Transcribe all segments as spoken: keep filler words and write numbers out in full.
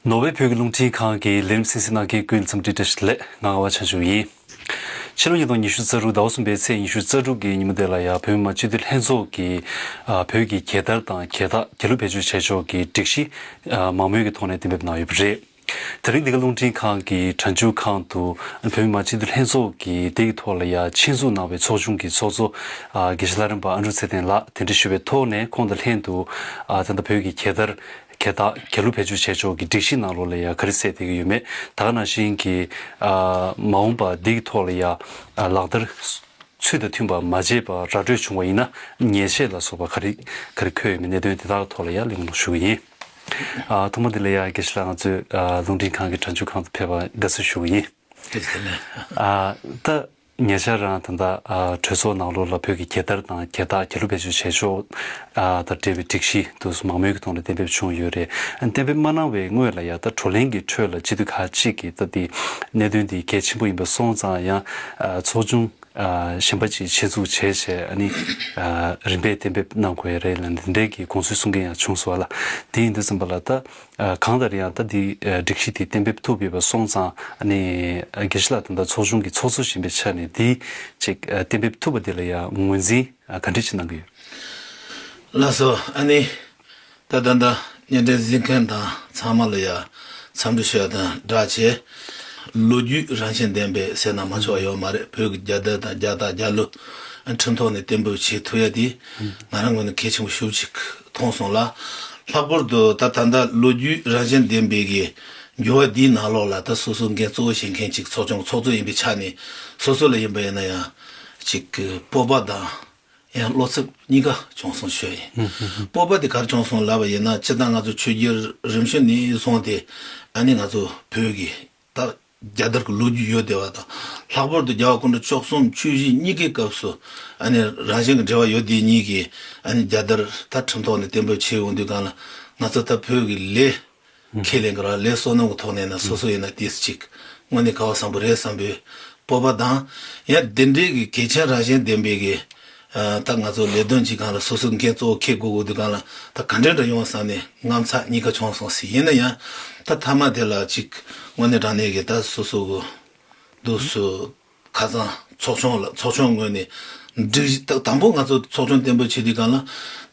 ནོར་ཝེ་བོད་ཀྱི་རླུང་འཕྲིན་ཁང་གི་ལས་རིམ་གསན་གཟིགས་གནང་མཁན་ཀུན་འཚམས་འདྲི་བཀྲ་ཤིས་བདེ་ལེགས། ང་ངག་དབང་བྱང་ཆུབ་ཡིན། ཕྱི་ལོ་ཉིས་སྟོང་ཉི་ཤུ་རྩ་དྲུག་ཟླ་བ་གསུམ་པའི་ཚེས་ཉི་ཤུ་རྩ་དྲུག་གི་ཉིན་མོ་དེ་ལ་ཡང་བོད་མི་མང་སྤྱི་འཐུས་ལྷན་ཚོགས་ཀྱིས་ཨ་བོད་ཀྱི་རྒྱལ་དར་དང་རྒྱལ་རྟགས་རྒྱལ་གླུ་བེད་སྤྱོད་བྱེད་ཕྱོགས་ཀྱི་སྒྲིག་གཞི་ཨ་མང་མོས་ཀྱི་ཐོག་ནས་གཏན་འབེབས་གནང་ཡོད་པ་རེད། དེ་རིང་འདི་ག་རླུང་འཕྲིན་ཁང་གི་གྲ་འཇུག་ཁང་དུ་བོད་མི་མང་སྤྱི་འཐུས་ལྷན་ཚོགས་ཀྱིས་དེ་ཡི་ཐོག་ལ་ཡང་ཆེད་འཛུགས་གནང་བའི་ཚོགས་ཆུང་གི་ཚོགས་གཙོ་ཨ་དགེ་བཤེས་ལྷ་རམས་པ་ཨ་འབྲུག་ཚེ་བརྟན་ལགས་གདན་འདྲེན་ཞུས་པའི་ཐོག་ནས་ཁོང་དང་ལྷན་དུ་ཨ་ད་ལྟ་བོད་ཀྱི་རྒྱལ་དར་རྒྱལ་རྟགས་རྒྱལ་གླུ་བེད་སྤྱོད་བྱེད་ཕྱོགས་ཀྱི་སྒྲིག་གཞི་ནང་ལོགས་ལ་ཡང་ག་རེ་གསལ་བསྡད་ཀྱི་ཡོད་མེད། ད་ག་ནང་བཞིན་གྱི་ཨ་མ་འོངས་པ་འདི་གི་ཐོག་ལ་ཡང་ཨ་ལག་བསྟར་ཚུལ་དང་མཐུན་པ་མ་བྱས་པར་ར་སྤྲོད་བྱུང་བ་ཡིན་ན་ཉེས་ཆད་ལ་སོགས་པ་ག་རེ་ག་རེ་འཁོད་ཡོད་མེད་གནད་དོན་དེ་དག་ཐོག་ལ་ཡང་གླེང་སློང་ཞུ་གི་ཡིན། ཨ་ཐོག་མ་དེ་ལ་ཡང་དགེ་བཤེས་ལགས་ང་ཚོའི་ཨ་རླུང་འཕྲིན་ཁང་གི་གྲ་འཇུག་ཁང་དུ་ཕེབས་པར་དགའ་བསུ་ཞུ་གི་ཡིན། ཐུགས་རྗེ་ཆེ། ཨ་ད་ཉེ་ཆར་རང་ད་ལྟ་ཨ་གྲོས་ཚོགས་ནང་ལོགས་ལ་བོད་ཀྱི་རྒྱལ་དར་དང་རྒྱལ་རྟགས་རྒྱལ་གླུ་བེད་སྤྱོད་བྱེད་ཕྱོགས་ཨ་དང་འབྲེལ་བའི་སྒྲིག་གཞི་དུ་མང་མོས་ཀྱི་ཐོག་ནས་གཏན་འབེབས་བྱུང་ཡོད་རེད། གཏན་འབེབས་མ་གནང་བའི་སྔོན་ལ་ཡང་ད་བགྲོ་གླེང་གི་ཁྲོད་ལ་སྤྱི་འཐུས་ཁག་ཅིག་གིས་ད་དེ་གནད་དོན་འདི་གལ་ཆེན་པོ་ཡིན་པ་སོང་ཙང་ཡང་ཨ་ཚོགས་ཆུང་ཨ་གཞན་པ་ཅིག་ཆེད་འཛུགས་བྱས་བྱས་ཨ་ནི་ཨ་རིམ་པས་གཏན་འབེབས་གནང་དགོས་ཡ་རེད་ལ་འདི་འདྲའི་གི་དགོངས་ཚུལ་གསུང་མཁན་ཡང་བྱུང་སོང་བ་ལ། དེ་ཡིན་དུས་ཙམ་པ་ལ་ད་ཨ་གང་ལྟར་ཡང་ད་འདི་ཨ་སྒྲིག་གཞི་དེ་གཏན་འབེབས་ཐུབ་ཡོད་པ་སོང་ཙང་ཨ་ནི་ཨ་དགེ་བཤེས་ལགས་ད་ལྟ་ཚོགས་ཆུང་གི་ཚོགས་གཙོ་ཡིན་པའི་ཆ་ནས་འདི་ཅིག་ཨ་གཏན་འབེབས་ཐུབ་པ་དེ་ལ་ཡང་ངོས་འཛིན་ཨ་ག་འདྲ་ཅིག་གནང་གི་ཡོད། ལགས་སོ། ཨ་ནི་ད་ད་ལྟ་བརྙན་འཕྲིན་གཟིགས་མཁན་དང་ཚང་མ་ལ་ཡང་འཚམས་འདྲི་ཞུ་ཡ་དང་སྦྲགས་བྱས། ལོ་རྒྱུས་རང་བཞིན་ལྡན་པའི་ཟེར་ན་མ་ཆོག་ཡོད་མ་རེད། བོད་ཀྱི་རྒྱལ་དར་དང་རྒྱལ་རྟགས་རྒྱལ་གླུ་ཁྲིམས་ཐོག་ནས་གཏན་འབེབས་བྱེད་ཐུབ་ཡ་དེ་ང་རང་ངོས་ནས་གལ་ཆེན་པོ་ཞེ་པོ་ཅིག་མཐོང་སོང་ལ། ལྷག་པར་དུ་ད་ད་ལྟ་ལོ་རྒྱུས་རང་བཞིན་ལྡན་པའི་གི་འགྱུར་བ་འདིའི་ནང་ལོགས་ལ་ད་སོ་སོ་འགན་གཙོ་བོ་བཞེས་མཁན་ཅིག་ཚོགས་ཆུང་ཚོགས་གཙོ་ཡིན་པའི་ཆ་ནས་སོ་སོ་ལ་ཡིན་པ་ཡིན་ན་ཡང་ཅིག་གི་སྤོབས་པ་དང་ཡང་བློ་འཚབ་གཉིས་ཀ་བྱུང་སོང་ཞུ་ཡ་ཡིན། སྤོབས་པ་དེ་ག་རེ་བྱུང་སོང་ལབ་པ་ཡིན་ན་སྤྱིར་བཏང་ང་ཚོ་ཆོས་བརྒྱུད་རིམ་བྱོན་ནས་བཟུང་སྟེ་ཨ་ནི་ང་ཚོ་བོད་ཀྱི་ད་རྒྱལ་དར་གྱི་ལོ་རྒྱུས་ཡོད་བསྡད་པ་དང་། ལྷག་པར་དུ་རྒྱལ་བ་སྐུ་ཕྲེང་བཅུ་གསུམ་ཆོས་བཞི་གཉིས་ཀའི་སྐབས་སུ་ཨ་ནི་རང་བཞིན་གྱི་འབྲེལ་བ་ཡོད་དེ་གཉིས་ཀྱིས་ཨ་ནི་རྒྱལ་དར་ད་ཁྲིམས་ཐོག་ནས་གཏན་འབེབས་བྱས་ཡོང་དུས་གང་ལ་ང་ཚོ་ད་བོད་ཀྱི་ལས་ཁས་ལེན་གྱི་ར་ལས་བསོད་ནམས་ཀྱི་ཐོག་ནས་ན་སོ་སོ་ཡིན་ན་ཏིས་ཅིག་དངོས་གནས་ག་བ་བཟང་པོ་རེད་བསམ་པའི་སྤོབས་པ་དང་། ཡང་དེ་འདྲའི་གི་གལ་ཆེན་རང་བཞིན་ལྡན་པའི་གི་ཨ་ད་ང་ཚོ་ལས་དོན་གྱི་སྒང་ལ་སོ་སོའི་འགན་གཙོ་བོ་འཁྱེར་དགོས་དགོས་དུས་སྒང་ལ་ད་ག་འདྲ་འདྲ་ཡོང་བསམ་ནས་དངངས་འཚབ་གཉིས་ཀ་བྱུང་སོང་ཟེར། ཡིན་ན་ཡང་ད་མཐའ་མ་དེ་ལ་ཅིག་དངོས་གནས་དྲང་གནས་ཀྱི་ད་སོ་སོ་གི་འདུག་སུ་ཁ་སང་ཚོགས་ཆུང་ལ་ཚོགས་ཆུང་ངོས་ནས་སྒྲིག་གཞི་ད་དང་པོ་ང་ཚོ་ཚོགས་ཆུང་གཏན་འབེབས་བྱེད་དུས་སྒང་ལ་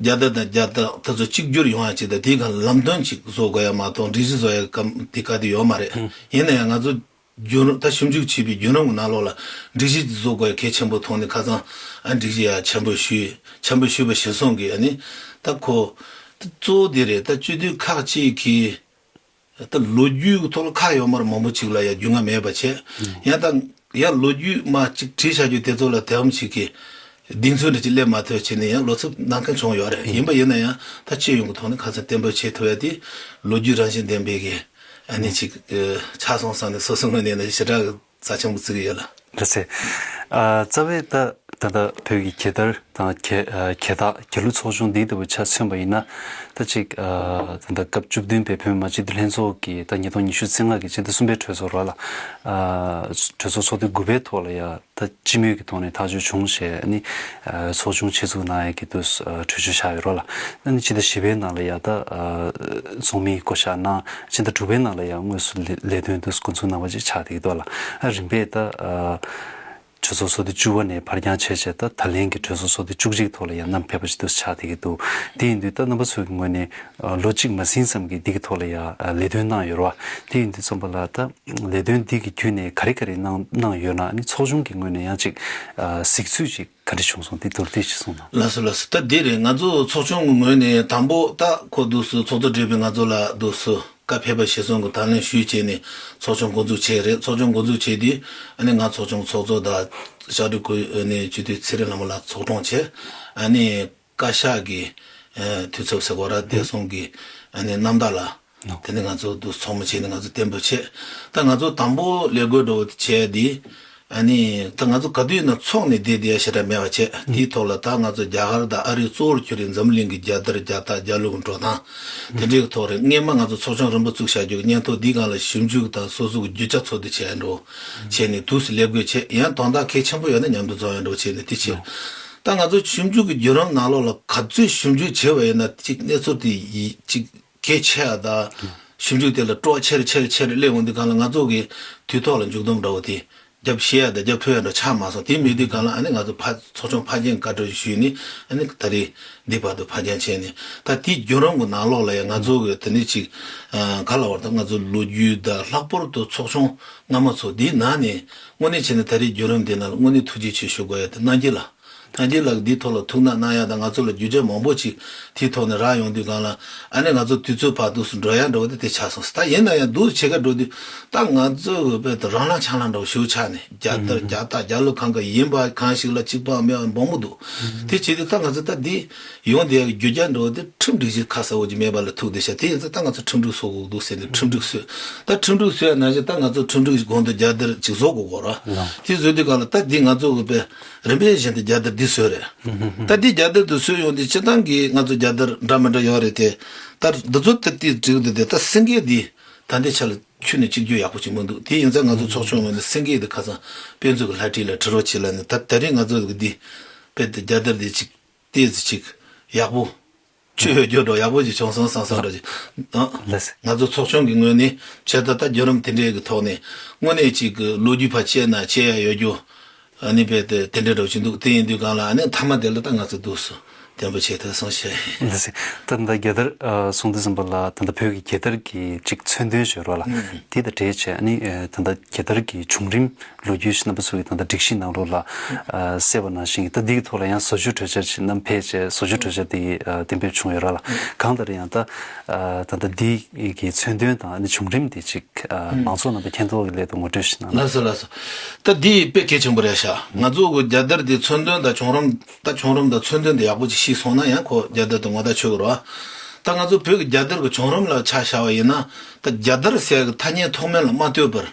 རྒྱལ་དར་དང་རྒྱལ་རྟགས་དེ་ཚོ་གཅིག་གྱུར་ཡོང་ཡ་ཅིག་དང་དེའི་སྒང་ལ་ལམ་སྟོན་ཅིག་བཟོ་དགོས་ཡ་མ་གཏོགས་སྒྲིག་གཞི་བཟོ་ཡ་གམ་དེ་ག་དེ་ཡོད་མ་རེད། ཡིན་ན་ཡང་ང་ཚོ་བརྒྱུད་རིམ་ད་ཞིབ་འཇུག་བྱས་པའི་བརྒྱུད་རིམ་གྱི་ནང་ལོགས་ལ་སྒྲིག་གཞི་བཟོ་དགོས་གལ་ཆེན་པོ་མཐོང་ནས་ཁ་སང་ཨ་སྒྲིག་གཞི་ཡ་ཆེན་པོ་ཞུས་ཆེན་པོ་ཞུས་པ་གཞིར་བཟུང་གིས་ཨ་ནི་ད་ཁོ་གཙོ་བོ་དེ་རེད། ད་སྤྱི་འཐུས་ཁག་ཅིག་གིས་ད་ལོ་རྒྱུས་ཀྱི་ཐོག་ལ་ཁག་ཡོད་མ་རེད། མང་པོ་ཅིག་ལ་ཡ་རྒྱུས་མངའ་མེད་པ་བྱས་ཡང་ད་ཡང་ལོ་རྒྱུས་མ་ཅིག་བྲིས་བཞག་རྒྱུ་དེ་ཚོ་ལ་དེ་འམ་ཅིག་གིས་གདེང་ཚོད་འདྲ་ཅིག་སླེབས་མ་ཐུབ་བྱས་ནས་ཡང་བློ་འཚབ་གནང་མཁན་བྱུང་ཡོད་རེད། ཡིན་པ་ཡིན་ན་ཡང་ད་སྤྱི་ཡོངས་ཀྱི་ཐོག་ནས་ཁ་སང་གཏན་འབེབས་བྱེད་ཐུབ་ཡ་དེ་ལོ་རྒྱུས་རང་བཞིན་ལྡན་པའི་གི་ཨ་ནི་ཅིག་ཆགས་སོང་བསམ་ནས་སོ་སོ་ངོས་ནས་ནི་ཞེ་དྲག་རྩ་ཆེན་པོ་བརྩི་གི་ཡོད་ལ། ལགས་སེ། ཨ་རྩ་བའི་ད་ད་ལྟ་བོད་ཀྱི་རྒྱལ་དར་དང་རྒྱལ་ཨ་རྒྱལ་རྟགས་རྒྱལ་གླུ་ཚོགས་ཆུང་འདིའི་ལྟ་བུ་ཆ་མཚོན་པ་ཡིན་ན་ད་ཅིག་ཨ་ད་ལྟ་སྐབས་བཅུ་བདུན་པའི་བོད་མི་མང་སྤྱི་འཐུས་ལྷན་ཚོགས་ཀྱི་ད་ཉིས་སྟོང་ཉི་ཤུ་རྩ་ལྔ་གི་སྤྱི་ཟླ་གསུམ་པའི་གྲོས་ཚོགས་རོགས་ལ་ཨ་གྲོས་ཚོགས་ཚོགས་དུས་དགུ་པའི་ཐོག་ལ་ཡ་ད་སྤྱི་མོས་ཀྱི་ཐོག་ནས་ཐག་གཅོད་བྱུང་ཞེས་ནི་ཨ་ཚོགས་ཆུང་ཆེད་འཛུགས་གནང་ཡས་ཀྱི་དུས་སུ་ཨ་གྲོས་ཆོད་བཞག་ཡོད་རོགས་ལ། ཨ་ནི་སྤྱི་ཟླ་བཞི་པའི་ནང་ལ་ཡ་ད་ཨ་ཚོགས་མིའི་བསྐོ་བཞག་གནང་། སྤྱི་ཟླ་དྲུག་པའི་ནང་ལ་ཡ་དངོས་སུ་ལས་ལས་དོན་དུ་འགོ་འཛུགས་གནང་བ་ཅིག་ཆགས་བསྡད་ཀྱི་འདུག་ལ། ཨ་རིམ་པས་ད་ཨ་གྲོས་ཚོགས་ཚོགས་དུས་བཅུ་པ་ནས་ཕར་འགྱངས་བྱས་བྱས་ད་ད་ལན་གྱི་གྲོས་ཚོགས་ཚོགས་དུས་བཅུ་གཅིག་ཐོག་ལ་ཡ་བསྣམས་ཕེབས་པ་ཅིག་ཏུ་ཆགས་བསྡད་ཀྱི་འདུག་དེ་ཡིན་དུས་ད་རྣམ་པ་ཚོའི་ངོས་ནས་ཨ་ལོ་གཅིག་མ་ཟིན་ཙམ་གྱི་འདི་གི་ཐོག་ལ་ཡ་ཨ་ལས་དོན་གནང་ཡོད་རེད་བ། དེ་ཡིན་དུས་ཙམ་པ་ལ་ད་ལས་དོན་འདི་གི་བརྒྱུད་ནས་ག་རེ་ག་རེ་གནང་གནང་ཡོད་ན་ཨ་ནི་ཚོགས་ཆུང་གི་ངོས་ནས་ཡང་ཅིག་ཨ་གཟིགས་ཚུལ་ཅིག་ག་འདྲ་བྱུང་སོང་དེ་མདོར་བསྡུས་ཤིག་གསུངས་དང་། ལགས་སོ་ལགས་སོ། ད་འདི་རེད། ང་ཚོ་ཚོགས་ཆུང་གི་ངོས་ནས་དང་པོ་ད་ཁོ་འདུག་སུ་ཚོགས་གཙོ་བགྲེས་པས་ང་ཚོ་ལ་འདུག་སུ་བཀའ་ཕེབས་པ་གཞིར་བཟུང་གི་དང་ལེན་ཞུས་བྱས་ནས་ཚོགས་ཆུང་འགོ་འཛུགས་བྱས་རེད། ཚོགས་ཆུང་འགོ་འཛུགས་བྱས་དུས་ཨ་ནི་ང་ཚོགས་ཆུང་ཚོགས་གཙོ་དང་ལྕགས་རི་ཁུལ་ཨ་ནི་སྤྱི་འཐུས་ཚེ་རིང་ལྷ་མོ་ལགས་ཚོགས་དྲུང་བྱས། ཨ་ནི་བཀའ་ཤག་གི་ཨ་འཐུས་ཚབ་ཟེར་དགོས་ར་བདེ་སྲུང་གི་ཨ་ནི་རྣམ་དག་ལགས། ནོ། དེ་ནས་ང་ཚོ་འདུག་ཚོགས་མི་བྱས་ནས་ང་ཚོ་གཏན་འབེབས་བྱས། ད་ང་ཚོ་དང་པོ་ལས་བགོས་འགྲོ་བྱས་དེ། ཨ་ནི་ད་ང་ཚོ་ག་དུས་ཡིན་ན་ཚོགས་ནས་བསྡད་བསྡད་ཡ་ཞེ་དྲག་མེད་པ་བྱས། དེའི་ཐོག་ལ་ད་ང་ཚོ་རྒྱ་གར་དང་ཨ་རིའི་གཙོ་བོར་གྱུར་པའི་འཛམ་གླིང་གི་རྒྱལ་དར་རྒྱལ་རྟགས་རྒྱལ་གླུ་གི་འགྲོ་སྟངས་དེ་འདྲའི་ཐོག་རེད། སྔས་མ་ང་ཚོ་ཚོགས་ཆུང་རིམ་པ་བཙུགས་བཞག་རྒྱུ་གི་སྙན་ཐོ་འདིའི་སྒང་ལ་ཞིབ་འཇུག་དང་སོ་སོ་གི་རྒྱུ་ཆ་འཚོལ་བསྡུ་བྱས་འགྲོ་བྱས་ནས་དུས་སུ་ལས་བགོས་བྱས། ཡང་དོན་དག་གལ་ཆེན་པོ་ཡོད་ན་མཉམ་དུ་འཛོམས་ཡ་འགྲོ་བྱས་ནས་དེ་བྱས། ད་ང་ཚོ་ཞིབ་འཇུག་གི་བརྒྱུད་རིམ་ནང་ལོགས་ལ་ག་ཚོད་ཞིབ་འཇུག་བྱས་པ་ཡིན་ན་ཅིག་གནས་ཚུལ་དེ་ཡི་ཅིག་གལ་ཆེ་ཡ་ད། ཞིབ་འཇུག་དེ་ལ་སྤྲོ་བ་ཆེ་རུ་ཆེ་རུ་ཆེ་རུ་སླེབས་འོང་དུས་སྒང་ལ་ང་ཚོ་གི་དུས་ཐོག་ལ་མཇུག་སྡོམ་འདྲ་བོ་དེ་རྒྱབ་ཤེས་ཡ་དང་རྒྱབ་ཐུབ་ཡ་འདྲ་ཆགས་མ་སོང་། དེ་མེད་དུས་སྒང་ལ་ཨ་ནི་ང་ཚོ་ཕ་ཚོགས་ཆུང་ཕར་འགྱངས་བཀའ་འཁྲོལ་ཞུས་ནས་ཨ་ནི་ད་རེས་འདི་བར་དུ་ཕར་འགྱངས་བྱས་ནས། ད་དེའི་བརྒྱུད་རིམ་གྱི་ནང་ལོགས་ལ་ཡང་ང་ཚོ་གི་དེ་ནས་ཅིག་ག་ལ་བར་དུ་ང་ཚོ་ལོ་རྒྱུས་དང་ལྷག་པར་དུ་ཚོགས་ཆུང་སྔ་མ་ཚོ་འདིའི་ནང་ནས་དངོས་གནས་བྱས་ན་ད་རེས་བརྒྱུད་རིམ་འདི་ནང་ལ་དངོས་གནས་ཐུགས་རྗེ་ཆེ་ཞུ་དགོས་ཡ་དེ་རྣམ་རྒྱལ་ལགས། རྣམ་རྒྱལ་ལགས་འདིའི་ཐོག་ལ་ཐུགས་སྣང་གནང་ཡ་དང་ང་ཚོ་ལ་རྒྱུ་ཆ་མང་པོ་ཅིག་དེའི་ཐོག་ནས་རག་ཡོང་དུས་སྒང་ལ་ཨ་ནི་ང་ཚོ་དུས་ཚོད་བར་དུ་སུ་འགྲོ་ཡ་འདྲ་བོ་དེ་དེ་ཆགས་སོང་། ད་ཡིན་ན་ཡང་འདུག་བྱེད་ག་འགྲོ་དུས་ད་ང་ཚོ་བས་དུ་རང་ལངས་ཆང་ལངས་འདྲ་བོ་ཞུ་ཆགས་ནས་རྒྱལ་དར་རྒྱལ་རྟགས་རྒྱལ་གླུ་གང་ག་ཡིན་པ་གང་ཞིག་ལ་གཅིག་པ་མེད་པ་མང་པོ་འདུག་དེ་བྱེད་དུས་ད་ང་ཚོ་ད་འདི་ཡོང་དེ་རྒྱུ་རྒྱ་འགྲོ་དེ་ཁྲིམས་སྒྲིག་གཞི་ཁ་གསལ་བོ་ཅིག་མེད་པ་ལ་ཐུག་བསྡད་ཤག་དེ་ཡིན་ཙང་ད་ང་ཚོ་ཁྲིམས་སྒྲིག་བཟོ་དགོས་འདུག་ཟེར་ནས་ཁྲིམས་སྒྲིག་བཟོས། ད་ཁྲིམས་སྒྲིག་བཟོས་ཡ་ནང་བཞིན་ད་ང་ཚོ་ཁྲིམས་སྒྲིག་གོང་དུ་རྒྱལ་དར་ཅིག་བཟོ་དགོས་གོ་ར། དེ་བཟོས་དུས་གང་ལ་ད་འདི་ང་ཚོ་གི་པའི་རིམ་པས་བཞིན་དུ་རྒྱལ་དར་འདི་བཟོས་རེད། ད་འདི་རྒྱལ་དར་དུ་བཟོས་ཡོང་དུས་སྤྱི་བཏང་གི་ང་ཚོ་རྒྱལ་དར་འདྲ་མི་འདྲ་ཡོད་རེད་དེ། ད་འདི་ཚོ་ད་དེ་བསྒྲིགས་འདུག་དེ་ད་སེང་གེ་འདི་ད་འདི་ཆ་ལ་ཁྱོན་ནས་གཅིག་གྱུར་ཡག་པོ་ཅིག་མི་འདུག་དེ་ཡིན་ཙང་ང་ཚོ་ཚོགས་ཆུང་ངོས་ནས་སེང་གེ་འདི་ཁ་སང་དཔེ་མཛོད་ཀྱི་ལྷ་བྲིས་ལ་བྲི་རོགས་བྱེད་ལ་ནི་ད་ད་རེས་ང་ཚོ་གི་འདི་དཔེ་དེ་རྒྱལ་དར་འདི་ཅིག་ཏོག་ཙམ་ཅིག་ཡག་པོ། ཆོས་ཡོད་རྒྱུ་འགྲོ་ཡག་པོ་ཞིག་བྱུང་སོང་བསམ་བསམ་འདྲ་ཞིག་ཨང་། ལགས་སོ། ང་ཚོ་ཚོགས་ཆུང་གི་ངོས་ནས་བྱས་ཙང་ད་བརྒྱུད་རིམ་དེ་འདྲའི་གི་ཐོག་ནས་དངོས་གནས་ཅིག་གི་ལོ་རྒྱུས་ཕར་བཤད་ན་བཤད་ཡ་ཡོད་རྒྱུ་ཨ་ནི་རྦད་དེ་དེ་འདྲའི་འདྲ་བོ་ཞིག་འདུག་དེ་ཡིན་དུས་སྒང་ལ་ཨ་ནི་མཐའ་མ་དེ་ལ་ད་ང་ཚོ་འདུག་སོ་བརྟན་པོ་བྱས་ཐུབ་སོང་ཞེས། ལགས་སོ། ད་ད་རྒྱལ་དར་ཨ་གསུང་དུས་ཙམ་པ་ལ་ད་ད་བོད་ཀྱི་རྒྱལ་དར་གྱི་ཅིག་མཚོན་དོན་ཞུ་རོགས་ལ་ཨང་དེ་དང་འབྲེལ་བྱས་ཨ་ནི་ཨ་ད་ད་རྒྱལ་དར་གྱི་བྱུང་རིམ། ལོ་རྒྱུས་ཤིག་རྣམ་པ་ཚོ་གིས་ད་ལྟ་སྒྲིག་གཞི་ནང་ལོགས་ལ་ཨ་གསལ་བ་ནང་བཞིན་གྱི་ད་འདིའི་ཐོག་ལ་ཡང་བཟོ་བཅོས་གྲོས་འཆར་ཞིག་བསྣམས་ཕེབས་བྱས་བཟོ་བཅོས་གྲོས་འཆར་དེ་ཨ་གཏན་འབེབས་བྱུང་ཡོད་ར་ལ། གང་ལྟར་ཡང་ད་ཨ་ད་ལྟ་འདི་གི་མཚོན་དོན་དང་ཨ་ནི་བྱུང་རིམ་དེ་ཅིག་ཨ་མང་ཚོགས་རྣམ་པ་མཁྱེན་རྟོགས་ཀྱི་སླད་དུ་ངོ་སྤྲོད་ཞིག་གནང་ན། ལགས་སོ་ལགས་སོ། ད་འདི་དཔེ་གལ་ཆེན་པོ་རེད་ཤག་ང་ཚོ་གི་རྒྱལ་དར་འདི་མཚོན་དོན་དང་བྱུང་རིམ་ད་བྱུང་རིམ་དང་མཚོན་དོན་དེ་ཡག་པོ་ཅིག་ཤེས་སོང་ན་ཡང་ཁོ་རྒྱལ་དར་དེ་ངོ་ཐག་ཆོད་གི་རེད་བ། ད་ང་ཚོ་བོད་ཀྱི་རྒྱལ་དར་གྱི་བྱུང་རིམ་ལ་ཆ་བཞག་པ་ཡིན་ན། ད་རྒྱལ་དར་ཟེར་གི་ཐ་སྙད་ཐོག་མེད་ལ་མ་ལྟོས་པར།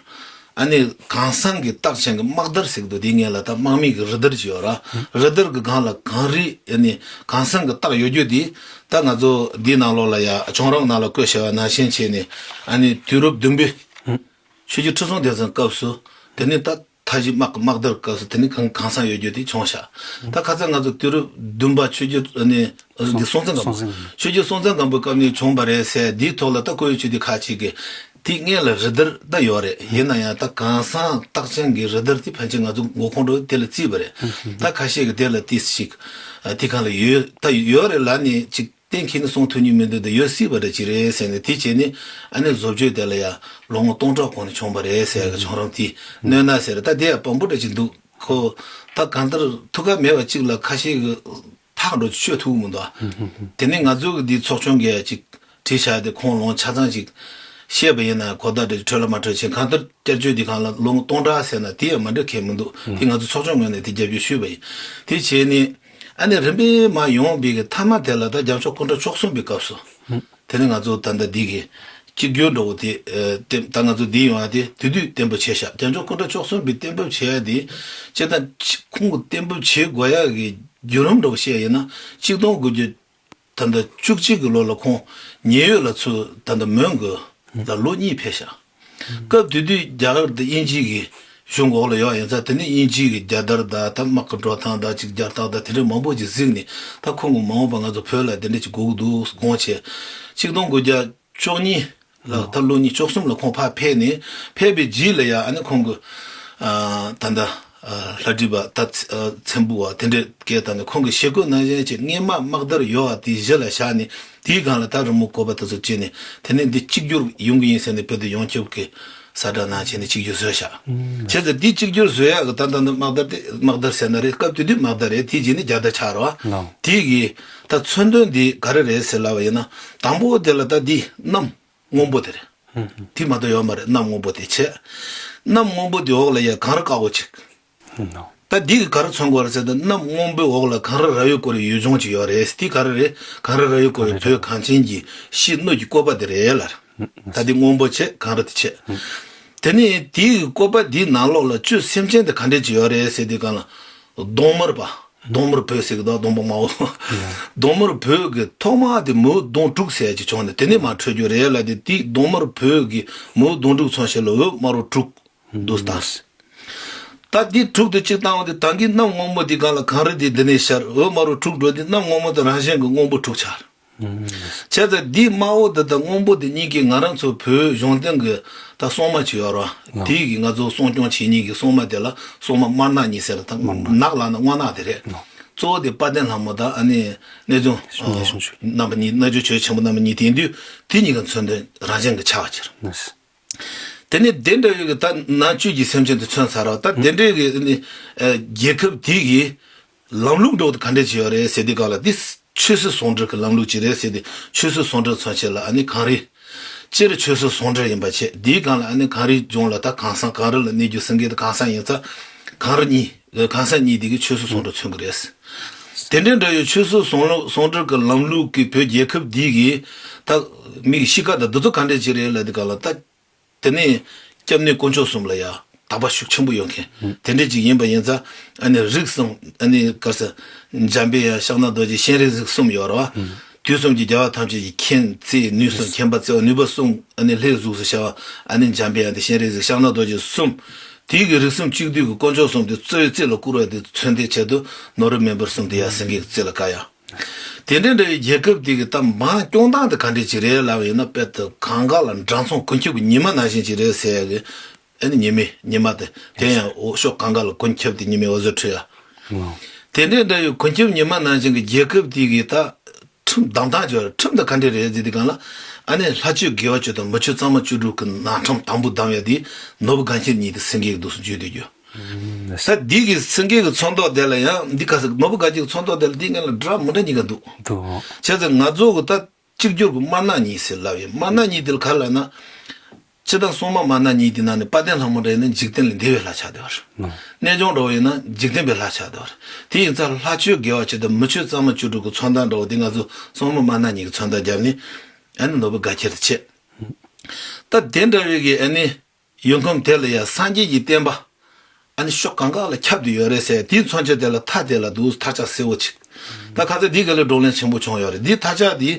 ཨ་ནི་གངས་སེང་གི་རྟགས་ཅན་གྱི་དམག་དར་ཟེར་གི་འདུག་དེའི་སྔོན་ལ་ད་དམག་མི་གི་རུ་དར་ཅིག་ཡོད་ར། རུ་དར་གི་སྒང་ལ་གངས་རི་ཨ་ནི་གངས་སེང་གི་རྟགས་ཡོད་རྒྱུ་དེ། ད་ང་ཚོ་འདིའི་ནང་ལོགས་ལ་ཡ་བྱུང་རིམ་ནང་ལ་བཀོད་བཞག་པ་ནང་བཞིན་བྱས་ནས་ཨ་ནི་དུས་རབས་བདུན་པའི་ཆོས་རྒྱལ་ཁྲི་སྲོང་ལྡེ་བཙན་སྐབས་སུ་དེ་ནི་ད་མཐའ་བཞི་དམག་གི་དམག་དར་སྐབས་སུ་དེ་ནི་གངས་གངས་སེང་ཡོད་རྒྱུ་དེ་བྱུང་ཤག་ད་ཁ་སང་ང་ཚོ་དུས་རབས་བདུན་པ་ཆོས་རྒྱལ་ཨ་ནི་འདི་སྲོང་བཙན་སྒམ་པོ། སྲོང་བཙན་སྒམ་པོ། ཆོས་རྒྱལ་སྲོང་བཙན་སྒམ་པོའི་སྐབས་ནས་བྱུང་བ་རེད་ཟེར་འདིའི་ཐོག་ལ་ད་བཀོད་ཡོད་ཆོས་དེ་ཁག་ཅིག་གི་དེའི་སྔོན་ལ་རུ་དར་ད་ཡོད་རེད། ཡིན་ན་ཡང་ད་གངས་སེང་རྟགས་ཅན་གྱི་རུ་དར་དེ་ཕལ་ཆེར་ང་ཚོ་མགོ་ཁུངས་འགྲོ་དེ་ལ་བརྩིས་པ་རེད། ད་ཁ་ཤས་ཀྱིས་དེ་ལ་ཏིས་ཞིག་དེ་གང་ལ་ཡོད་ད་ཡོད་རེད་ལབ་ནས་ཅིག་གཏན་འཁེལ་ནས་གསུང་ཐུབ་མྱོང་མི་འདུག་ད་ཡོད་སྲིད་པ་འདྲ་ཅིག་རེད་ཟེར་ནས་དེ་བྱས་ནས་ཨ་ནི་བཟོ་བཅོས་དེ་ལ་ཡང་ལོ་ངོ་སྟོང་ཕྲག་གོང་ནས་བྱུང་བ་རེད་ཟེར་གི་བྱུང་རིམ་དེ་གནོད་ན་ཟེར། ད་དེ་ཡང་དཔང་པོ་འདྲ་ཅིག་འདུག་ཁོ་ད་གང་ལྟར་ཐུགས་ཁག་མེད་པ་གཅིག་ལ་ཁ་ཤས་ཀྱི་ཐག་འགྲོ་ཆོད་ཐུབ་མི་འདུག་དེ་ནས་ང་ཚོ་གི་འདི་ཚོགས་ཆུང་གིས་ཅིག་བྲིས་བཞག་དེ་ཁོང་ལོ་ཆ་ཚང་ཅིག་བཤད་པ་ཡིན་ན་གོ་བརྡ་འདྲ་འཕྲོད་ལ་མ་འཕྲོད་ཕྱིན། གང་ལྟར་བསྐྱར་བཅོས་འདི་སྒང་ལ་ལོ་ངོ་སྟོང་ཕྲག་ཟེར་ན་དེ་ཡང་མ་འགྲིག་མཁན་མི་འདུག་དེ་ང་ཚོ་ཚོགས་ཆུང་ངོས་ནས་དེ་རྒྱབ་སྐྱོར་ཞུས་པ་ཡིན། དེ་བྱས་ནས་ཨ་ནི་རིམ་པས་མར་ཡོང་བའི་གི་མཐའ་མ་དེ་ལ་ད་རྒྱལ་མཆོག་སྐུ་ཕྲེང་བཅུ་གསུམ་པའི་སྐབས་སུ། དེ་ནི་ང་ཚོ་ད་ལྟ་འདི་གི་གཅིག་གྱུར་འགྲོ་བོ་དེ་ཨ་ཏེ་ད་ང་ཚོ་འདི་ཡོང་ཡ་དེ་དེ་དུས་གཏན་འབེབས་བྱས་ཤག་རྒྱལ་མཆོག་སྐུ་ཕྲེང་བཅུ་གསུམ་པའི་གཏན་འབེབས་བྱས་ཡ་དེ་སྤྱིར་བཏང་ཁོང་གི་གཏན་འབེབས་བྱེད་དགོས་ཡ་གི་བརྒྱུད་རིམ་འགྲོ་བཤད་ཡིན་ན་གཅིག་སྟོང་དགུ་བརྒྱ་ད་ལྟ་བཅུ་གཅིག་གི་ལོ་ལ་ཁོང་ཉེ་ཡོད་ལ་ཚུར་ད་ལྟ་མོན་གྷོ་ལ་ལོ་གཉིས་ཕེབས་ཤག་སྐབས་དེ་དུས་རྒྱ་གར་དེ་དབྱིན་ཇི་གི་གཞུང་འོག་ལ་ཡོད་ཡིན་ཙང་དེ་ནས་དབྱིན་ཇི་གི་རྒྱལ་དར་དང་ད་དམག་གི་འགྲོ་སྟངས་དང་ཅིག་རྒྱལ་རྟགས་དང་དེ་འདྲ་མང་པོ་ཅིག་གཟིགས་ནས་ད་ཁོང་གི་མ་འོངས་པ་ང་ཚོ་བོད་ལ་དེ་འདྲ་ཅིག་དགོས་ཀྱི་འདུག་དགོངས་བྱས། ཆིག་སྟོང་དགུ་བརྒྱ་བཅུ་གཉིས་ལ་ད་ལོ་ཉིས་བཅུ་གསུམ་ལ་ཁོང་ཕར་ཕེབས་ནས་ཕེབས་པའི་རྗེས་ལ་ཡང་ཨ་ནི་ཁོང་གི་ཨ་ད་ལྟ་ཨ་ལྷ་བྲིས་པ་ད་ཚེམ་བུ་བ་དེ་འདྲས་སྐད་བཏང་ནས་ཁོང་གི་ཞལ་བཀོད་ནང་བཞིན་གྱི་སྔས་མ་དམག་དར་ཡོད་པ་དེ་གཞི་ལ་བཞག་ནས་དེའི་སྒང་ལ་ད་རི་མོ་བཀོད་པ་དེ་ཚོ་བྱས་ནས་དེ་ནས་འདི་གཅིག་གྱུར་ཡོང་གི་ཡིན་ཟེར་ནས་བོད་དུ་ཡོངས་ཁྱབ་ཀྱི་གསལ་བསྒྲགས་གནང་བྱས་ནས་གཅིག་གྱུར་བཟོས་བཞག་བྱས་ཙང་འདི་གཅིག་གྱུར་བཟོ་ཡག་གི་ད་ལྟ་འདི་དམག་དར་དེ་དམག་དར་ཟེར་ན་རེད། སྐབས་དེ་དུས་དམག་དར་རེད། དེའི་རྗེས་ནས་རྒྱལ་དར་ཆགས་རེད་བ། དེ་གི་ད་མཚོན་དོན་འདི་ག་རེ་རེད་ཟེར་ལབ་པ་ཡིན་ན་དང་པོ་དེ་ལ་ད་འདི་གནམ་སྔོན་པོ་དེ་རེད། དེ་མ་གཏོགས་ཡོད་མ་རེད། གནམ་སྔོན་པོ་དེ་བྱས། གནམ་སྔོན་པོ་དེ་འོག་ལ་ཡ་གངས་རི་དཀར་པོ་ཅིག་ད་འདི་གི་ག་རེ་མཚོན་དགོས་རེད་ཟེར་ན་གནམ་སྔོན་པོའི་འོག་ལ་གངས་རི་ར་བས་བསྐོར་བའི་ཡུལ་ལྗོངས་ཅིག་ཡོད་རེད། དེ་ག་རེ་རེད། གངས་རི་ར་བས་བསྐོར་བའི་བོད་གངས་ཅན་གྱི་གཤིས་སྣོད་ཀྱི་བཀོད་པ་དེ་རེད་ལ། ད་འདི་སྔོན་པོ་བྱས་གངས་རི་དེ་བྱས། དེ་ནས་དེའི་བཀོད་པ་འདིའི་ནང་ལོགས་ལ་བཅུད་སེམས་ཅན་དེ་ག་འདྲས་ཅིག་ཡོད་རེད་ཟེར་དུས་སྒང་ལ། གདོང་དམར་པ། གདོང་དམར་བོད་ཟེར་གི་འདུག་གདོང་པ་དམར་པོ། གདོང་དམར་བོད་ཀྱི་ཐོག་མ་དེ་མིའུ་གདོང་དྲུག་ཟེར་ཅིག་བྱུང་ནས་དེ་ནས་མར་འཕྲོས་རྒྱུ་རེད་ལ། དེ་དེའི་གདོང་དམར་བོད་ཀྱི་མིའུ་གདོང་དྲུག་མཚོན་བྱེད་ལ་འོད་དམར་པོ་དྲུག་འདུག་ད། ད་འདི་དྲུག་དེ་གཅིག་བཏང་བ་དེ་ད་གིན་གནམ་སྔོན་པོ་འདི་སྒང་ལ་གངས་རི་དེ་འདི་ནས་ཤར། འོད་དམར་པོ་དྲུག་འགྲོ་དུས་གནམ་སྔོན་པོ་དེ་རང་བཞིན་གྱི་སྔོན་པོ་དྲུག་ཆགས། བྱས་ཙང་འདིའི་དམར་པོ་དེ་དང་སྔོན་པོ་དེ་གཉིས་ཀྱིས་ང་རང་ཚོ་བོད་གཞུང་དོན་གྱི་ད་སྲུང་མ་ཅིག་ཡོད་རེད་བ། དེ་གིས་ང་ཚོ་སྲུང་སྐྱོང་བྱེད་མཁན་གྱི་སྲུང་མ་དེ་ལ་སྲུང་མ་དམར་ནག་གཉིས་ཟེར་ད་དམར་ནག་ནག་ལབ་ན་སྔོ་ནག་དེ་རེད། གཙོ་བོ་དེ་དཔལ་ལྡན་ལྷ་མོ་དང་ཨ་ནི་རྣལ་འབྱོར་རྣམ་པ་གཉིས། རྣལ་འབྱོར་ཆོས་ཆེན་པོ་རྣམ་པ་གཉིས། དེ་དུས་དེ་གཉིས་ཀྱི་མཚོན་དོན་རང་བཞིན་གྱི་ཆགས་པ་ཅིག་རེད། དེ་ནས་དེ་འདྲ་བའི་གི་ད་ནང་བཅུད་ཀྱི་སེམས་ཅན་དེ་མཚོན་ཚར་བ། ད་དེ་འདྲའི་གི་ཨ་ནི་ཨ་རྒྱལ་ཁབ་དེ་གི་ལམ་ལུགས་འདྲ་བོ་དེ་ག་འདྲ་ཅིག་ཡོད་རེད་ཟེར་དུས་སྒང་ལ། འདི་ཆོས་སྲིད་ཟུང་འབྲེལ་གྱི་ལམ་ལུགས་ཅིག་རེད་ཟེར་ཏེ། ཆོས་སྲིད་ཟུང་འབྲེལ་མཚོན་བྱེད་ལ་ཨ་ནི་གངས་རི། སྤྱིར་ཆོས་སྲིད་ཟུང་འབྲེལ་ཡིན་པ་བྱས། དེའི་སྒང་ལ་ཨ་ནི་གངས་རིའི་ལྗོངས་ལ་ད་གངས་སེང་། གངས་རི་ལ་གནས་རྒྱུ་སེང་གེ་དང་གངས་སེང་ཡིན་ཙང་། གངས་རི་གཉིས། གངས་སེང་གཉིས་དེ་གིས་ཆོས་སྲིད་ཟུང་འབྲེལ་མཚོན་གྱི་རེད། དེ་འདྲའི་འདྲ་བའི་ཆོས་སྲིད་ཟུང་ཟུང་འབྲེལ་གྱི་ལམ་ལུགས་ཀྱི་བོད་རྒྱལ་ཁབ་འདི་གི་ད་མིའི་གཤིས་ཀ་དང་འདི་ཚོ་ག་འདྲ་ཅིག་རེད་ལབ་དུས་སྒང་ལ། ད་དེ་ནས་སྐྱབས་གནས་དཀོན་མཆོག་གསུམ་ལ་ཡང་དད་པ་ཤུགས་ཆེན་པོ་ཡོད་མཁན་དེ་འདྲ་ཅིག་ཡིན་པ་ཡིན་ཙང་། ཨ་ནི་རིགས་གསུམ། ཨ་ནི་ག་རེ་ཟེར། འཇམ་པའི་དབྱངས། ཤཱཀྱ་རྡོ་རྗེ། སྤྱན་རས་གཟིགས་གསུམ་ཡོད་རེད་བ། དུས་གསུམ་གྱི་རྒྱལ་བ་ཐམས་ཅད་ཀྱིས་མཁྱེན་བརྩེ་ནུས་གསུམ། མཁྱེན་པ་བརྩེ་བ་ནུས་པ་གསུམ། ཨ་ནི་ལྷའི་གཟུགས་སུ་ཤར་བ། ཨ་ནི་འཇམ་པའི་དབྱངས་དེ། སྤྱན་རས་གཟིགས། ཤཱཀྱ་རྡོ་རྗེ་གསུམ། དེའི་གི་རིགས་གསུམ་གཅིག་བསྡུས་ཀྱི་དཀོན་མཆོག་གསུམ་དེ་རྩ་བའི་རྩེ་ལ་བཀུར་བ་དེ་མཚོན་དེ་ཆེད་དུ། ནོར་བུ་མེ་འབར་གསུམ་དེ་ཡང་སེང་གེ་གི་རྩེ་ལ་བཀལ་ཡ། དེ་འདྲའི་འདྲ་བའི་རྒྱལ་ཁབ་དེ་གི་ད་མར་སྐྱོང་སྟངས་དེ་ག་འདྲ་ཅིག་རེད་ལབ་པ་ཡིན་ན། དཔེ་ད་གངས་དཀར་ལ་འདྲ་མཚུངས། གོས་ཁྱབ་ཀྱི་ཉི་མ་ནང་བཞིན་ཅིག་རེད་ཟེར་ཡ་གི། ཨ་ནི་ཉི་མའི་ཉི་མ་དེ། དེ་ཡང་འོ་ཕྱོགས་གངས་དཀར་ལ་གོས་ཁྱབ་དེ་ཉི་མའི་འོད་ཟེར་འཕྲོ་ཡ། དེ་འདྲའི་འདྲ་བའི་གོས་ཁྱབ་ཉི་མ་ནང་བཞིན་གྱི་རྒྱལ་ཁབ་དེ་གི་ད་ཁྲིམས་བསྡམ་སྟངས་ཅིག་ཡོད་རེད། ཁྲིམས་དེ་ག་འདྲ་རེད་ཟེར་དུས་སྒང་ལ། ཨ་ནི་ལྷ་ཆོས་དགེ་བ་བཅུ་དང་མི་ཆོས་གཙང་མ་བཅུ་དྲུག་གི་ནང་ཁྲིམས་དང་པོ་བསྡམས་ཡ་དེ་ནོར་བུ་དགའ་ཁྱེར་གཉིས་དེ་སེང་གེ་གི་འདུག་སེ་བརྗོད་དུ་གྱུར། ད་འདི་གི་སེང་གེ་གི་ཚོན་མདོག་དེ་ལ་ཡང་འདི་ག་ཟེར། ནོར་བུ་དགའ་ཁྱེར་གི་ཚོན་མདོག་དེ་ལ་འདི་སྔོན་ལ་འདྲ་མི་འདྲ་གཉིས་ཀ་འདུག་འདུག་བྱས་ཙང་ང་ཚོ་གི་ད་གཅིག་གྱུར་གྱི་དམར་ནག་གཉིས་ཟེར་ལབ་ཡིན། དམར་ནག་གཉིས་དེ་ལ་ག་རེ་ལབ་ན། སྤྱིར་བཏང་སྲུང་མ་དམར་ནག་གཉིས་དེ་ནང་ནས་དཔལ་ལྡན་ལྷ་མོ་འདྲ་ཡིན་ན་འཇིག་རྟེན་ལས་འདས་པའི་ལྷ་ཆགས་བསྡད་པ་རེད། རྣལ་འབྱོར་འདྲ་བོ་ཡིན་ན་འཇིག་རྟེན་པའི་ལྷ་ཆགས་བསྡད་པ་རེད། དེ་ཡིན་ཙང་ལྷ་ཆོས་དགེ་བ་བཅུ་དང་མི་ཆོས་གཙང་མ་བཅུ་དྲུག་གི་ཚོན་མདོག་འདྲ་བོ་དེ་ང་ཚོ་སྲུང་མ་དམར་ནག་གཉིས་ཀྱི་ཚོན་མདོག་བརྒྱབ་ནས། ཨ་ནི་ནོར་བུ་དགའ་ཁྱེར་དེ་ཆེ། ད་དེ་འདྲ་བའི་གི་ཨ་ནི། ཡུལ་ཁམས་དེ་ལ་ཡང་སངས་རྒྱས་ཀྱི་བསྟན་པ་ཨ་ནི་ཕྱོགས་གང་ག་ལ་ཁྱབ་བསྡད་ཡོད་རེད་ཟེར། དེའི་མཚོན་བྱེད་དེ་ལ་མཐའ་དེ་ལ་འདུག་མཐའ་ལྕགས་སེར་པོ་ཅིག་ད་ཁ་སང་འདི་ག་ལ་བགྲོ་གླེང་ཆེན་པོ་བྱུང་ཡོད་རེད། འདིའི་མཐའ་ལྕགས་འདི་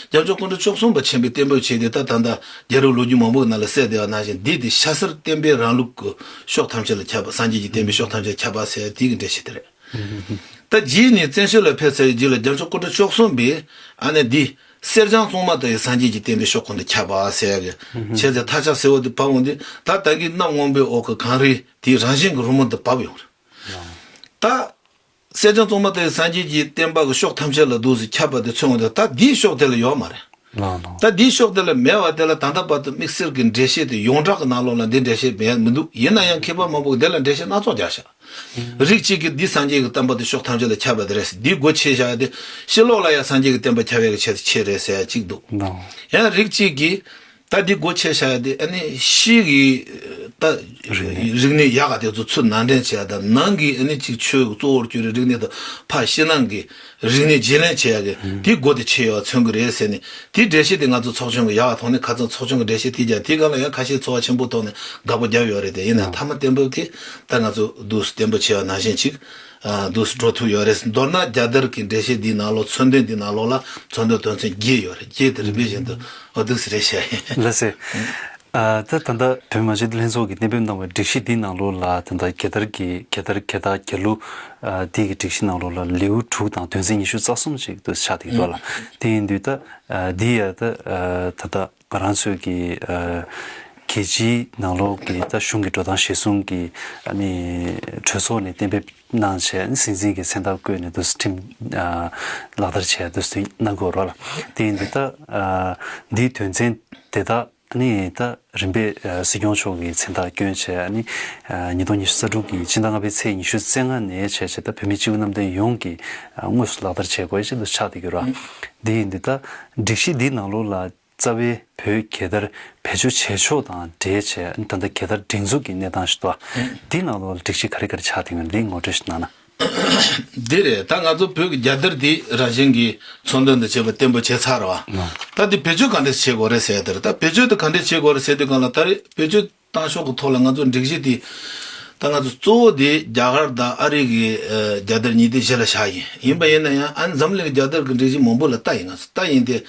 རྒྱལ་མཆོག་སྐུ་ཕྲེང་བཅུ་གསུམ་པ་ཆེན་པོའི་བསྟན་པ་བྱས་ཏེ། ད་ད་ལྟ་རྒྱལ་རབས་ལོ་རྒྱུས་མང་པོའི་ནང་ལ་གསལ་བསྡད་པ་ནང་བཞིན། འདི་དེ་ཤ་གསེར་བསྟན་པའི་རིང་ལུགས་ཀྱི་ཕྱོགས་ཐམས་ཅད་ལ་ཁྱབ་པ། སངས་རྒྱས་ཀྱི་བསྟན་པའི་ཕྱོགས་ཐམས་ཅད་ལ་ཁྱབ་པ་ཟེར་དེ་གི་འགྲེལ་བཤད་དེ་རེད། ད་རྗེས་ནས་བཙན་བྱོལ་ལ་ཕེབས་ཚར་བའི་རྗེས་ལ་རྒྱལ་མཆོག་སྐུ་ཕྲེང་བཅུ་གསུམ་པས་ཨ་ནི་འདི་གསེར་སྦྱངས་བཙོ་མ་ལྟ་བུའི་སངས་རྒྱས་ཀྱི་བསྟན་པའི་ཕྱོགས་ཀུན་ཏུ་ཁྱབ་པ་ཟེར་ཡ་གི། བྱས་ཙང་མཐའ་ལྕགས་སེར་པོ་འདི་བབས་འོང་དུས། ད་ད་གིན་གནམ་སྔོན་པོའི་འོག་གི་གངས་རི་དེའི་རང་བཞིན་གྱི་རི་མོ་འདི་བབས་ཡོང་རེད། ད་གསེར་སྦྱངས་བཙོ་མ་ལྟ་བུའི་སངས་རྒྱས་ཀྱི་བསྟན་པ་གི་ཕྱོགས་ཐམས་ཅད་ལ་འདུག་སེ་ཁྱབ་པ་དེ་མཚོན་འོང་དུས། ད་འདིའི་ཕྱོགས་དེ་ལ་ཡོད་མ་རེད། ལགས་ལགས། ད་འདིའི་ཕྱོགས་དེ་ལ་མེད་པ་དེ་ལ་ད་ལྟ་བར་དུ་དམིགས་བསལ་གྱི་འགྲེལ་བཤད་དེ་ཡོངས་གྲགས་ཀྱི་ནང་ལོགས་ལ་འདི་འགྲེལ་བཤད་མེད་མི་འདུག་ཡིན་ན་ཡང་མཁས་པ་མང་པོས་འདི་ལ་འགྲེལ་བཤད་སྣ་ཚོགས་རྒྱག་ཤག་རིགས་གཅིག་གིས་འདི་སངས་རྒྱས་ཀྱི་བསྟན་པ་དེ་ཕྱོགས་ཐམས་ཅད་ལ་ཁྱབ་པ་དེ་རེད། འདི་སྒོ་ཕྱེ་བཞག་ཡ་དེ་ཕྱི་ལོགས་ལ་ཡང་སངས་རྒྱས་ཀྱི་བསྟན་པ་ཁྱབ་ཡ་གི་ཆེད་དུ་ཕྱེ་རེད་ཟེར་ཡ་གཅིག་འདུག་ལགས། ཡང་རིགས་གཅིག་གིས་ད་འདི་སྒོ་ཕྱེ་བཞག་ཡ་དེ་ཨ་ནི་ཕྱི་གི་ད་རིག་གནས། རིག་གནས་ཡག་ག་དེ་ཚོ་ཚུར་ནང་འདྲེན་བྱེད་ཡ་དང་། ནང་གི་ཨ་ནི་ཅིག་ཆོས་གཙོ་བོར་གྱུར་པའི་རིག་གནས་དང་། ཕར་ཕྱི་ནང་གི་རིག་གནས་བརྗེ་ལེན་བྱེད་ཡ་གི་དེ་སྒོ་དེ་ཕྱེ་ཡོད་མཚོན་གྱི་རེད་ཟེར་ནས། དེའི་འགྲེལ་བཤད་དེ་ང་ཚོ་ཚོགས་ཆུང་གི་ཡག་ག་མཐོང་ནས། ཁ་སང་ཚོགས་ཆུང་གི་འགྲེལ་བཤད་དེ་རྒྱག་དེའི་སྒང་ལ་ཡང་ཁ་ཤས་ཚོར་བ་ཆེན་པོ་ཐོག་ནས་དགག་པ་བརྒྱབ་ཡོད་རེད་དེ། ཡིན་ན་མཐའ་མ་བསྟན་འབབ་དེ་ད་ང་ཚོ་འདུག་སེ་བརྟན་པོ་བྱེད་ཡ་ནང་བཞིན་ཅིག་ཨ་འདུག་སེ་འགྲོ་ཐུབ་ཡོད་རེད། མདོར་ན་རྒྱལ་དར་གྱི་འགྲེལ་བཤད་འདིའི་ནང་ལོགས། མཚོན་དོན་འདིའི་ནང་ལོགས་ལ་མཚོན་དོན་དོན་ཚན་བརྒྱད་ཡོད་རེད། བརྒྱད་དེ་རིམ་པས་བཞིན་དུ་འོ་འདུག་སེ་རེད་བཤད་ཡིན། ལགས་སེ། ཨ་ད་ད་ལྟ་བོད་མི་མང་སྤྱི་འཐུས་ལྷན་ཚོགས་ཀྱིས་གཏན་འབེབས་གནང་བའི་སྒྲིག་གཞི་འདིའི་ནང་ལོགས་ལ། ད་ལྟ་རྒྱལ་དར་གྱི། རྒྱལ་དར། རྒྱལ་དར། རྒྱལ་གླུ། ཨ་འདི་གི་སྒྲིག་གཞི་ནང་ལོགས་ལ་ལེའུ་དྲུག་དང་དོན་ཚན་ཉི་ཤུ་རྩ་གསུམ་ཅིག་ཏུ་ཆགས་བསྡད་ཀྱི་འདུག་ལགས། དེ་ཡིན་དུས་ད་ཨ་འདི་ཡ་ད་ཨ་ད་ལྟ་ང་རང་ཚོའི་གི་ཨ་རྒྱལ་སྤྱིའི་ནང་ལོགས་ཀྱི་ད་གཞུང་གི་འགྲོ་སྟངས་གཞིར་བཟུང་གི་ཨ་ནི་གྲོས་ཚོགས་ནས་གཏན་འབེབས་གནང་བྱས། སྲིད་འཛིན་གྱི་མཚན་རྟགས་བཀོད་ནས་འདུག་སེ་ཁྲིམས་ཨ་ལག་བསྟར་བྱས། འདུག་སེ་གནང་དགོས་རེད་ལགས། དེ་ཡིན་དུས་ད་ཨ་འདིའི་དོན་ཚན་དེ་དག་ནི་ད་རིམ་པས་ཨ་སྲིད་སྐྱོང་མཆོག་གི་མཚན་རྟགས་བསྐྱོན་བྱས། ཨ་ནི་ཨ་ཉིས་སྟོང་ཉི་ཤུ་རྩ་དྲུག་གི་སྤྱི་ཟླ་ལྔ་པའི་ཚེས་ཉི་ཤུ་རྩ་ལྔ་ནས་བྱས་བྱས་ད་བོད་མི་སྤྱི་བོ་གནམ་བསྟན་ཡོངས་ཀྱིས་ཨ་དངོས་སུ་ལག་བསྟར་བྱེད་དགོས་ཅེས་འདུག་ཆགས་བསྡད་ཀྱི་རེད། འདི་ཡིན་དུས་ད་སྒྲིག་གཞི་འདིའི་ནང་ལོགས་ལ་རྩ་བའི་བོད་རྒྱལ་དར་བེད་སྤྱོད་བྱེད་ཕྱོགས་དང་འབྲེལ་བྱས། ཨ་ནི་ད་ལྟ་རྒྱལ་དར་སྒྲེང་འཛུགས་ཀྱི་གནས་སྟངས་ཤིག་འདུག་འདིའི་ནང་ལོགས་ལ་སྒྲིག་གཞི་ག་རེ་ག་རེ་ཆགས་བསྡད་ཡོད་མེད་འདི་ངོ་སྤྲོད་ཞིག་གནང་ན། འདི་རེད། ད་ང་ཚོ་བོད་ཀྱི་རྒྱལ་དར་འདི་རང་བཞིན་གྱིས་མཚོན་དོན་དང་བཅས་པ་བརྟན་པོ་བྱས་ཚར་བ། ད་འདི་བེད་སྤྱོད་ག་འདྲས་བྱེད་དགོས་རེད་ཟེར་དེ་རེད། ད་བེད་སྤྱོད་དེ་ག་འདྲས་བྱེད་དགོས་རེད་ཟེར་དུས་སྒང་ལ། ད་རེས་བེད་སྤྱོད་བཏང་ཕྱོགས་ཀྱི་ཐོག་ལ་ང་ཚོ་སྒྲིག་གཞི་དེ། ད་ང་ཚོ་གཙོ་བོ་དེ་རྒྱ་གར་དང་ཨ་རི་གི་ཨ་རྒྱལ་དར་གཉིས་དེ་གཞི་ལ་བཞག་ཡིན། ཡིན་པ་ཡིན་ན་ཡང་ཨ་ནི་འཛམ་གླིང་གི་རྒྱལ་དར་གྱི་སྒྲིག་གཞི་མང་པོ་ལ་ལྟ་ཡིན། ང་ཚོ་ལྟ་ཡིན་ཏེ།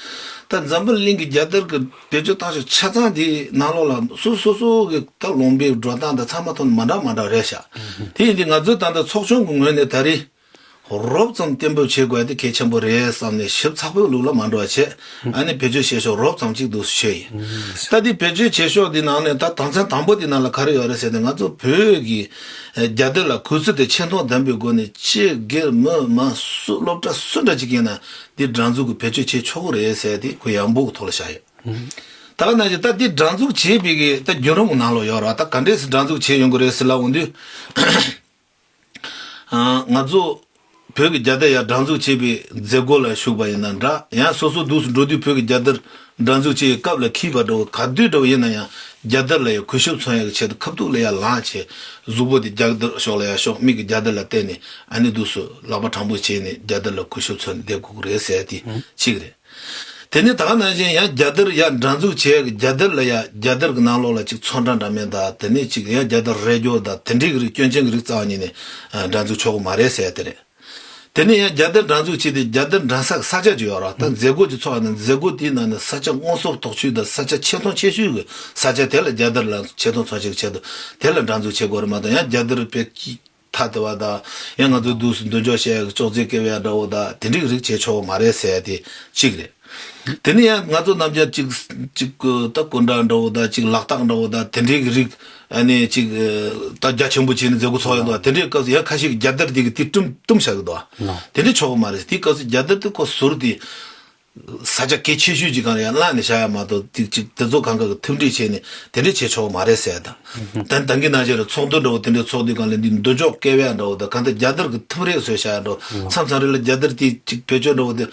ད་འཛམ་བུ་གླིང་གི་རྒྱལ་དར་གྱི་བེད་སྤྱོད་བཏང་ཕྱོགས་ཆ་ཚང་དེའི་ནང་ལོགས་ལ་སོ་སོ་སོ་སོ་གི་ད་ལུང་པའི་འགྲོ་སྟངས་དང་ཚང་མ་ཐོག་ནས་མ་འདྲ་མ་འདྲ་རེད་ཤག་དེ་ཡིན་དུས་ང་ཚོའི་ད་ལྟ་ཚོགས་ཆུང་གི་ངོས་ནས་ད་རེས་ རོབ་ཙམ་གཏན་འབེབས་བྱེད་དགོས་དེ་གལ་ཆེན་པོ་རེད་བསམ་ནས་ཞིབ་ཚགས་པོའི་ལུགས་ལ་མ་འགྲོ་བ་བྱས། ཨ་ནི་བེད་སྤྱོད་བྱེད་ཕྱོགས་རོབ་ཙམ་ཅིག་འདུག་སེ་ཤོད་ཡིན། ད་དེ་བེད་སྤྱོད་བྱེད་ཕྱོགས་འདི་ནང་ནས་ད་དོན་ཚན་དང་པོ་འདི་ནང་ལ་ག་རེ་ཡོད་རེད་ཟེར་ན། ང་ཚོ་བོད་ཀྱི་རྒྱལ་དར་ལ་གུས་བརྩི་དང་ཆེ་མཐོང་ལྡན་པའི་སྒོ་ནས་སྤྱི་སྒེར་མི་མང་སུ་སློབ་གྲྭ་སུ་འདྲ་ཅིག་ཡིན་ན་འདི་སྒྲ་འཛུགས་ཀྱི་བེད་སྤྱོད་བྱེད་ཆོག་གི་རེད་ཟེར་དེ་ཁོ་ཡང་འབོད་ཀྱི་ཐོག་ལ་བཞག་ཡོད། ད་ག་ནང་བཞིན་ད་འདི་སྒྲ་འཛུགས་བྱེད་པའི་གི་ད་བརྒྱུད་རིམ་གྱི་ནང་ལོགས་ཡོད་རེད། ད་ག་འདྲས་སེ་སྒྲ་འཛུགས་བྱེད་ཡོང་གི་རེད་ཟེར་ལབ་འོང་དུས། ང་ཚོ་བོད་ཀྱི་རྒྱལ་དར་ཡར་སྒྲ་འཛུགས་བྱེད་པའི་མཛད་སྒོ་ལ་ཞུགས་པ་ཡིན་ན་འདྲ། ཡང་སོ་སོ་འདུག་སེ་འགྲོ་དུས་བོད་ཀྱི་རྒྱལ་དར་སྒྲ་འཛུགས་བྱེད་པའི་སྐབས་ལ་འཁྱེར་བ་འདྲ་བོ་ག་དུས་འདྲ་བོ་ཡིན་ན་ཡང་རྒྱལ་དར་ལ་ཡང་གུས་ཞབས་མཚོན་ཡག་གི་ཆེད་དུ་ཁ་ཐུག་ལ་ཡར་ལངས་བྱས་གཟུགས་པོ་དེ་རྒྱལ་དར་ཕྱོགས་ལ་ཡར་ཕྱོགས། མིག་གིས་རྒྱལ་དར་ལ་བལྟས་ནས་ཨ་ནི་འདུག་སེ་ལག་པ་དྲང་པོ་བྱས་ནས་རྒྱལ་དར་ལ་གུས་ཞབས་མཚོན་བསྡད་དགོས་ཀྱི་རེད་ཟེར་དེ་གཅིག་རེད། དེ་ནས་ད་ག་ནང་བཞིན་ཡང་རྒྱལ་དར་ཡར་སྒྲ་འཛུགས་བྱས་རྒྱལ་དར་ལ་ཡང་རྒྱལ་དར་གྱི་ནང་ལོགས་ལ་ཅིག་ཚོན་ཁྲ་འདྲ་མིན་དང་དེ་ནས་ཅིག་ཡང་རྒྱལ་དར་རལ་རྒྱོ་དང་དེ་འདྲའི་གི་རིགས་སྐྱོན་ཅན་གྱི་རིགས་རྩ་བ་ཉིད་ནས་ཨ་སྒྲ་འཛུགས་ཆོག་གི་མ་རེད་ཟེར་ཡ་དེ་རེད། དེ་ནས་ཡང་རྒྱལ་དར་སྒྲ་འཛུགས་བྱས་ཏེ་རྒྱལ་དར་འགྲན་ས་གི་ས་ཆ་ཅིག་ཡོད་རེད། ད་མཛད་སྒོ་ཅིག་ཚོགས་ཡོང་ན་མཛད་སྒོ་དེའི་ནང་ནས་ས་ཆ་སྔོ་སོགས་དོག་ཆུ་དང་ས་ཆ་ཆེ་མཐོང་ཆེ་ཤོས་ཀྱི་ས་ཆ་དེ་ལ་རྒྱལ་དར་ལ་ཆེ་མཐོང་ཚོན་ཆེ་གི་ཆེད་དུ་དེ་ལ་སྒྲ་འཛུགས་བྱེད་དགོས་རེད་མ་གཏོགས། ཡང་རྒྱལ་དར་དཔེ་ཐ་དད་པ་དང་ཡང་ང་ཚོའི་འདུག་སེ་མདུན་ཅོག་བཤད་ཡག་གི་ཅོག་ཙེ་བཀལ་བ་འདྲ་བོ་དང་དེ་འདྲའི་རིགས་བྱེད་ཆོག་གི་མ་རེད་ཟེར་ཡ་དེ་གཅིག་རེད། དེ་ནས་ཡང་ང་ཚོ་རྣམས་ཀྱང་གཅིག་གཅིག་ད་སྐུ་འདྲ་འདྲ་བོ་དང་གཅིག་ལག་རྟགས་འདྲ་བོ་དང་དེ་འདྲའི་གི་རིགས་ཨ་ནི་གཅིག་ད་རྒྱ་ཆེན་པོ་བྱས་ནས་མཛད་སྒོ་ཚོགས་ཡོང་འདུག་དེ་འདྲའི་སྐབས་སུ་ཡང་ཁ་ཤས་ཀྱིས་རྒྱལ་དར་དེ་གི་དེ་བཀྲུམ་བཀྲུམ་བཞག་གི་འདུག་དེ་འདྲ་ཆོག་གི་མ་རེད། དེའི་སྐབས་སུ་རྒྱལ་དར་དེ་ཁོ་ཟུར་དེ་ས་ཆ་གལ་ཆེ་ཤོས་ཀྱི་སྒང་ལ་ཡང་བླངས་ནས་བཞག་ཡ་མ་གཏོགས། དེ་གཅིག་དེ་ཚོ་གང་ག་གི་མཐུན་སྒྲིལ་བྱས་ནས་དེ་འདྲ་བྱེད་ཆོག་མ་རེད་ཟེར་ཡ་དང་། ད་ད་གིན་ནང་བཞིན་རེད། ཚོགས་འདུ་འདྲ་བོ་དེ་འདྲའི་ཚོགས་དུས་སྒང་ལ་འདི་མདུན་ཅོག་བཀལ་བ་འདྲ་བོ་དང་གང་ལྟར་རྒྱལ་དར་གྱི་ཐུམ་རེ་བཟོས་བཞག་ཡ་འདྲ་བོ། མཚམས་མཚམས་རེ་ལ་རྒྱལ་དར་དེ་གཅིག་བེད་སྤྱོད་འདྲ་བོ་དེ་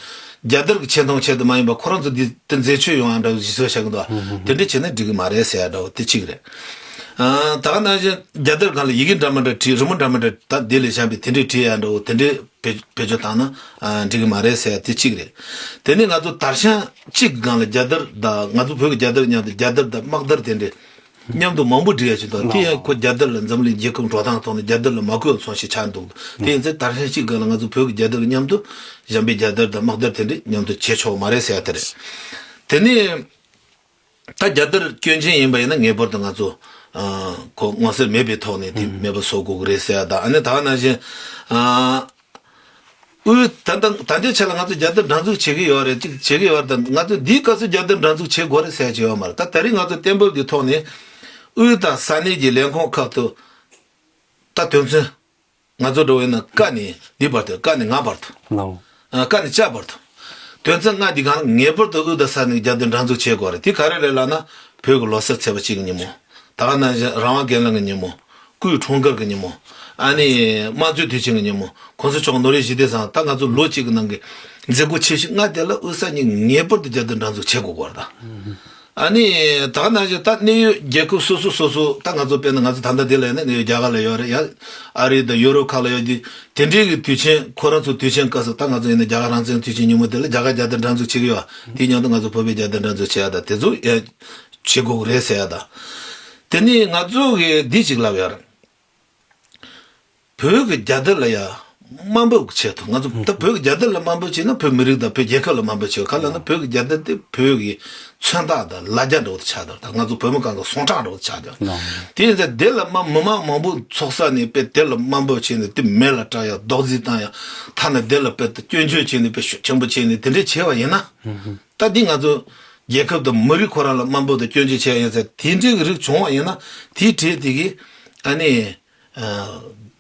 རྒྱལ་དར་གྱི་ཆེ་མཐོང་ཆེད་དུ་མ་ཡིན་པ་ཁོ་རང་ཚོ་འདི་དེ་མཛེས་ཆོས་ཡོང་ཡ་འདྲ་བོ་ཞིག་བཟོས་བཞག་གི་འདུག་དེ་འདྲ་བྱས་ན་འགྲིག་གི་མ་རེད་ཟེར་ཡ་འདྲ་བོ་དེ་གཅིག་རེད། ད་ག་ནང་བཞིན་རྒྱལ་དར་སྒང་ལ་ཡི་གེ་འདྲ་མི་འདྲ་བྲིས། རི་མོ་འདྲ་མི་འདྲ་ད་དེ་ལས་གཞན་པའི་དེ་འདྲའི་བྲིས་ཡ་འདྲ་བོ་དེ་འདྲའི་བེད་བེད་སྤྱོད་བཏང་ན་ཨ་འགྲིག་གི་མ་རེད་ཟེར་ཡ་དེ་གཅིག་རེད། དེ་ནས་ང་ཚོ་དར་ཤང་གཅིག་གི་སྒང་ལ་རྒྱལ་དར་དང་ང་ཚོ་བོད་ཀྱི་རྒྱལ་དར་མཉམ་དུ་རྒྱལ་དར་དང་དམག་དར་དེ་འདྲའི་མཉམ་དུ་མང་པོ་སྒྲིག་ཡ་ཅིག་འདུག་དེ་ཡང་ཁོ་རྒྱལ་དར་ལ་འཛམ་གླིང་རྒྱལ་ཁབ་འགྲོ་སྟངས་ཐོག་ནས་རྒྱལ་དར་ལ་མ་གུས་པ་མཚོན་བྱེད་ཆགས་འདུག་དེ་ཡིན་ཚེ་དར་ཤང་གཅིག་གི་སྒང་ལ་ང་ཚོ་བོད་ཀྱི་རྒྱལ་དར་གྱི་མཉམ་དུ་གཞན་པའི་རྒྱལ་དར་དང་དམག་དར་དེ་འདྲའི་མཉམ་དུ་བྱེད་ཆོག་མ་རེད་ཟེར་ཡ་དེ་རེད། དེ་ནས། ད་རྒྱལ་དར་སྐྱོན་ཅན་ཡིན་པ་ཡིན་ན་ངེས་པར་དུ་ང་ཚོ་ཨ་ཁོ་མངོན་གསལ་མེད་པའི་ཐོག་ནས་དེ་མེད་པ་བཟོ་དགོས་ཀྱི་རེད་ཟེར་ཡ་དང་། ཨ་ནི་ད་ག་ནང་བཞིན་ཨ་དབུས་ད་ལྟ་ད་ལྟའི་ཆ་ལ་ང་ཚོ་རྒྱལ་དར་སྒྲ་འཛུགས་བྱེད་ཀྱི་ཡོད་རེད། ཅིག་བྱེད་ཀྱི་ཡོད་རེད། ད་ང་ཚོ་འདིའི་སྐབས་སུ་རྒྱལ་དར་སྒྲ་འཛུགས་བྱེད་དགོས་རེད་ཟེར་ཡ་ཅིག་ཡོད་མ་རེད། ད་ད་རིང་ང་ཚོ་གཏན་འབེབས་འདི་ཐོག་ནས་དབུས་དང་ས་གནས་ཀྱི་ལས་ཁུངས་ཁག་ཏུ་ད་དོན་ཚན། ང་ཚོ་འགྲོ་བས་ན་ཀ་ནས་འདི་བར་དུ། ཀ་ནས་ང་བར་དུ། ལའོ། ཨ་ཀ་ནས་ཅ་བར་དུ། དོན་ཚན་ལྔ་འདི་གང་ངེས་པར་དུ་དབུས་དང་ས་གནས་རྒྱལ་དོན་སྒྲ་འཛུགས་བྱེད་དགོས་རེད། དེ་ག་རེ་རེད་ལབ་ན་བོད་ཀྱི་ལོ་གསར་ཚེས་པ་གཅིག་གི་ཉིན་མོ། ད་ག་ནང་བཞིན་རང་དབང་སྒེར་ལངས་ཀྱི་ཉིན་མོ། སྐུའི་འཁྲུངས་སྐར་གྱི་ཉིན་མོ། ཨ་ནི་དམངས་གཙོའི་དུས་ཆེན་གྱི་ཉིན་མོ། གོང་ས་མཆོག་ནོར་བུའི་ཞི་བདེ་བཟང་ད་ང་ཚོ་ལོ་གཅིག་གི་ནང་གི་མཛད་སྒོ་ཆེ་ཤོས་ལྔ་དེ་ལ་དབུས་ས་གཉིས་ངེས་པར་དུ་རྒྱལ་དོན་སྒྲ་འཛུགས་བྱེད་དགོས་ཀྱི་རེད་ད། ཨ་ནི་ད་ག་ནང་བཞིན་ད་གནས་ཡུལ་རྒྱལ་ཁབ་སོ་སོ་སོ་སོ་ད་ང་ཚོ་དཔེར་ན་ང་ཚོ་ད་ལྟ་འདི་ལ་ཡིན་ན་གནས་ཡུལ་རྒྱ་གར་ལ་ཡོད་རེད། ཡང་ཨ་རི་དང་ཡུ་རོབ་ཁག་ལ་ཡོད་དུས་དེ་འདྲའི་གི་དུས་ཆེན་ཁོ་རང་ཚོ་དུས་ཆེན་སྐབས་སུ་ད་ང་ཚོ་ཡིན་ན་རྒྱ་གར་རང་བཙན་དུས་ཆེན་ཉིན་མོ་དེ་ལ་རྒྱ་གར་རྒྱལ་དར་སྒྲ་འཛུགས་བྱེད་ཀྱི་ཡོད། དེའི་མཉམ་དུ་ང་ཚོ་བོད་པའི་རྒྱལ་དར་སྒྲ་འཛུགས་བྱེད་ཡ་ད་དེ་ཚོ་ཡང་བྱེད་དགོས་ཀྱི་རེད་ཟེར་ཡ་ད། དེ་ནས་ང་ཚོ་གིས་འདི་ཅིག་ལབ་ཡོད་རེད། བོད་ཀྱི་རྒྱལ་དར་ལ་ཡང་དམའ་འབེབས་ཀྱི་ཆེད་དུ། ང་ཚོ་ད་བོད་ཀྱི་རྒྱལ་དར་ལ་དམའ་འབེབས་བྱས་ན་བོད་མི་རིགས་དང་བོད་རྒྱལ་ཁབ་ལ་དམའ་འབེབས་བྱེད། ག་ལབ་ན་བོད་ཀྱི་རྒྱལ་དར་དེ་བོད་ཀྱི་མཚོན་རྟགས་དང་ལ་རྒྱ་འདྲ་བོ་དེ་ཆགས་འདུག་ད་ང་ཚོ་བོད་མི་གང་ག་ཟུངས་ཁྲག་འདྲ་བོ་དེ་ཆགས་འདུག་དེ་ཡིན་ཙང་དེ་ལ་དམའ་མི་མང་མང་པོ་ཚོགས་ས་ནས་དཔེ་དེ་ལ་དམའ་འབེབས་བྱས་ནས་དེ་མེ་ལ་སྲེག་ཡ་རྡོག་རྫིས་བཏང་ཡ་ཐ་ན་དེ་ལ་དཔེ་སྐྱོན་བརྗོད་བྱས་ནས་དཔེ་ཤུགས་ཆེན་པོ་བྱས་ནས་དེ་འདྲས་བྱས་པ་ཡིན་ན། ད་འདི་ང་ཚོ་རྒྱལ་ཁབ་དང་མི་རིགས་ཁོ་རང་ལ་དམའ་འབེབས་དང་སྐྱོན་བརྗོད་བྱས་ཡིན་ཟེར་དེ་འདྲའི་རིགས་བྱུང་བ་ཡིན་ན་དེའི་གྲས་དེ་གིས་ཨ་ནི་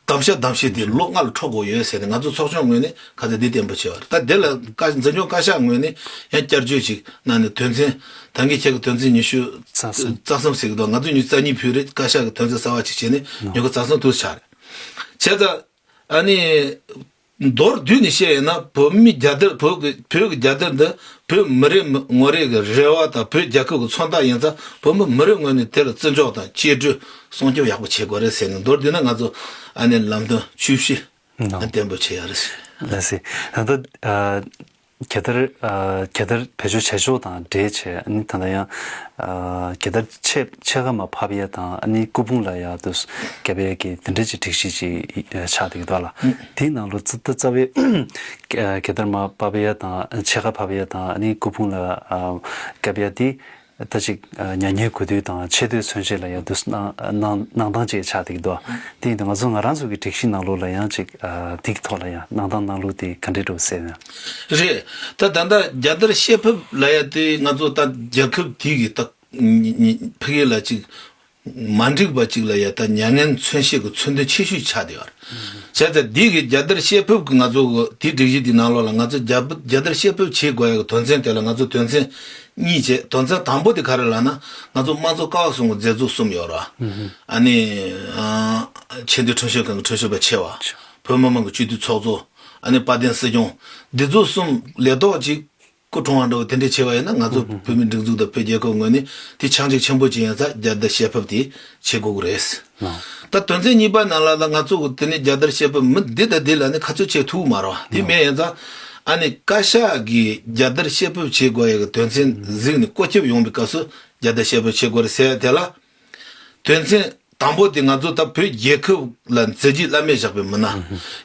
གདམ་ཤ་གདམ་ཤེས་དེ་ལོ་ལྔ་ལ་འཕྲོག་དགོས་ཡོད་ཟེར་ནས་ང་ཚོ་ཚོགས་ཆུང་ངོས་ནས་ཁ་ཚ་འདི་བརྟན་པོ་བྱས་པ་རེད། ད་དེ་ལ་བཀའ་འཛིན་སྐྱོང་བཀའ་ཤག་ངོས་ནས་ཡང་བསྐྱར་བརྗོད་ཅིག་གནང་ནས་དོན་ཚན་ད་གིན་ཁྱེད་ཀྱི་དོན་ཚན་ཉི་ཤུ་རྩ་གསུམ་ཟེར་གི་འདུག་ང་ཚོ་ཉི་ཤུ་རྩ་གཉིས་ཕུལ་རེད། བཀའ་ཤག་གི་དོན་ཚན་གསར་བ་ཅིག་བྱས་ནས་ཉི་ཤུ་རྩ་གསུམ་དུ་ཆགས་རེད། བྱས་ཙང་། ཨ་ནི། མདོར་བསྡུས་ནས་བཤད་ཡིན་ན་བོད་མིའི་རྒྱལ་དར་བོད་ཀྱི་བོད་ཀྱི་རྒྱལ་དར་འདི་བོད་མི་རེ་ངོ་རེ་གི་རེ་བ་དང་བོད་རྒྱལ་ཁབ་ཀྱི་མཚོན་རྟགས་ཡིན་ཙང་བོད་མི་མི་རེ་ངོས་ནས་དེ་ལ་བརྩི་འཇོག་དང་གཅེས་སྤྲས་སྲུང་སྐྱོབ་ཡག་པོ་བྱེད་དགོས་རེད་ཟེར་ནས། མདོར་བསྡུས་ན་ང་ཚོ་ཨ་ནི་ལམ་སྟོན་བཅུ་བཞི་ནོ། བརྟན་པོ་བྱེད་ཡ་རེད་ཟེར། ལགས་སེ། ད་ལྟ་ཨ། རྒྱལ་དར་ཨ། རྒྱལ་དར་བེད་སྤྱོད་བྱེད་ཕྱོགས་དང་འབྲེལ་བྱས། ཨ་ནི་ད་ལྟ་ཡང་ཨ། རྒྱལ་དར་ཕྱེད་ཕྱེད་ཀ་མར་ཕབ་ཡས་དང་། ཨ་ནི་སྐུ་ཕུང་ལ་ཡར་དུ་བརྒྱབ་ཡས་ཀྱི་དེ་འདྲ་ཅིག་སྒྲིག་གཞི་ཅིག་ཆགས་བསྡད་ཀྱི་འདུག་ལ། དེའི་ནང་ལོ་ཙི་ད་རྩ་བའི་རྒྱལ་དར་མར་ཕབ་ཡས་དང་ཕྱེད་ཀ་ཕབ་ཡས་དང་། ཨ་ནི་སྐུ་ཕུང་ལ་ཨ། བརྒྱབ་ཡས་དེ། ད་ཅིག་ཨ་མྱ་ངན་གུས་འདུད་དང་ཆེ་བསྟོད་མཚོན་བྱེད་ལ་ཡང་དུ་གནང་གནང་གནང་སྟངས་ཅིག་ཆགས་བསྡད་ཀྱི་འདུག་དེ་ཡིན་དུས་ང་ཚོ་ང་རང་ཚོ་གི་སྒྲིག་གཞི་ནང་ལོགས་ལ་ཡང་ཅིག་ཨ་དེ་གི་ཐོག་ལ་ཡང་གནང་སྟངས་གནང་ལུགས་དེ་ག་འདྲས་འདྲ་བོ་ཟེར་ན། རེད། ད་ད་ལྟ་རྒྱལ་དར་བཤད་ཕེབས་ལབ་ཡ་དེ་ང་ཚོ་ད་རྒྱལ་ཁབ་དེ་གི་ད་ཕ་གི་ལ་ཅིག་མ་འགྲིག་པ་ཅིག་ལ་ཡ་ད་མྱ་ངན་མཚོན་བྱེད་ཀྱི་མཚོན་དོན་ཆེ་ཤོས་ཆགས་བསྡད་ཡོད་རེད། བྱས་ཙང་འདི་གི་རྒྱལ་དར་བཤད་ཕེབས་ཀྱི་ང་ཚོ་གི་དེ་སྒྲིག་གཞི་དེ་ནང་ལོགས་ལ་ང་ཚོ་རྒྱལ་རྒྱལ་དར་བཤད་ཕེབས་བྱེད་དགོས་ཡ་གི་དོན་ཚན་དེ་ལ་ང་ཚོ་དོན་ཚན་གཉིས་བྱས། དོན་ཚན་དང་པོ་དེ་ག་རེ་ལབ་ན། ང་ཚོ་དམངས་གཙོ་ཀ་བ་གསུམ་གྱི་མཛད་གཙོ་གསུམ་ཡོད་ར། ཨ་ནི་ཨ་ཆེས་མཐོའི་ཁྲིམས་ཞིབ་ཁང་གི་ཁྲིམས་ཞིབ་པ་ཆེ་བ། བོད་མི་མང་གི་སྤྱི་འཐུས་ཚོགས་གཙོ། ཨ་ནི་དཔལ་ལྡན་སྲིད་སྐྱོང་། འདི་ཚོ་གསུམ་ལས་ཐོག་ཅིག་སྐུ་གྲོངས་པ་འདྲ་བོ་དེ་འདྲས་བྱས་པ་ཡིན་ན་ང་ཚོ་བོད་མི་སྒྲིག་འཛུགས་དང་བོད་རྒྱལ་ཁབ་ངོས་ནས་དེ་ཆག་འཇིག་ཆེན་པོ་ཅིག་ཡིན་ཙང་རྒྱལ་དར་བཤད་ཕེབས་དེ་བྱེད་དགོས་ཀྱི་རེད། ད་དོན་ཚན་གཉིས་པ་ནང་ལ་ད་ང་ཚོ་གི་དེ་ནས་རྒྱལ་དར་བཤད་ཕེབས་མི་འདི་དང་འདི་ལ་ནི་ཁ་ཚོད་བྱེད་ཐུབ་མ་རེད་བ། དེ་མེད་ཡིན་ཙང་ཨ་ནི་བཀའ་ཤག་གིས་རྒྱལ་དར་བཤད་ཕེབས་བྱེད་དགོས་ཡ་གི་དོན་ཚན་གཟིགས་ནས་བཀོད་ཁྱབ་ཡོང་བའི་སྐབས་སུ་རྒྱལ་དར་བཤད་ཕེབས་བྱེད་དགོས་རེད་ཟེར་ཡ་དེ་ལ། དོན་ཚན་དང་པོ་དེ་ང་ཚོ་ད་བོད་རྒྱལ་ཁབ་ལ་མཛད་རྗེས་བླ་མེད་བཞག་པའི་མི་སྣ།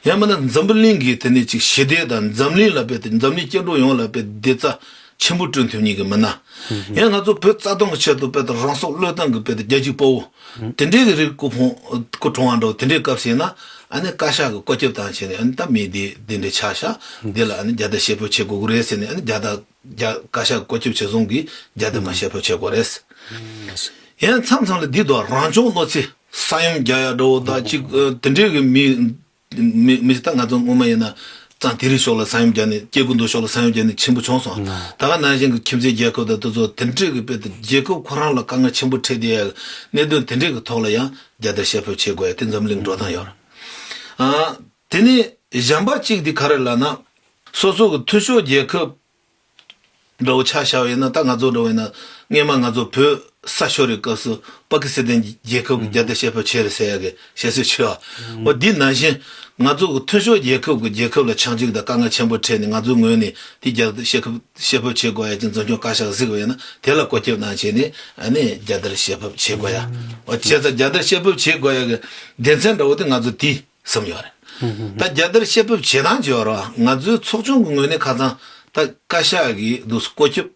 ཡང་མིན་ན་འཛམ་བུ་གླིང་གི་དེ་ནས་ཅིག་ཞི་བདེ་དང་འཛམ་གླིང་ལ་དཔེ་དེ་འཛམ་གླིང་སྐྱེ་འགྲོ་ཡོངས་ལ་དཔེ་བདེ་རྩ་ཆེན་པོ་བསྐྲུན་ཐུབ་མཁན་གྱི་མི་སྣ། ཡང་ང་ཚོ་བོད་རྩ་དོན་གྱི་ཆེད་དུ་དཔེ་དེ་རང་སྲོག་བློས་བཏང་གི་དཔེ་དེ་རྒྱལ་གཅེས་དཔའ་བོ། དེ་འདྲའི་གི་རིགས་སྐུ་ཕུང་སྐུ་གྲོངས་པ་འདྲ་བོ་དེ་འདྲའི་སྐབས་ཟེར་ན། ཨ་ནི་བཀའ་ཤག་གི་བཀོད་ཁྱབ་བཏང་བྱས་ནས་ཨ་ནི་ད་མི་དེ་དེ་འདྲའི་ཆགས་ཤག་འདི་ལ་ཨ་ནི་རྒྱལ་དར་བཤད་ཕེབས་བྱེད་དགོས་ཀྱི་རེད་ཟེར་ནས་ཨ་ནི་རྒྱལ་དར། རྒྱ་བཀའ་ཤག་བཀོད་ཁྱབ་བྱེད་སོང་གིས་རྒྱལ་དར་མར་བཤད་ཕེབས་བྱེད་དགོས་རེད། ཡང་མཚམས་མཚམས་ལ་འདི་དང་རང་སྐྱོང་གནོད་འཚེ་ས་ཡོམ་རྒྱག་ཡ་འདྲ་བོ་དང་ཅིག་ཨ་དེ་འདྲའི་གི་མི་མི་མི་ད་ང་ཚོ་སྔོན་མ་ཡིན་ན་གཙང་དེ་རིང་ཕྱོགས་ལ་ས་ཡོམ་རྒྱག་ནས་སྐྱེ་རྒུ་མདོ་ཕྱོགས་ལ་ས་ཡོམ་རྒྱག་ནས་ཆེན་པོ་བྱུང་སོང་། ད་ག་ནང་བཞིན་གི་ཁྱིམ་མཚེས་རྒྱལ་ཁབ་དང་དེ་ཚོ་དེ་འདྲའི་གི་དཔེ་དེ་རྒྱལ་ཁབ་ཁོ་རང་ལ་དཀའ་ངལ་ཆེན་པོ་འཕྲད་བསྡད་ཡ་གནད་དོན་དེ་འདྲའི་གི་ཐོག་ལ་ཡང་རྒྱལ་དར་བཤད་ཕེབས་བྱེད་དགོས་ཡ་དེ་འཛམ་གླིང་འགྲོ་སྟངས་ཡོད་རེད། ཨ་དེ་ནས་གཞན་པ་གཅིག་དེ་ག་རེ་ལབ་ན། སོ་སོ་གི་མཐུན་ཕྱོགས་རྒྱལ་ཁབ་འདྲ་བོ་ཆ་བཞག་པ་ཡིན་ན། ད་ང་ཚོ་འདྲ་བོ་ཡིན་ན་སྔས་མ་ང་ཚོ་བོད་ས་ཤོར་བའི་སྐབས་སུ་པ་ཀི་སི་ཐན་རྒྱལ་ཁབ་ཀྱི་རྒྱལ་དར་བཤད་ཕེབས་བྱས་རེད་ཟེར་ཡ་གི་བཤད་སྲོལ་ཆེ་བ། འོ་འདི་ནང་བཞིན་ང་ཚོ་གི་མཐུན་ཕྱོགས་རྒྱལ་ཁབ་ཀྱི་རྒྱལ་ཁབ་ལ་ཆག་འཇིག་དང་དཀའ་ངལ་ཆེན་པོ་འཕྲད་ནས་ང་ཚོའི་ངོས་ནས་དེ་རྒྱལ་དར་བཤད་ཕེབས་བཤད་ཕེབས་བྱེད་དགོས་ཡ་ཅིག་འཛིན་སྐྱོང་བཀའ་ཤག་གཟིགས་པ་ཡིན་ན་དེ་ལ་བཀོད་ཁྱབ་གནང་བྱས་ནས་ཨ་ནི་རྒྱལ་དར་བཤད་ཕེབས་བྱེད་དགོས་ཡ། འོ་བྱས་ཙང་རྒྱལ་དར་བཤད་ཕེབས་བྱེད་དགོས་ཡ་གི་སྡེ་ཚན་འདྲ་བོ་དེ་ང་ཚོ་དེ། གསུམ་ཡོད་རེད། ད་རྒྱལ་དར་བཤད་ཕེབས་བྱེད་སྟངས་ཀྱི་ཡོད་རེད་བ། ང་ཚོའི་ཚོགས་ཆུང་གི་ངོས་ནས་ཁ་སང་ད་བཀའ་ཤག་གིས་འདུག་སེ་བཀོད་ཁྱབ་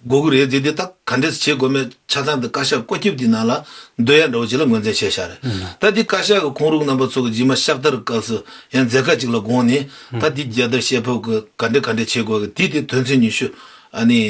དགོས་ཀྱི་རེད་ཟེར་དུས། ད་ག་འདྲས་བྱེད་དགོས་མེད་ཆ་ཚང་དེ་བཀའ་ཤག་བཀོད་ཁྱབ་དེའི་ནང་ལ་འདུ་ཡ་འདྲ་བོ་ཅིག་ལ་ངོས་འཛིན་བྱས་བཞག་རེད། ད་འདི་བཀའ་ཤག་གི་ཁོང་རང་རྣམ་པ་ཚོ་གི་རྗེས་མ་ཕྱག་བསྟར་སྐབས་སུ་ཡང་མཛད་དཀའ་ཅིག་ལ་དགོངས་ནས། ད་འདི་རྒྱལ་དར་བཤད་ཕེབས་ཀྱི་ག་འདྲས་ག་འདྲས་བྱེད་དགོས་ཀྱི་དེ་དེ་དོན་ཚན་ཉི་ཤུ་ཨ་ནི།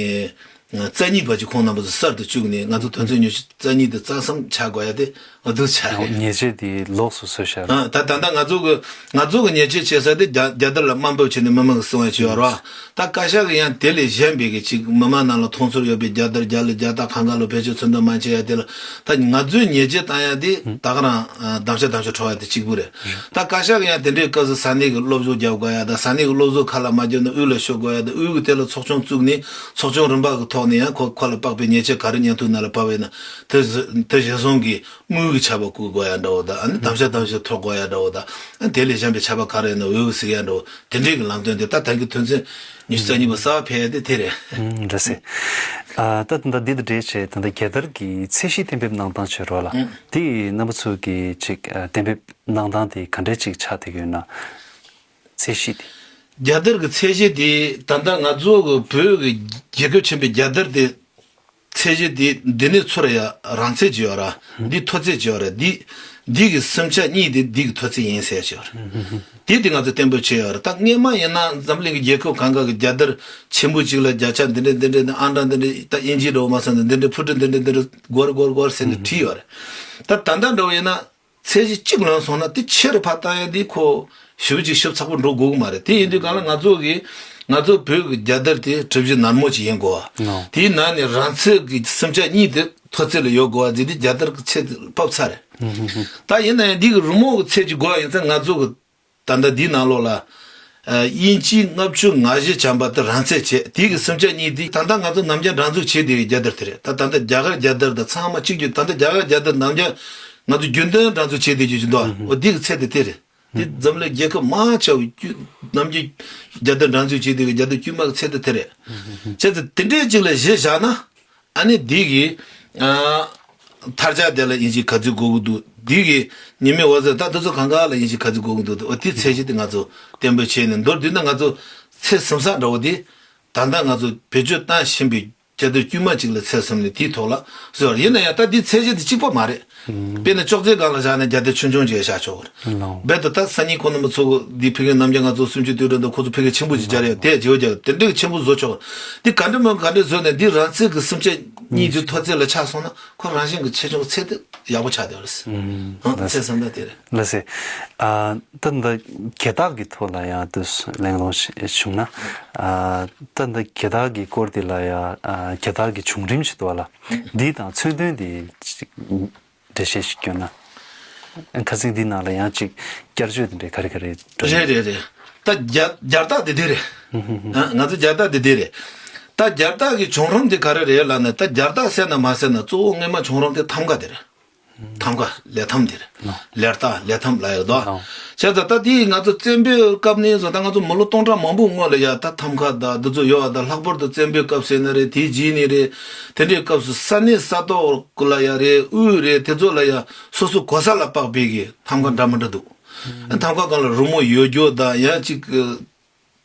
རྩ་གཉིས་པ་ཅིག་ཁོང་རྣམ་པ་ཚོ་གསར་དུ་བཅུག་ནས་ང་ཚོ་དོན་ཚན་ཉི་ཤུ་རྩ་གཉིས་དེ་རྩ་གསུམ་ཆགས་དགོས་ཡ་དེ་འོ་འདུག་ཆགས་རེད། ཉེས་ཆད་དེ་ལོགས་སུ་བཟོས་བཞག་རེད། ཨ་ད་ད་ལྟ་ང་ཚོ་གི་ང་ཚོ་གི་ཉེས་ཆད་བྱེད་ས་དེ་རྒྱ་རྒྱལ་དར་ལ་དམའ་འབེབས་བྱས་ནས་མི་མང་གི་གསུང་བ་ཅིག་ཡོད་རེད་བ། ད་བཀའ་ཤག་གི་ཡང་དེ་ལས་གཞན་པའི་གི་ཅིག་མི་མང་ནང་ལ་མཐོང་ཚོར་ཡོད་པའི་རྒྱལ་དར་རྒྱ་ལ་རྒྱ་སྟག་གང་ག་ལ་བེད་སྤྱོད་ཚུལ་འདོན་མ་བྱེད་ཡ་དེ་ལ། ད་ང་ཚོའི་ཉེས་ཆད་བཏང་ཡ་དེ་ད་ག་རང་ཨ་གདམ་ཤ་གདམ་ཤ་འཕྲོག་ཡ་དེ་གཅིག་པུ་རེད། ད་བཀའ་ཤག་གི་ཡང་དེ་འདྲའི་སྐབས་སུ་ས་གནས་ཀྱི་སློབ་སྦྱོང་རྒྱབ་དགོས་ཡ་དང་། ས་གནས་ཀྱི་སློབ་གསོ་ཁ་ལ་མ་བརྒྱབ་ན་དབུས་ལ་ཤོར་དགོས་ཡ་དང་། དབུས་ཀྱི་དེ་ལ་ཚོགས་ཆུང་བཙུགས་ནས་ཚོགས་ཆུང་རིམ་པ་གི་ཐོག་ནས་ཡང་ཁོ་ཁོ་ལ་དཔག་པའི་ཉེས་ཆད་ག་རེ་ཉན་ཐུབ་ན་ལ་བབས་པ་ཡིན་ན། དེ་བཞི་དེ་བཞི་བཟུང་གིས་དངུལ་གྱི་ཆར་པ་བསྐུར་དགོས་ཡ་འདྲ་བོ་དང་། ཨ་ནི་གདམ་ཤ་གདམ་ཤ་འཕྲོག་དགོས་ཡ་འདྲ་བོ་དང་། ཨ་ནི་དེ་ལས་གཞན་པའི་ཆར་པ་ག་རེ་ཡིན་ན་འོས་འོས་ཟེར་ཡ་འདྲ་བོ། དེ་འདྲའི་གི་ལམ་སྟོན་དེ་ད་ད་གིན་དོན་ཚན་ཉི་ཤུ་རྩ་གཉིས་པ་གསར་པ་ཕེབས་ཡ་དེ་དེ་རེད། ཨུམ། འདྲ་སེ། ཨ་ད་ད་ལྟ་འདི་དང་འབྲེལ་བྱས་ད་ལྟ་རྒྱལ་དར་གྱི་ཚད་གཞི་གཏན་འབེབས་གནང་སྟངས་བྱས་རོགས་ལ། ཨུམ། དེ་རྣམ་པ་ཚོ་གི་ཅིག་ཨ་གཏན་འབེབས་གནང་སྟངས་དེ་ག་འདྲས་ཅིག་ཆགས་བསྡད་ཀྱི་ཡོད་ན། ཚད་གཞི་དེ། རྒྱལ་དར་གྱི་ཚད་གཞི་དེ་ད་ལྟ་ང་ཚོ་གི་བོད་ཀྱི་རྒྱལ་ཁབ་ཆེན་པོའི་རྒྱལ་དར་དེ་ཚད་གཞི་དེ་འདི་ནས་ཚུར་ཡ་རང་ཚད་ཅིག་ཡོད་ར། འདི་མཐོ་ཚད་ཅིག་ཡོད་ར། འདི་འདི་གི་སུམ་ཆ་གཉིས་དེ་འདི་གི་མཐོ་ཚད་ཡིན་ཟེར་ཅིག་ཡོད་ར། དེ་དེ་ང་ཚོ་གཏན་འབེབས་བྱས་ཡོད་ར། ད་སྔས་མ་ཡིན་ན་འཛམ་གླིང་གི་རྒྱལ་ཁབ་གང་ག་གི་རྒྱལ་དར་ཆེན་པོ་ཅིག་ལ་བརྒྱ་ཆ་འདི་འདྲ་འདི་འདྲ་འདི་ཨང་གྲངས་འདི་འདྲ། ད་དབྱིན་ཇི་འདྲ་བོ་མ་ཟེར་ན་འདི་འདྲ་ཕུ་ཏུ་འདི་འདྲ་འདི་འདྲ་སྒོར་སྒོར་སྒོར་ཟེར་ནས་བྲིས་ཡོད་ར། ད་ད་ལྟ་འདྲ་བོ་ཡིན་ན། ཚད་གཞི་གཅིག་ལོན་སོང་ན་དེ་ཆེ་རུ་ཕར་བཏང་ཡ་དེ་ཁོ་ཞེ་པོ་ཅིག་ཞིབ་ཚགས་པོ་འགྲོ་དགོས་ཀྱི་མ་རེད། དེ་ཡིན་དུས་གང་ལ་ང་ཚོ་གི་ང་ཚོ་བོད་ཀྱི་རྒྱལ་དར་དེ་གྲུ་བཞི་ནར་མོ་ཅིག་ཡིན་དགོས་པ། ཨོ། དེའི་ནང་ནས་རང་ཚད་ཀྱི་སུམ་ཆ་གཉིས་དེ་མཐོ་ཚད་ལ་ཡོད་དགོས་པ་ཟེར་དུས་རྒྱལ་དར་གྱི་ཚད་དེ་ཕབ་ཚར་རེད། ཧུམ་ཧུམ་ཧུམ། ད་ཡིན་ན་ཡང་འདི་གི་རི་མོ་གི་ཚད་ཅིག་དགོས་པ་ཡིན་ཙང་ང་ཚོ་གི་ད་ལྟ་འདིའི་ནང་ལོགས་ལ། ཨ་དབྱིན་ཇིའི་ལྔ་བཅུ་ང་བཞི་བྱམས་པ་དེ་རང་ཚད་བྱས། དེ་གི་སུམ་ཆ་གཉིས་དེ་ད་ལྟ་ང་ཚོ་ནམ་རྒྱུན་འདྲ་མཉམ་བྱས་བསྡད་པའི་རྒྱལ་དར་དེ་རེད། ད་ད་ལྟ་རྒྱ་གར་རྒྱལ་དར་དང་ཚང་མ་གཅིག་གྱུར། ད་ལྟ་རྒྱ་གར་རྒྱལ་དར་ནམ་རྒྱུན་ང་ཚོ་རྒྱུན་ལྡན་འདྲ་མཉམ་བྱས་བསྡད་རྒྱུ་ཅིག་འདུག་ཨ། ཧུམ་ཧུམ། འོ་དེ་གི་ཚད་དེ་དེ་རེད། དེ་འཛམ་གླིང་རྒྱལ་ཁབ་མང་ཆེ་བའི་རྒྱུ་ནམ་རྒྱུན་རྒྱལ་དར་འདྲ་མཉམ་བྱས་བསྡད་པའི་རྒྱལ་དར་དཀྱུས་མ་གི་ཚད་དེ་དེ་རེད། བྱས་ཙང་དེ་འདྲའི་ཅིག་ལ་གཞི་བཞག་ན། ཨ་ནི་འདི་གི་ཨ་མཐར་ཆགས་དེ་ལ་དབྱིན་ཇི་ག་ཚོད་དགོས་ཀྱི་འདུག་འདི་གི་ཉི་མའི་འོད་ཟེར་ད་དེ་ཚོ་གང་ག་ལ་དབྱིན་ཇི་ག་ཚོད་དགོས་ཀྱི་འདུག་འོ་དེ་ཚད་གཞི་དེ་ང་ཚོ་གཏན་འབེབས་བྱས་ནས། མདོར་བསྡུས་ན་ང་ཚོ་ཚད་ཟིན་ས་འདྲ་བོ་དེ་ད་ལྟ་ང་ཚོ་བེད་སྤྱོད་བཏང་བཞིན་པའི་ རྒྱལ་དར་དཀྱུས་མ་གཅིག་ལ་ཚད་ཟིན་ནས་དེའི་ཐོག་ལ་བཟོས་པ་རེད། ཡིན་ན་ཡང་ད་འདི་ཚད་གཞི་དེ་གཅིག་པ་མ་རེད། དཔེར་ན་ཅོག་ཙེའི་སྒང་ལ་བཞག་ནས་རྒྱལ་དར་ཆུང་ཆུང་ཅིག་བཞག་ཆོག་གི་རེད། རྦད་དེ་ད་སང་ཉིན་ཁོང་རྣམ་པ་ཚོ་འདི་ཕ་གིའི་རྣམ་རྒྱལ་ང་ཚོ་སུམ་ཅུ་དུས་དྲན་དུ་ཁོ་ཚོ་ཕ་གིར་ཆེན་པོ་ཅིག་སྦྱར་ཡོད་དེ་བརྗེ་བོ་རྒྱག་དེ་འདྲའི་ཆེན་པོ་བཟོ་ཆོག་གི་རེད། འདི་ག་འདྲ་མིན་ག་འདྲ་བཟོས་ནས་འདི་རང་ཚིག་གི་སེམས་ཅན་གཉིས་ཀྱི་མཐོ་ཚད་ལ་ཆགས་སོང་ན་ཁོ་རང་བཞིན་གྱི་ཆེ་ཆུང་ཚད་དེ་ཡག་པོ་ཆགས་བསྡད་ཡོད་རེད། ཨང་ཚད་བསམ་ད་དེ་རེད། ལགས་སེ། ཨ། ད་ལྟ་རྒྱལ་རྟགས་ཀྱི་ཐོག་ལ་ཡང་དུ་གླེང་སློང་ཞིག་བྱུང་ན། ཨ། ད་ལྟ་རྒྱལ་རྟགས་ཀྱི་སྐོར་དེ་ལ་ཡང་ཨ། རྒྱལ་རྟགས་ཀྱི་བྱུང་རིམ་ཞིག་འདུག་བ་ལ། འདི་དང་མཚོན་དོན་དེ་ཅིག་འགྲེལ་བཤད་ཞིག་བསྐྱོན་ན། ཁ་སང་འདི་ནང་ལ་ཡང་ཅིག་བསྐྱར་བཅོས་དེ་འདྲའི་ག་རེ་ག་རེ་འགྲོ་ཡོད། རེད་རེད་རེད། ད་རྒྱལ་རྒྱལ་རྟགས་དེ་དེ་རེད། ཨ། ང་ཚོ་རྒྱལ་རྟགས་དེ་དེ་རེད། ད་རྒྱལ་རྟགས་ཀྱི་བྱུང་རིམ་དེ་ག་རེ་རེད་ལབ་ན། ད་རྒྱལ་རྟགས་ཟེར་ན་མ་ཟེར་ན་གཙོ་བོ་སྔོན་མ་བྱུང་རིམ་དེ་ཐང་ག་དེ་རེད། ཐང་ག་ལས་ཐམ་དེ་རེད། ལགས། ལས་རྟགས་ལས་ཐམ་ལབ་ཡག་དོ། ལགས། བྱས་ཙང་ད་དེ་ང་ཚོ་བཙན་པོའི་སྐབས་ནས་བཟུང་ད་ང་ཚོ་མི་ལོ་སྟོང་ཕྲག་མང་པོའི་སྔོན་ལ་ཡ་ད་ཐང་ག་དང་འདི་ཚོ་ཡོད་པ་དང་། ལྷག་པར་དུ་བཙན་པོའི་སྐབས་ཟེར་ན་རེད། དེའི་རྗེས་ནས་རེད། དེ་འདྲའི་སྐབས་སུ་ས་གནས་ས་ཐོག་ལ་ཡ་རེད། དབུས་རེད། དེ་ཚོ་ལ་ཡ་སོ་སོ་གོ་ས་ལ་དཔག་པའི་གི་ཐང་ག་འདྲ་མི་འདྲ་འདུག་ཨ། ཐང་ག་སྒང་ལ་རི་མོ་ཡོད་རྒྱུ་དང་ཡང་ཅིག་གི་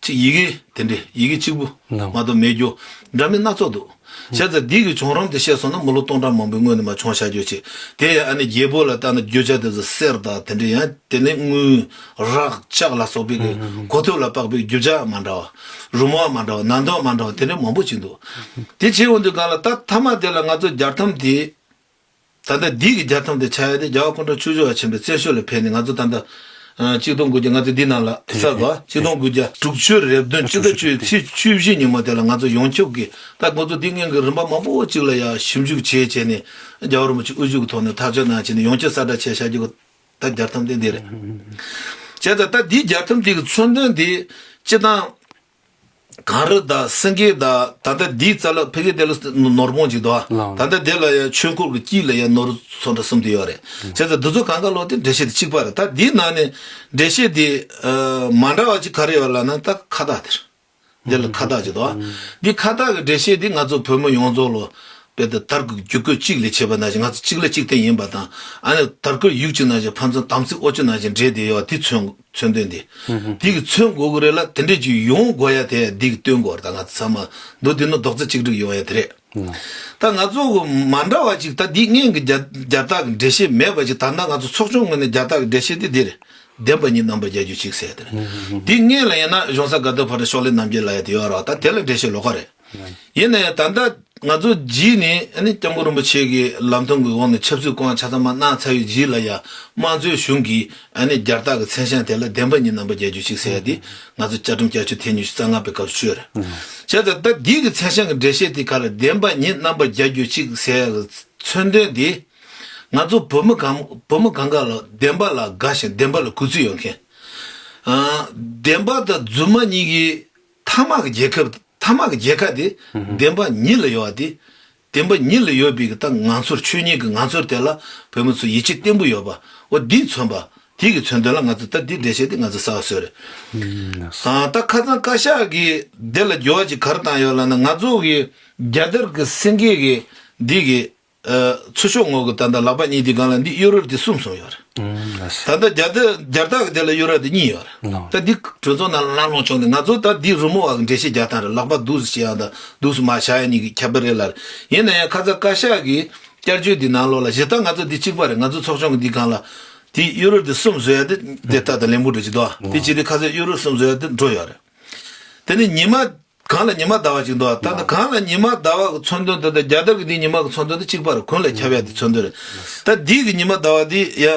ཅིག་ཡི་གེ་དེ་འདྲའི་ཡི་གེ་གཅིག་པུ་ལགས། མ་གཏོགས་མེད་རྒྱུ་འདྲ་མིན་སྣ་ཚོགས་འདུག་བྱས་ཙང་འདི་གི་བྱུང་རིམ་དེ་བཤད་སོང་ན་མི་ལོ་སྟོང་ཕྲག་མང་པོའི་སྔོན་ནས་མར་བྱུང་བཞག་རྒྱུ་ཅིག་དེ་ཡང་ཨ་ནི་རྒྱལ་པོ་ལ་ལྟ་ན་རྒྱུ་ཆ་དེ་ཚོ་གསེར་དང་དེ་འདྲའི། ཡང་དེ་ནས་དངུལ་རག་ལྕགས་ལ་སོགས་པའི་གི་གོ་ཐོས་ལ་དཔག་པའི་རྒྱུ་ཆ་མ་འདྲ་བ། རི་མོ་མ་འདྲ་བ། ནང་དོན་མ་འདྲ་བ་དེ་འདྲའི་མང་པོ་ཅིག་འདུག་དེ་བྱས་ཡོང་དུས་སྒང་ལ་ད་མཐའ་མ་དེ་ལ་ང་ཚོ་རྒྱལ་ཐམ་དེ། ད་ལྟ་འདི་གི་རྒྱལ་ཐམ་དེ་ཆགས་ཡ་དེ་རྒྱལ་བ་སྐུ་ཕྲེང་བཅུ་བཞི་པ་ཆེན་པོའི་བཙན་བྱོལ་ལ་ཕེབས་ནས་ང་ཚོ་ད་ལྟ་ཨ་གཅིག་སྟོང་དགུ་བརྒྱ། ང་ཚོ་འདི་ནང་ལ་གསལ་བ། གཅིག་སྟོང་དགུ་བརྒྱ་དྲུག་ཅུ་རེ་བདུན་སྤྱི་ཟླ་བཅུ་ཚེས་བཅུ་བཞི་ཉིན་མོ་དེ་ལ་ང་ཚོ་ཡོངས་ཁྱབ་ཀྱི། ད་ང་ཚོ་འདི་སྔོན་གྱི་རིམ་པ་མང་པོ་ཅིག་ལ་ཡ་ཞིབ་འཇུག་བྱས་བྱས་ནས་རྒྱལ་བ་རིན་པོ་ཆེ་དབུ་བཞུགས་ཀྱི་ཐོག་ནས་ཐག་གཅོད་གནང་བྱས་ནས་ཡོངས་ཁྱབ་གསལ་བསྒྲགས་བྱས་བཞག་རྒྱུ་གི་ད་རྒྱལ་ཐམ་དེ་འདི་རེད། བྱས་ཙང་ད་འདིའི་རྒྱལ་ཐམ་དེ་གི་མཚོན་དོན་དེ་སྤྱི་བཏང་། གངས་རི་དང་སེང་གེ་དང་། ད་ལྟ་འདིའི་རྩ་ལ་ཕ་གི་དེ་ལ་ནོར་བུ་གཅིག་འདུག་ཨ། ལགས། ད་ལྟ་དེ་ལ་ཡང་ཆོས་འཁོར་གྱི་དཀྱིལ་ལ་ཡང་ནོར་བུ་ཚོ་འདྲ་གསུམ་དེ་ཡོད་རེད། བྱས་ཙང་འདི་ཚོ་གང་ག་ལོག་དེ་འགྲེལ་བཤད་དེ་གཅིག་པ་རེད། ད་འདིའི་ནང་ནས་འགྲེལ་བཤད་དེ་ཨ་མ་འདྲ་བ་ཅིག་ག་རེ་ཡོད་ལབ་ན། ད་ཁ་བཏགས་དེ་རེད། འདི་ལ་ཁ་བཏགས་ཅིག་འདུག་ཨ། འདི་ཁ་བཏགས་ཀྱི་འགྲེལ་བཤད་འདི་ང་ཚོ་བོད་མི་ཡོངས་རྫོགས་ལ་དཔེ་དེ་དར་གྱི་རྒྱུད་སྐུད་གཅིག་ལས་བྱས་པ་ནང་བཞིན། ང་ཚོ་གཅིག་ལ་གཅིག་བརྟེན་ཡིན་པ་དང་། ཨ་ནི་དར་གྱི་ཡུག་གཅིག་ནང་བཞིན། ཕན་ཚུན་དམ་ཚིག་ཨོ་ཅོག་ནང་བཞིན་འདྲེས་བསྡད་ཡོད་དེ་མཚོན། མཚོན་དོན་དེ། ཨུ་ཧུ། དེ་གི་མཚོན་དགོས་ཀྱི་རེད་ལ། དེ་འདྲས་ཅིག་ཡོང་དགོས་ཡ་དེ་འདི་གི་སྟོན་དགོས་རེད། ད་ང་ཚོ་ཚང་མ་མདོར་བསྡུས་ན་རྡོག་རྩ་གཅིག་སྒྲིལ་ཡོང་ཡ་དེ་རེད། ཨུ། ད་ང་ཚོ་གི་མ་འདྲ་བ་ཅིག་ད་འདི་སྔོན་གྱི་རྒྱ་རྒྱལ་རྟགས་ཀྱི་འགྲེལ་བཤད་མེད་པ་ཅིག་ད་ལྟ་ང་ཚོ་ཚོགས་ཆུང་ངོས་ནས་རྒྱལ་རྟགས་ཀྱི་འགྲེལ་བཤད་དེ་འདི་རེད། བདེན་པ་ཉིད་རྣམ་པར་རྒྱལ་རྒྱུ་གཅིག་ཟེར་ཡ་དེ་རེད། ཨུ་ཧུ། འདི་སྔོན་ལ་ཡིན་ན་གཞུང་ས་དགའ་ལྡན་ཕོ་བྲང་ཤོག་ལེབ་རྣམ་རྒྱལ་ལབ་ཡ་དེ་ཡོད་རེད་བ། ད་དེ་ལ་འགྲེལ་བཤད་ལོགས་ཀ་རེད། ཡིན་ན་ཡང་ད་ལྟ་ང་ཚོ་རྗེས་ནས་ཨ་ནི་སྐྱབས་མགོན་རིན་པོ་ཆེ་གིས་ལམ་སྟོན་གྱི་འོག་ནས་ཆབ་སྲིད་སྐོར་ཆ་ཚང་མ་གནང་ཚར་བའི་རྗེས་ལ་ཡ་དམངས་གཙོའི་གཞུང་གིས་ཨ་ནི་རྒྱལ་རྟགས་ཀྱི་མཚན་བྱང་དེ་ལ་བདེན་པ་ཉིད་རྣམ་པར་རྒྱལ་རྒྱུ་གཅིག་ཟེར་ཡ་དེ་ང་ཚོ་བཅའ་ཁྲིམས་བསྐྱར་བཅོས་ཐེངས་ཉི་ཤུ་རྩ་ལྔ་པའི་སྐབས་སུ་བྱས་རེད། བྱས་ཙང་ད་འདི་གི་མཚན་བྱང་གི་འགྲེལ་བཤད་དེ་ག་ལ་བདེན་པ་ཉིད་རྣམ་པར་རྒྱལ་རྒྱུ་གཅིག་ཟེར་ཡ་གི་མཚོན་དོན་དེ། ང་ཚོ་བོད་མི་གང་བོད་མི་གང་ག་ལ་བདེན་པ་ལ་དགའ་ཞིང་བདེན་པ་ལ་གུས་བརྩི་ཡོད་མཁན། ཨ། བདེན་པ་དང་རྫུན་མ་གཉིས་ཀྱི་མཐའ་མ་གི་རྒྱལ་ཁབ། མཐའ་མ་གི་རྒྱལ་ཁ་དེ་ཨུ་ཧུ། བདེན་པ་ཉིད་ལ་ཡོད་པ་དེ། བདེན་པ་ཉིད་ལ་ཡོད་པའི་གི་ད་ངང་ཚུལ། ཆོས་ཉིད་ཀྱི་ངང་ཚུལ་དེ་ལ་བོད་མི་ཚོ་ཡིད་ཆེས་བརྟན་པོ་ཡོད་པ། འོ་འདིས་མཚོན་པ། དེ་གི་མཚོན་དོན་ལ་ང་ཚོ་ད་འདི་འགྲེལ་བཤད་དེ་ང་ཚོ་གསར་པ་བཟོས་རེད། ཨུ། ཨ། ད་ཁ་སང་བཀའ་ཤག་གིས་འདི་ལ་འགྱུར་བ་ཅིག་ག་རེ་བཏང་ཡོད་ལབ་ན། ང་ཚོ་གི་རྒྱལ་དར་གི་སེང་གེ་གི་འདི་གི་ཨ། ཚུར་ཤོག་ངོས་ཀྱི་ད་ལྟ་ལག་པ་གཉིས་དེའི་སྒང་ལ་འདི་གཡུ་རལ་དེ་གསུམ་གསུམ་ཡོད་རེད། ཨུམ། ལགས་སོ། ད་ལྟ་རྒྱ་དེ་རྒྱལ་རྟགས་ཀྱི་དེ་ལ་གཡུ་རལ་དེ་གཉིས་ཡོད་རེད། ལགས། ད་འདི་གྲོས་ཚོགས་ནང་ལ་གླེང་སློང་བྱུང་ནས། ང་ཚོ་ད་འདི་རི་མོ་བ་གི་འགྲེལ་བཤད་རྒྱག་སྟངས་རེད། ལག་པ་འདུག་སེ་བྱེད་ཡག་དང་འདུག་སེ་མར་བཞག་ཡག་གཉིས་ཀྱི་ཁྱད་པར་རེད་ལ། ཡིན་ན་ཡང་ཁ་སང་བཀའ་ཤག་གིས་བསྐྱར་བཅོས་འདི་གནང་ལོག་ལ། གཞི་རྟགས་ང་ཚོ་འདི་གཅིག་པ་རེད། ང་ཚོ་ཚོགས་ཆུང་གི་འདིའི་སྒང་ལ་དེ་གཡུ་རལ་དེ་གསུམ་བཟོ་ཡག་དེ་དེ་ལྟ་དང་ལེན་པོ་འགྲོ་གི་འདུག་དེ་བྱས་ཏེ་ཁ་སང་གཡུ་རལ་གསུམ་བཟོ་ཡག་དེ་འགྲོ་ཡོད་རེད། དེ་ནས་ཉི་མ། གངས་ལ་ཉི་མ་ཟླ་བ་ཅིག་འདུག་ད་ལྟ་གངས་ལ་ཉི་མ་ཟླ་བ་གི་མཚོན་དོན་དེ་དང་རྒྱལ་དར་གྱི་འདི་ཉི་མ་གི་མཚོན་དོན་དེ་གཅིག་པ་རེད། གུང་ལ་ཁྱབ་ཡ་དེ་མཚོན་དོན་རེད། ད་འདི་གི་ཉི་མ་ཟླ་བ་འདི་ཡ་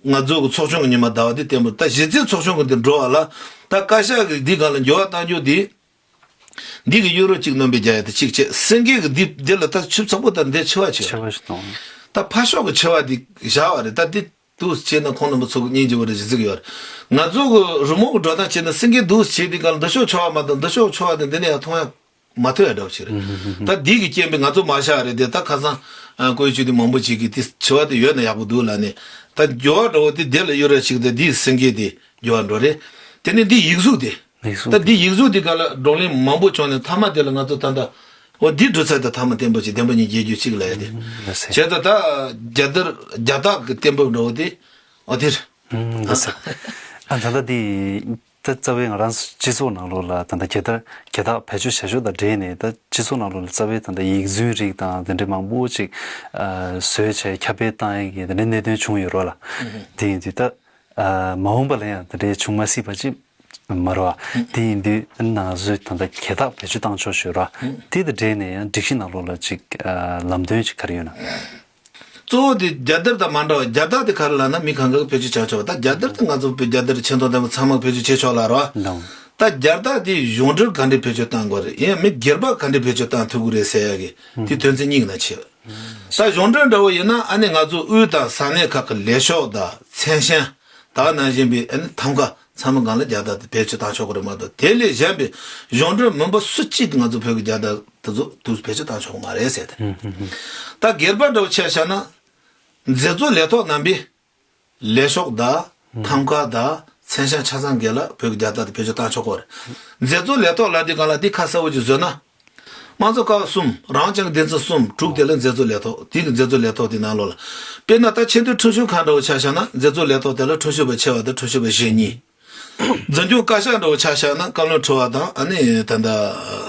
ང་ཚོ་གི་ཚོགས་ཆུང་གི་ཉི་མ་ཟླ་བ་འདི་བརྟན་པོ། ད་གཞི་རྩའི་ཚོགས་ཆུང་གི་འདི་འགྲོ་བ་ལ་ད་བཀའ་ཤག་གི་འདི་སྒང་ལ་འགྱུར་བ་གཏང་རྒྱུ་འདི། འདི་གི་གཡུ་རལ་གཅིག་སྣོན་པའི་རྒྱ་ཡ་དེ་གཅིག་བྱས། སེང་གེ་གི་འདི་འདི་ལ་ད་ཆུ་ཚགས་པོ་ད་འདི་ཆེ་བ་ཆེ་བ། ཆེ་བ་ཞིག་གཏོང་། ད་ཕར་ཕྱོགས་གི་ཆེ་བ་འདི་བཞག་པ་རེད། ད་འདི། འདུག་སེ་བྱས་ན་ཁོང་རྣམ་པ་ཚོ་གི་སྙིང་རྗེ་བོ་རེད་ཟེར་གྱི་ཡོད་རེད། ང་ཚོ་གི་རི་མོ་གི་འགྲོ་སྟངས་བྱས་ན་སེང་གེ་འདུག་སེ་བྱས་དེ་ག་ལ་འདི་ཕྱོགས་ཆེ་བ་མ་གཏོགས་འདི་ཕྱོགས་ཆེ་བ་དེ་འདི་ནས་ཡང་མཐོང་ཡ་མ་ཐུབ་ཡ་འདྲ་བོ་ཞིག་རེད། ཨུ་ཧུ་ཧུ་ཧུ། ད་འདི་གི་རྐྱེན་པས་ང་ཚོ་མ་བཞག་རེད་དེ། ད་ཁ་སང་ཨ་བཀོད་ཇུས་དེ་མང་པོ་ཅིག་གིས་དེ་ཆེ་བ་དེ་ཡོད་ན་ཡག་པོ་འདུག་ལབ་ནས། ད་འགྱུར་བ་འདྲ་བོ་དེ་འདི་ལ་གཡུ་རལ་ཞིག་དང་འདིའི་སེང་གེ་དེ་འགྱུར་བ་འགྲོ་རེད། དེ་ནས་འདི་ཡིག་གཟུགས་དེ། ཡིག་གཟུགས་ད་འདི་ཡིག་གཟུགས་འདི་ག་ལ་བགྲོ་གླེང་མང་པོ་བྱུང་ནས་མཐའ་མ་དེ་ལ་ང་ཚོ་ད་ལྟ་འོ་འདི་འགྲོ་ཚད་དང་མཐའ་མ་བརྟན་པོ་ཅིག་བདེན་པ་ཉིད་རྒྱལ་རྒྱུ་གཅིག་ལ་ཡ་དེ། ཨུམ། ལགས་སེ། བྱས་ཙང་ད་རྒྱལ་དར་རྒྱལ་རྟགས་ཀྱི་བརྟན་པོ་འདྲ་བོ་དེ་འོ་དེ་རེད། ཨུམ། ལགས་སེ། ཨ་ད་ལྟ་འདི་ ད་རྩ་བའི་ང་རང་ཚོ་སྤྱི་ཚོགས་ནང་ལོགས་ལ་ད་ལྟ་རྒྱལ་དར་རྒྱལ་རྟགས་བེད་སྤྱོད་བྱ་ཕྱོགས་དང་འབྲེལ་ནས། ད་སྤྱི་ཚོགས་ནང་ལོགས་ལ་རྩ་བའི་ད་ལྟ་ཡིག་རྫུན་རིགས་དང་དེ་འདྲའི་མང་པོ་ཅིག་ཨ་བཟོས་བྱས་ཁྱབ་སྤེལ་བཏང་ཡས་ཀྱི་དེ་འདྲའི་གནད་དོན་བྱུང་ཡོད་རེད་བ་ལ། དེ་ཡིན་དུས་ད་ཨ་མ་འོངས་པ་ལ་ཡང་དེ་འདྲའི་བྱུང་མ་སྲིད་པ་ཅིག་མ་རེད་བ། དེ་ཡིན་དུས་ང་ཚོས་ད་ལྟ་རྒྱལ་རྟགས་བེད་སྤྱོད་བཏང་ཆོག་ཞུ་ར། དེ་དང་འབྲེལ་ནས་ཡང་སྒྲིག་གཞི་ནང་ལོགས་ལ་ཅིག་ཨ་ལམ་སྟོན་ཅིག་ག་རེ་ཡོད་ན། གཙོ་བོ་དེ་རྒྱལ་དར་དང་མ་འདྲ་བ། རྒྱལ་རྟགས་དེ་ག་རེ་ལབ་ན་མི་གང་ག་གིས་བེད་སྤྱོད་བྱ་ཆོག་ད་རྒྱལ་དར་དེ་ང་ཚོ་བོད་རྒྱལ་དར་ཆེ་མཐོང་ལྡན་པ་ཚང་མ་བེད་སྤྱོད་བྱེད་ཆོག་ལབ་རོ། ལགས། ད་རྒྱལ་རྟགས་དེ་གཞུང་འབྲེལ་ག་འདྲས་བེད་སྤྱོད་བཏང་དགོས་རེད། ཡང་མི་སྒེར་པ་ག་འདྲས་བེད་སྤྱོད་བཏང་ཐུབ་ཀྱི་རེད་ཟེར་ཡ་གི་དེ་དོན་ཚན་གཉིས་ཀྱི་ནང་ཕྱེ། ད་གཞུང་འབྲེལ་འདྲ་བོ་ཡིན་ན་ཨ་ནི་ང་ཚོ་དབུས་དང་ས་གནས་ཁག་གི་ལས་ཤོག་དང་མཚན་བྱང་དེ་ནང་བཞིན་པའི་ཨ་ནི་ཐམ་ཀ་ཚང་མ་སྒང་ལ་རྒྱལ་རྟགས་དེ་བེད་སྤྱོད་བཏང་ཆོག་གི་རེད་མ་གཏོགས། དེ་ལས་གཞན་པའི་གཞུང་འབྲེལ་མིན་པ་སུ་གཅིག་གིས་ང་ཚོ་བོད་ཀྱི་རྒྱལ་རྟགས་དེ་ཚོ་དུ་བེད་སྤྱོད་བཏང་ཆོག་གི་མ་རེད་ཟེར་ཏེ། ད་སྒེར་པ་འདྲ་བོ་ཆ་བཞག་ན་མཛད་གཙོ་ལས་ཐོག་རྣམ་པས་ལས་ཤོག་དང་ཐམ་ཀ་དང་མཚན་བྱང་ཆ་ཚང་སྒང་ལ་བོད་ཀྱི་རྒྱལ་རྟགས་དེ་བེད་སྤྱོད་བཏང་ཆོག་གི་རེད། མཛད་གཙོ་ལས་ཐོག་ལབ་དུས་སྒང་ལ་དེ་ཁ་གསལ་པོ་ཅིག་བཟོས་ན། དམངས་གཙོ་ཀ་བ་གསུམ། རང་དབང་ཅན་གྱི་སྡེ་ཚན་གསུམ་དྲུག་དེ་ལ་མཛད་གཙོ་ལས་ཐོག་དེ་གི་མཛད་གཙོ་ལས་ཐོག་དེ་ནང་ལོགས་ལ། དཔེར་ན་ད་ཆེས་མཐོའི་ཁྲིམས་ཞིབ་ཁང་འདྲ་བོ་ཆ་བཞག་ན་མཛད་གཙོ་ལས་ཐོག་དེ་ལ་ཁྲིམས་ཞིབ་པ་ཆེ་བ་དང་ཁྲིམས་ཞིབ་པ་གཞོན་གཉིས། འཛིན་སྐྱོང་བཀའ་ཤག་འདྲ་བོ་ཆ་བཞག་ན་བཀའ་བློན་ཁྲི་པ་དང་ཨ་ནི་ད་ལྟ་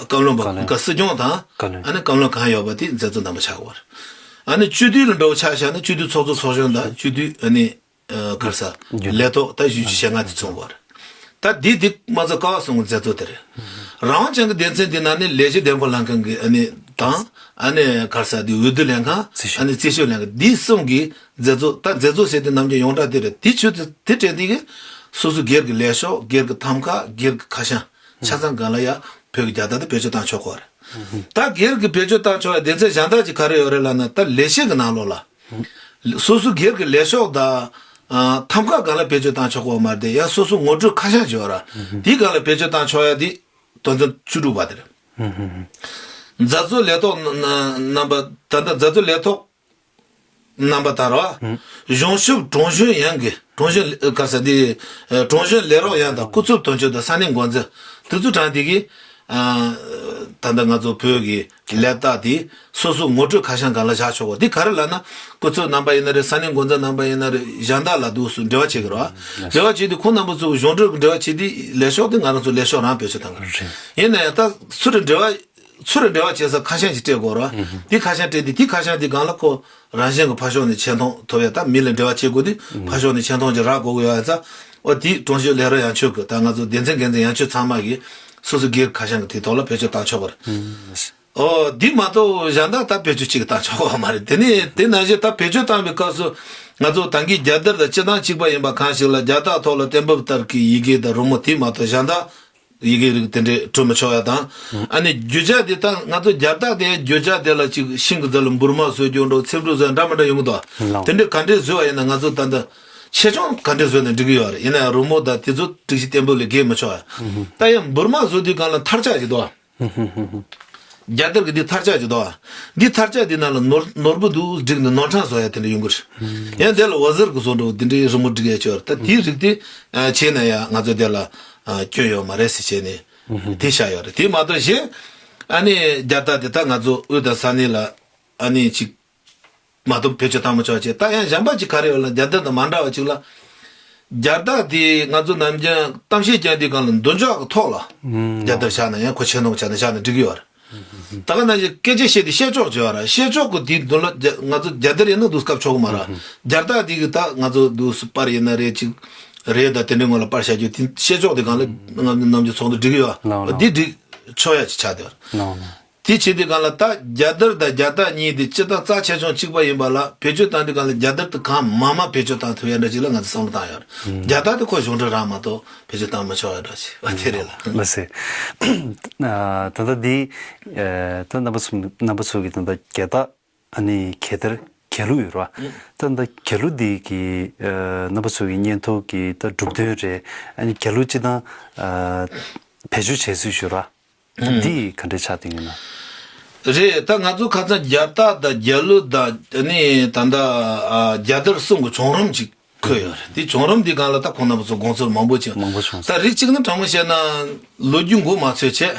བཀའ་བློན་པ། བཀའ་བློན། སྲིད་སྐྱོང་དང་བཀའ་བློན། ཨ་ནི་བཀའ་བློན་གང་ཡོད་པ་དེ་མཛད་གཙོ་རྣམ་པ་ཆགས་ཀྱི་ཡོད་རེད། ཨ་ནི་སྤྱི་འཐུས་ལ་འདྲ་བོ་ཆ་བཞག་ན་སྤྱི་འཐུས་ཚོགས་གཙོ་ཚོགས་གཞོན་དང་སྤྱི་འཐུས་ཨ་ནི་ཨ་ག་རེ་ཟེར་རྒྱུན་ལས་ཐོག་ད་བཞི་བཅུ་ཞེ་ལྔ་དེ་ཚང་བ་རེད། ད་འདི་འདི་དམངས་གཙོ་ཀ་བ་གསུམ་གྱི་མཛད་གཙོ་དེ་རེད། རང་དབང་ཅན་གྱི་སྡེ་ཚན་འདི་ནང་ནས་ལས་བྱེད་འདེམས་བསྐོ་ལྷན་ཁང་གི་ཨ་ནི་དང་ཨ་ནི་ག་རེ་ཟེར་འདི་འོས་བསྡུ་ལྷན་ཁང་ཨ་ནི་རྩིས་ཞིབ་ལྷན་ཁང་འདི་གསུམ་གྱི་མཛད་གཙོ། ད་མཛད་གཙོ་ཟེར་དེ་ནམ་རྒྱུན་ཡོངས་གྲགས་དེ་རེད། དེ་ཆུ་དེ་དེ་དྲན་དེ་གི་སོ་སོ་སྒེར་གྱི་ལས་ཤོག་སྒེར་གྱི་ཐམ་ཀ་སྒེར་གྱི་ཁ་བྱང་ཆ་ཚང་སྒང་ལ་ཡ་བོད་ཀྱི་རྒྱལ་དར་དེ་བེད་སྤྱོད་བཏང་ཆོག་གི་རེད། ད་སྒེར་གྱི་བེད་སྤྱོད་བཏང་ཆོག་ཡ་སྡེ་ཚན་གཞན་དག་ཅིག་ག་རེ་ཡོད་རེད་ལབ་ན། ད་ལས་བྱེད་ཀྱི་ནང་ལོགས་ལ། སོ་སོ་སྒེར་གྱི་ལས་ཤོག་དང་ཨ་ཐམ་ཀ་སྒང་ལ་བེད་སྤྱོད་བཏང་ཆོག་གི་མ་རེད་དེ། ཡང་སོ་སོ་ངོ་སྤྲོད་ཁ་བྱང་ཅིག་ཡོད་ར། དེའི་སྒང་ལ་བེད་སྤྱོད་བཏང་ཆོག་ཡ་དེ་དོན་ཚན་བཅུ་དྲུག་པ་དེ་རེད། མཛད་གཙོ་ལས་ཐོག་རྣམ་པ། ད་ལྟ་མཛད་གཙོ་ལས་ཐོག་རྣམ་པ་དང་ར། གཞུང་ཞབས་དྲུང་གཞོན་ཡན་གྱི་དྲུང་གཞོན་ག་རེ་ཟེར་འདི་དྲུང་གཞོན་ལས་རོགས་ཡན་དང་སྐུ་ཚབ་དོན་གཅོད་དང་ས་གནས་འགོ་འཛིན་དེ་ཚོ་གྲངས་དེ་གི་ཨ་ད་ལྟ་ང་ཚོ་བོད་ཀྱི་ལས་རྟགས་དེ་སོ་སོ་ངོ་སྤྲོད་ཁ་བྱང་སྒང་ལ་བཞག་ཆོག་གོ། དེ་ག་རེ་ལབ་ན་སྐུ་ཚབ་རྣམ་པ་ཡིན་ན་རེད། ས་གནས་འགོ་འཛིན་རྣམ་པ་ཡིན་ན་རེད། གཞན་དག་ལ་འདུག་སུ་འབྲེལ་བ་བྱེད་ཀྱི་རེད་བ། འབྲེལ་བ་བྱེད་དུས་ཁོང་རྣམ་པ་ཚོ་གཞུང་འབྲེལ་གྱི་འབྲེལ་བ་བྱེད་དུས་ལས་ཤོག་དེ་ང་རང་ཚོ་ལས་ཤོག་རང་བེད་སྤྱོད་བཏང་གི་རེད། ཡིན་ན་ཡང་ད་ཚུར་འབྲེལ་བ་ཚུར་འབྲེལ་བ་བྱེད་ས་ཁ་བྱང་ཅིག་སྤྲད་དགོས་རེད་བ། དེ་ཁ་བྱང་སྤྲད་དུས་དེ་ཁ་བྱང་དེ་སྒང་ལ་ཁོ་རང་བཞིན་གྱི་ཕར་ཕྱོགས་ནས་ཆེ་མཐོང་ཐོབ་ཡ། ད་མི་ལ་འབྲེལ་བ་བྱེད་དགོས་དུས་ཕར་ཕྱོགས་ནས་ཆེ་མཐོང་ཅིག་རག་དགོས་ཀྱི་ཡོད་ཡ་ཙང་། ཨོ་དེ་དྲུང་ཞོན་ལས་རོགས་ཡན་ཆོད་ཀྱི་ད་ང་ཚོ་སྡེ་ཚན་འགན་འཛིན་ཡན་ཆོད་ཚང་མ་གིས་སོ་སོ་སྒེར་ཁ་བྱང་གི་དེ་ཐོག་ལ་བེད་སྤྱོད་བཏང་ཆོག་གི་རེད། ཨོ་འདི་མ་གཏོགས་གཞན་དག་ད་བེད་སྤྱོད་གཅིག་གིས་བཏང་ཆོག་གི་མ་རེད། དེ་ནས་དེ་ནང་བཞིན་ད་བེད་སྤྱོད་བཏང་བའི་སྐབས་སུ་ང་ཚོ་ད་གིན་རྒྱལ་དར་དང་སྤྱི་བཏང་གཅིག་པ་ཡིན་པ་གང་ཞིག་ལ་རྒྱལ་རྟགས་ཐོག་ལ་གཏན་ཕབ་ལྟར་གྱི་ཡི་གེ་དང་རི་མོ་དེ་མ་གཏོགས་གཞན་དག་ཡི་གེ་རིགས་དེ་འདྲས་འབྲི་མི་ཆོག་ཡ་དང་། ཨ་ནི་རྒྱུ་ཆ་དེ་ད་ང་ཚོ་རྒྱལ་རྟགས་དེ་རྒྱུ་ཆ་དེ་ལ་ཅིག་ཤིང་གི་རྩ་ལ་འབུར་མ་བཟོ་རྒྱུ་འདྲ་བོ་ཚེམ་དྲུབ་བཟོ་ཡ་འདྲ་མི་འདྲ་ཡོང་གི་འདུག་ཨ། དེ་འདྲས་ག་འདྲས་བཟོས་པ་ཡིན་ན་ང་ཚོ་ད་ལྟ་ཆེ་ཆུང་ག་འདྲས་བཟོས་ན་འགྲིག་གི་ཡོད་རེད། ཡིན་ན་ཡང་རི་མོ་དང་དེ་ཚོ་སྒྲིག་གཞི་གཏན་འབེབས་ལས་འགལ་མི་ཆོག་ཡ། ད་ཡང་འབུར་མ་བཟོ་དུས་སྒང་ལ་མཐར་ཆགས་ཅིག་འདུག་ཨ། རྒྱལ་དར་གྱི་འདི་མཐར་ཆགས་ཀྱི་འདུག་ཨ། འདི་མཐར་ཆགས་འདི་ནང་ལ་ནོར་ནོར་བུ་འདུག་བསྒྲིགས་ནས་ནོར་འཁྲུལ་བཟོ་ཡ་དེ་འདྲ་ཡོང་གི་རེད། ཡང་དེ་ལ་འོད་ཟེར་གྱི་བཟོ་འདྲ་བོ་འདི་འདྲའི་རི་མོ་བསྒྲིགས་ཡ་ཅིག་ཡོད་རེད། ད་དེའི་རིགས་དེ་ཨ་བྱས་ན་ཡང་ང་ཚོ་དེ་ལ་ཨ་སྐྱོན་ཡོད་མ་རེད་ཟེར་བྱས་ནས་དེ་བཞག་ཡོད་རེད། དེ་མ་གཏོགས་གཞན་ཨ་ནི་རྒྱལ་རྟགས་དེ་ད་ང་ཚོ་དབུས་དང་ས་གནས་ལ་ཨ་ནི་ཅིག་མ་གཏོགས་བེད་སྤྱོད་བཏང་མི་ཆོག་ཅེས། ད་ཡང་གཞན་པ་ཅིག་ག་རེ་ཡོད་ལ་རྒྱལ་དར་དང་མ་འདྲ་བ་ཅིག་ལ། རྒྱལ་རྟགས་དེ་ང་ཚོ་ནམ་རྒྱུན་གཏམ་བཤད་རྐྱང་དེའི་སྒང་ལ་མདུན་ཅོག་གི་ཐོག་ལ་ཨང་རྒྱལ་དར་བཞག་ན་ཡང་ཁོ་ཆེ་མཐོང་བྱས་ནས་བཞག་ན་འགྲིག་གི་ཡོད་རེད། ད་ག་ནང་བཞིན་སྐད་ཆ་བཤད་དུས་བཤད་ཕྱོགས་བྱས་པ་ར། བཤད་ཕྱོགས་ཀྱི་དེའི་མདུན་ལ་རྒྱ་ང་ཚོ་རྒྱལ་དར་ཡིན་ན་འདུག་སྐབས་ཆོག་གི་མ་ར། རྒྱལ་རྟགས་དེ་གི་ད་ང་ཚོ་འདུག་སུ་པར་ཡིན་ན་རེད་ཅིག་རེད། ད་དེ་འདྲའི་ངོ་ལ་པར་བཞག་རྒྱུ་དེ་བཤད་ཕྱོགས་དེ་སྒང་ལ་ང་ཚོ་ནམ་རྒྱུན་ཚོགས་འདུ་འགྲིག་གི་ཡོད། ལགས་ལགས། འདི་འགྲིག་ཆོག་ཡ་ཅིག་ཆགས་བསྡད་པ་རེད། ལགས་ལགས། དེ་བྱེད་དུས་སྒང་ལ་ད་རྒྱལ་དར་དང་རྒྱལ་རྟགས་གཉིས་དེ་སྤྱིར་བཏང་རྩ་ཆེ་ཆུང་གཅིག་པ་ཡིན་པ་ལ་བེད་སྤྱོད་བཏང་དུས་སྒང་ལ་རྒྱལ་དར་དེ་གང་མང་མང་བེད་སྤྱོད་བཏང་ཐུབ་ཡ་འདྲ་ཅིག་ལ་ང་ཚོ་བསམ་བློ་བཏང་ཡོད་རེད། རྒྱལ་རྟགས་དེ་ཁོ་གཞུང་འབྲེལ་རང་མ་གཏོགས་བེད་སྤྱོད་བཏང་མི་ཆོག་ཡ་འདྲ་ཅིག་ཨ་དེ་རེད་ལ། ལགས་སེ། ཨ་ད་ལྟ་འདི་ཨ་ད་རྣམ་པ་ཚོ་རྣམ་པ་ཚོ་གི་ད་ལྟ་རྒྱལ་རྟགས་ཨ་ནི་རྒྱལ་དར་རྒྱལ་གླུ་ཡོད་རེད་བ། ད་ལྟ་རྒྱལ་གླུ་འདི་གི་ཨ་རྣམ་པ་ཚོ་གི་སྙན་ཐོ་གི་ད་གྲུབ་དོན་རེད། ཨ་ནི་རྒྱལ་གླུ་སྤྱིར་བཏང་ཨ་བེད་སྤྱོད་བྱེད་སྲོལ་ཞིག་ཡོད་རེད་བ། འདི་ག་འདྲས་ཆགས་བསྡད་ཡོད་ན། རེད། ད་ང་ཚོ་ཁ་སང་རྒྱལ་རྟགས་དང་རྒྱལ་གླུ་དང་ནི་ད་ལྟ་ཨ་རྒྱལ་དར་གསུམ་གྱི་བྱུང་རིམ་ཅིག་འཁོད་ཡོད་རེད། དེ་བྱུང་རིམ་འདི་སྒང་ལ་ད་ཁོང་རྣམ་པ་ཚོ་དགོངས་ཚུལ་མང་པོ་ཅིག་མང་པོ་བྱུང་སོང་། ད་རིགས་གཅིག་ནི་དྲང་མོ་བཤད་ན་ལོ་རྒྱུས་མགོ་མ་ཚོས་བྱས།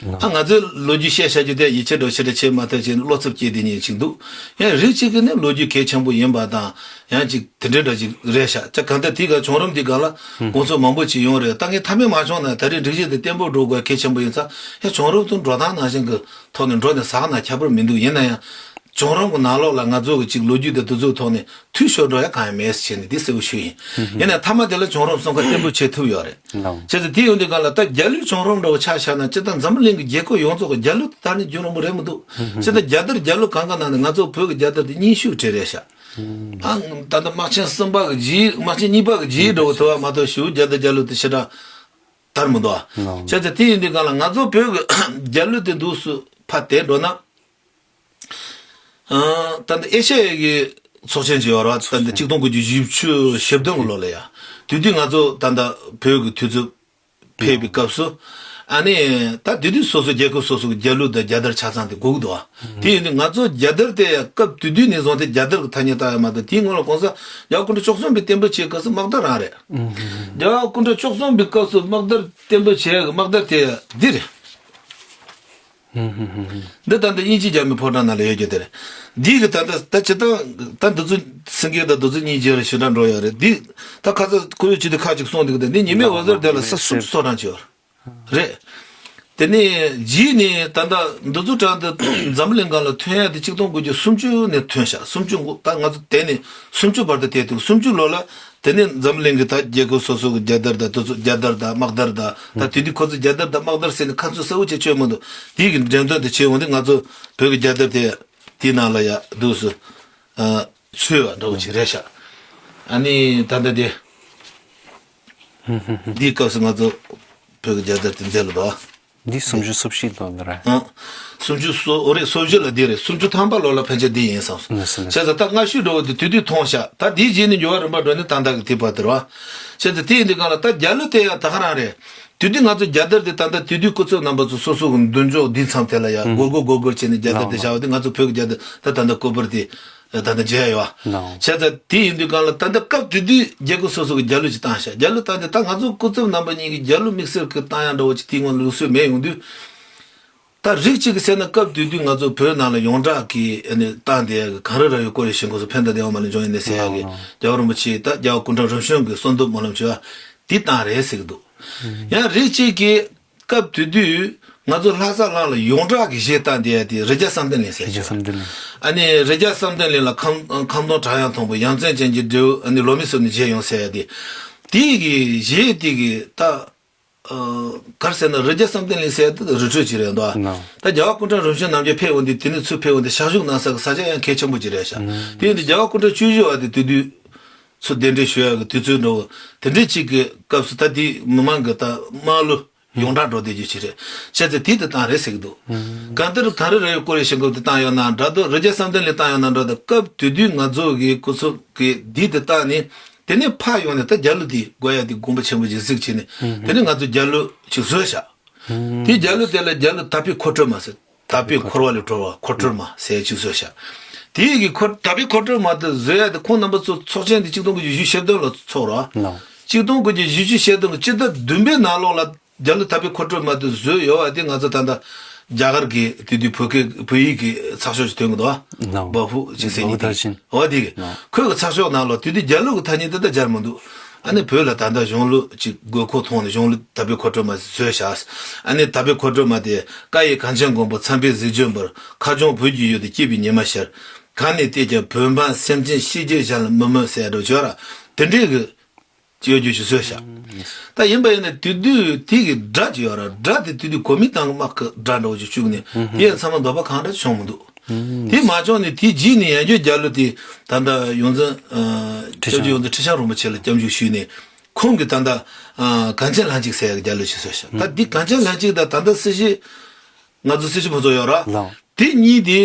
ཨ་ང་ཚོའི་ལོ་རྒྱུས་བཤད་བཤད་རྒྱུ་དེ་ཡིད་ཆེས་འགྲོ་ཕྱི་དྲགས་བྱེད་མ་ཐུབ་བྱས་ནས་བློ་འཚབ་སྐྱེས་དེ་ཉིད་ཅིག་འདུག་ཡང་རིགས་གཅིག་གིས་ནི་ལོ་རྒྱུས་གལ་ཆེན་པོ་ཡིན་པ་དང་ཡང་ཅིག་དེ་འདྲའི་འདྲ་ཅིག་རེད་ཤག་ཅག་གང་ལྟར་དེའི་ག་བྱུང་རིམ་དེའི་སྒང་ལ་དགོངས་ཚུལ་མང་པོ་ཅིག་ཡོང་རེད། ད་ངས་མཐའ་མའི་མ་བྱུང་ན་ད་རེས་སྒྲིག་གཞི་དེ་བརྟན་པོ་འགྲོ་དགོས་གལ་ཆེན་པོ་ཡིན་ཙང་ཡང་བྱུང་རིམ་དུ་འགྲོ་སྟངས་ནང་བཞིན་གྱི་ཐོག་ནས་འགྲོ་ནས་ཟ་ན་ཁྱད་པར་མི་འདུག་ཡིན་ན་ཡང་བྱུང་རིམ་གྱི་ནང་ལོགས་ལ་ང་ཚོ་གི་ཅིག་ལོ་རྒྱུས་དེ་དེ་ཚོའི་ཐོག་ནས་འཐུས་ཤོར་འགྲོ་ཡ་གང་ཡང་མེད་ཟེར་བྱས་ནས་དེ་གསལ་པོ་ཞུས་ཡིན། ཡིན་ན་མཐའ་མ་དེ་ལ་བྱུང་རིམ་གསུམ་ཀ་བརྟན་པོ་བྱེད་ཐུབ་ཡོད་རེད། བྱས་ཙང་དེ་ཡོང་དུས་སྒང་ལ་ད་རྒྱལ་གླུའི་བྱུང་རིམ་འདྲ་བོ་ཆ་བཞག་ན་སྤྱིར་བཏང་འཛམ་བུ་གླིང་གི་རྒྱལ་ཁབ་ཡོངས་རྫོགས་ཀྱི་རྒྱལ་གླུ་དེ་དར་ནས་རྒྱུན་རིང་པོ་རེད་མི་འདུག་སྤྱིར་བཏང་རྒྱལ་དར་རྒྱལ་གླུ་གང་ག་ནང་ནས་ང་ཚོ་བོད་ཀྱི་རྒྱལ་དར་དེ་རྙིང་ཤོས་གྲས་རེད་ཤག་ཨང་། ད་ལྟ་དམག་ཆེན་གསུམ་པ་གི་རྗེས་འགྲོ་ཐུབ་པ་མ་གཏོགས་གཞུག་རྒྱལ་དར་རྒྱལ་གླུ་དེ་ཞེ་དྲག་དར་མི་འདུག་ཨ། བྱས་ཙང་དེ་ཡིན་དུས་སྒང་ལ་ང་ཚོ་བོད་ཀྱི་རྒྱལ་གླུ་དེ་འདུག་སུ་ཕར་དེད་འགྲོ་ན། ད་ལྟ་ཨེ་ཤ་ཡའི་གི་ཚོགས་ཆེན་ཅིག་ཡོད་རེད་བ། ད་ལྟ་ཆིག་སྟོང་དགུ་བརྒྱ་བཞི་བཅུ་ཞེ་བདུན་གི་ལོ་ལ་ཡ། དེ་དུས་ང་ཚོ་ད་ལྟ་བོད་ཀྱི་དུས་ཚོད་ཕེབས་པའི་སྐབས་སུ། ཨ་ནི་ད་དེ་དུས་སོ་སོ་རྒྱལ་ཁབ་སོ་སོ་གི་རྒྱལ་གླུ་དང་རྒྱལ་དར་ཆ་ཚང་དེ་དགོས་ཀྱི་འདུག་བ། དེ་ཡིན་དུས་ང་ཚོ་རྒྱལ་དར་དེ་ཡ་སྐབས་དེ་དུས་ནས་བཟུང་སྟེ་རྒྱལ་དར་གྱི་ཐ་སྙད་བཏགས་ཡ་མ་གཏོགས་དེའི་སྔོན་ལ་གོང་ས་རྒྱལ་བ་སྐུ་ཕྲེང་བཅུ་གསུམ་པའི་བསྟན་པའི་ཆེད་སྐབས་སུ་དམག་དར་རང་རེད། རྒྱལ་བ་སྐུ་ཕྲེང་བཅུ་གསུམ་པའི་སྐབས་སུ་དམག་དར་བསྟན་པའི་ཆེད་ཀྱི་དམག་དར་དེ་ཡ་འདི་རེད། འདི་ད་ལྟ་དབྱིན་ཇི་རྒྱ་མིའི་ཕོ་བྲང་ནང་ལ་ཡོད་རྒྱུ་དེ་རེད། འདི་གི་ད་ལྟ་ད་ཇི་ལྟར་ད་འདི་ཚོ་སེང་གེ་དང་འདི་ཚོ་གཉིས་རྗེས་ལ་ཞེ་དྲག་འགྲོ་ཡོད་རེད། འདི་ད་ཁ་ཚ་ཁོ་ཡོད་ཅི་དེ་ཁ་ཅིག་སོང་འདུག་དེ་འདི་ཉི་མའི་འོད་ཟེར་དེ་ལ་ས་སུམ་ཅུ་སོ་གྲངས་ཅིག་ཡོད་རེད། དེ་ནས་རྗེས་ནས་ད་ལྟ་འདི་ཚོ་གྲངས་དེ་འཛམ་གླིང་སྒང་ལ་ཐོན་ཡ་དེ་ཆིག་སྟོང་དགུ་བརྒྱ་སུམ་ཅུ་ནས་ཐོན་ཤག་སུམ་ཅུ་འགོ་ད་ང་ཚོ་དེ་ནས་སུམ་ཅུ་བར་དུ་དེ་དུས་སུམ་ཅུ་ལོ་ལ། དེ་ནས་འཛམ་གླིང་གི་ད་རྒྱལ་ཁབ་སོ་སོ་གི་རྒྱལ་དར་དང་དེ་ཚོ་རྒྱལ་དར་དང་དམག་དར་དང་ད་དེ་དུས་ཁོ་ཚོ་རྒྱལ་དར་དང་དམག་དར་ཟེར་ནས་ཁ་ཚོན་གསལ་བོ་ཅིག་ཆོད་མི་འདུག་དེའི་གི་འགྲེམས་སྟོན་དེ་བྱས་འོང་དུས་ང་ཚོ་བོད་ཀྱི་རྒྱལ་དར་དེ་དེའི་ནང་ལ་ཡ་འདུག་སུ་ཚུད་པ་འདྲ་བོ་ཅིག་རེད་ཤག་ཨ་ནི་ད་ལྟ་དེ་འདིའི་སྐབས་སུ་ང་ཚོ་བོད་ཀྱི་རྒྱལ་དར་དེ་མཛད་ལ་འདུག་འདི་སུམ་ཅུ་སོ་བཞི་ལོ་ལ་རེད། ཨ། སུམ་ཅུ་སོ་འོ་རེད། སོ་བཞི་ལ་འདི་རེད། སུམ་ཅུ་ཐམ་པ་ལོ་ལ་ཕན་ཆད་འདི་ཡིན་བསམ་སོང་། ལགས་སོ་ལགས་སོ། བྱས་ཙང་ད་སྔ་ཤོས་འགྲོ་བ་འདི་དུས་དུས་མཐོང་ཤག་ད་འདིའི་རྗེས་ནས་འགྱུར་བ་རིམ་པ་འགྲོ་ནི་ད་ལྟ་གི་དུས་བར་དུ་རེད་བ། བྱས་ཙང་དེ་ཡིན་དུས་གང་ལ་ད་རྒྱལ་གླུ་དེ་ཡང་ད་ག་རང་རེད། དུས་དུས་ང་ཚོ་རྒྱལ་དར་དེ་ད་ལྟ་དུས་དུས་སྐུ་ཚབ་རྣམ་པ་ཚོ་སོ་སོ་གི་མདུན་ཅོག་འདིའི་མཚམས་དེ་ལ་ཡང་སྒོར་སྒོར་སྒོར་སྒོར་བྱས་ནས་རྒྱལ་དར་དེ་བཞག་པ་དེ་ང་ཚོ་བོད་ཀྱི་རྒྱལ་དར་ད་ད་ལྟ་སྐུ་པར་དེ། ད་ལྟ་མཇལ་ཡོད། ལགས། བྱས་ཙང་དེ་ཡིན་དུས་གང་ལ་ད་ལྟ་སྐབས་དེ་དུས་རྒྱལ་ཁབ་སོ་སོ་གི་རྒྱལ་གླུ་ཅིག་བཏང་ཤག་རྒྱལ་གླུ་བཏང་དུས་ད་ང་ཚོ་སྐུ་ཚབ་རྣམ་པ་གཉིས་ཀྱིས་རྒྱལ་གླུ་དམིགས་བསལ་གྱི་བཏང་ཡག་འདྲ་བོ་ཅིག་དེའི་སྔོན་ལུགས་སྲོལ་མེད་ཡོང་དུས། ད་རིགས་གཅིག་གིས་ཟེར་ན་སྐབས་དེ་དུས་ང་ཚོ་བོད་ནང་ལ་ཡོངས་གྲགས་ཀྱི་ཨ་ནི་བཏང་བསྡད་ཡག་གི་གངས་རི་ར་བས་བསྐོར་བའི་ཞིང་ཁམས་སུ་ཕན་དང་བདེ་བ་མ་ལུས་འབྱུང་བའི་གནས་ཟེར་ཡག་གི། ལགས། རྒྱལ་བ་རིན་པོ་ཆེ་ད་རྒྱལ་བ་སྐུ་ཕྲེང་རིམ་བྱོན་གྱི་གསོལ་འདེབས་སྨོན་ལམ་ཞུ་བ་དེ་བཏང་རེད་ཟེར་གྱི་འདུག་ཡང་རིགས་གཅིག་གིས། སྐབས་དེ་དུས་ང་ཚོ་ལྷ་ས་གླིང་ལ་ཡོངས་གྲགས་ཀྱི་གཞས་བཏང་བསྡད་ཡ་དེ་རི་རྒྱལ་བསམ་གཏན་གླིང་ཟེར་རི་རྒྱལ་བསམ་གཏན་གླིང་། ཨ་ནི་རི་རྒྱལ་བསམ་གཏན་གླིང་ལ་ཁམ་ཁམ་སྡོང་བྲག་གཡང་མཐོན་པོ་ཡ་མཚན་ཅན་གྱི་འབྲས་བུ་ཨ་ནི་ལོ་མི་བསུབས་ནས་བཞད་ཡོང་ཟེར་ཡ་དེ། དེའི་གི་གཞས་དེ་གི་ད་ག་རེ་ཟེར་ན་རི་རྒྱལ་བསམ་གཏན་གླིང་ཟེར་ཡ་དེ་རི་ཁྲོད་ཅིག་རེད་འདུག་ད་རྒྱལ་བ་སྐུ་ཕྲེང་རིམ་བྱོན་རྣམ་རྒྱལ་ཕེབས་འོང་དུས་དེ་ནས་ཚུར་ཕེབས་འོང་དུས་ཞག་བཞུགས་གནང་ས་གི་ས་ཆ་ཡང་གལ་ཆེན་པོ་ཅིག་རེད་ཤག་དེ་ཡིན་དུས་རྒྱལ་བ་སྐུ་ཕྲེང་བཅུ་བཞི་བ་དེ་དེ་དུས་ཚུར་གདན་འདྲེན་ཞུ་ཡ་གི་དུས་ཚོད་འདྲ་བོ་དེ་འདྲའི་ཅིག་གི་སྐབས་སུ་ད་དེ་མི་མང་གི་ད་དམངས་གླུ། ཡོངས་གྲགས་འགྲོ་བསྡད་རྒྱུ་ཅིག་རེད། བྱས་ཙང་དེ་དེ་བཏང་རེད་ཟེར་གྱི་འདུག་གང་ལྟར་གངས་རི་ར་བས་བསྐོར་བའི་ཞིང་ཁམས་དེ་བཏང་ཡོད་ན་འདྲ་འདུག་རི་རྒྱལ་བསམ་གཏན་གླིང་བཏང་ཡོད་ན་འདྲ་འདུག་སྐབས་དེ་དུས་ང་ཚོ་གི་སྐུ་ཚབ་ཀྱིས་འདི་དེ་བཏང་ནས་དེ་ནས་ཕར་ཡོང་ནས་ད་རྒྱལ་གླུ་དེ་དགོས་ཡ་དེ་དགོངས་པ་ཆེན་པོ་ཅིག་གཟིགས་བྱས་ནས་དེ་ནས་ང་ཚོ་རྒྱལ་གླུ་ཅིག་བཟོས་ཤག་དེ་རྒྱལ་གླུ་དེ་ལ་རྒྱལ་གླུ་དག་པའི་འཁོར་སྒྲོལ་མ་ཟེར། དག་པའི་འཁོར་བ་ལས་གྲོལ་བ་འཁོར་སྒྲོལ་མ་ཟེར་ཅིག་བཟོས་ཤག་དེ་གི་འཁོར་དག་པའི་འཁོར་སྒྲོལ་མ་དེ་བཟོས་ཡ་དེ་ཁོང་རྣམ་པ་ཚོ་ཚོགས་ཆེན་དེ་ཆིག་སྟོང་དགུ་བརྒྱ་བཞི་བཅུ་ཞེ་བདུན་ལ་ཚོགས་རོགས། ལགས། ཆིག་སྟོང་དགུ་བརྒྱ་བཞི་བཅུ་ཞེ་བདུན་གྱི་སྤྱི་ཟླ་བདུན་པའི་ནང་ལོགས་ལ་རྒྱལ་གླུ་དག་པའི་འཁོར་སྒྲོལ་མ་དེ་བཟོས་ཡོད་པ་དེ་ང་ཚོ་ད་ལྟ་རྒྱ་གར་གྱི་དེ་དུས་བོད་སྐད་བོད་ཡིག་གི་ཚགས་ཤོག་ཅིག་ཐོན་གྱི་འདུག་བ། ལགས། བ་ཧུ་ཅིག་ཟེར་མཁན་དེ། འོ་དེ་གི། ལགས། ཁོའི་གི་ཚགས་ཤོག་ནང་ལོགས་དེ་དུས་རྒྱལ་གླུ་གི་ཐ་སྙད་དེ་ད་སྦྱར་མི་འདུག་ཨ་ནི་བོད་ལ་ད་ལྟ་གཞུང་ལུགས་ཅིག་དགོས་མཁོ་མཐོང་ནས་གཞུང་ལུགས་དག་པའི་འཁོར་སྒྲོལ་མ་བཟོས་ཤག་ཨ་ནི་དག་པའི་འཁོར་སྒྲོལ་མ་དེ། བཀའ་ཡི་གངས་ཅན་མགོན་པོ་མཚན་དཔེའི་གཟི་བརྗིད་འབར། ཁ་སྐྱོང་བོད་ཀྱི་ཡུལ་དུ་སྐྱིད་པའི་ཉི་མ་ཤར། གང་ནས་བལྟས་ཀྱང་བོད་འབངས་སེམས་ཅན་ཤེས་བྱའི་གཞན་ལ་མི་མོས་ཟེར་ཡ་འདྲ་བྱོས་ར། དེ་འདྲའི་གི་ཡོད་རྒྱུ་ཞིག་བཟོས་ཤག་ད་ཡིན་པ་ཡིན་ན་དེ་དུས་དེ་གི་སྒྲ་ཅིག་ཡོད་ར། སྒྲ་དེ་དེ་དུས་གོ་མིན་ཏང་གི་དམག་གི་སྒྲ་འདྲ་བོ་ཅིག་བཅུག་ནས་དེ་ཡང་ཚང་མ་འདོད་པ་གང་འདྲ་བྱུང་མི་འདུག་དེ་མ་བྱུང་ནས་དེ་རྗེས་ནས་ཡང་བསྐྱར་རྒྱལ་གླུ་དེ་ད་ལྟ་ཡོངས་འཛིན་ཁྲི་བྱང་སྐྱབས་རྗེ་ཡོངས་འཛིན་ཁྲི་བྱང་རིན་པོ་ཆེ་ལ་སྐྱབས་འཇུག་ཞུས་ནས་ཁོང་གིས་ད་ལྟ་གངས་ཅན་ལྷན་ཅིག་ཟེར་ཡག་གི་རྒྱལ་གླུ་ཞིག་བཟོས་ཤག་ད་འདི་གངས་ཅན་ལྷན་ཅིག་དང་ད་ལྟ་སྲིད་ཞི་ང་ཚོ་སྲིད་ཞི་ཕུན་ཚོགས་ཡོད་ར། ལགས། དེ་གཉིས་དེ།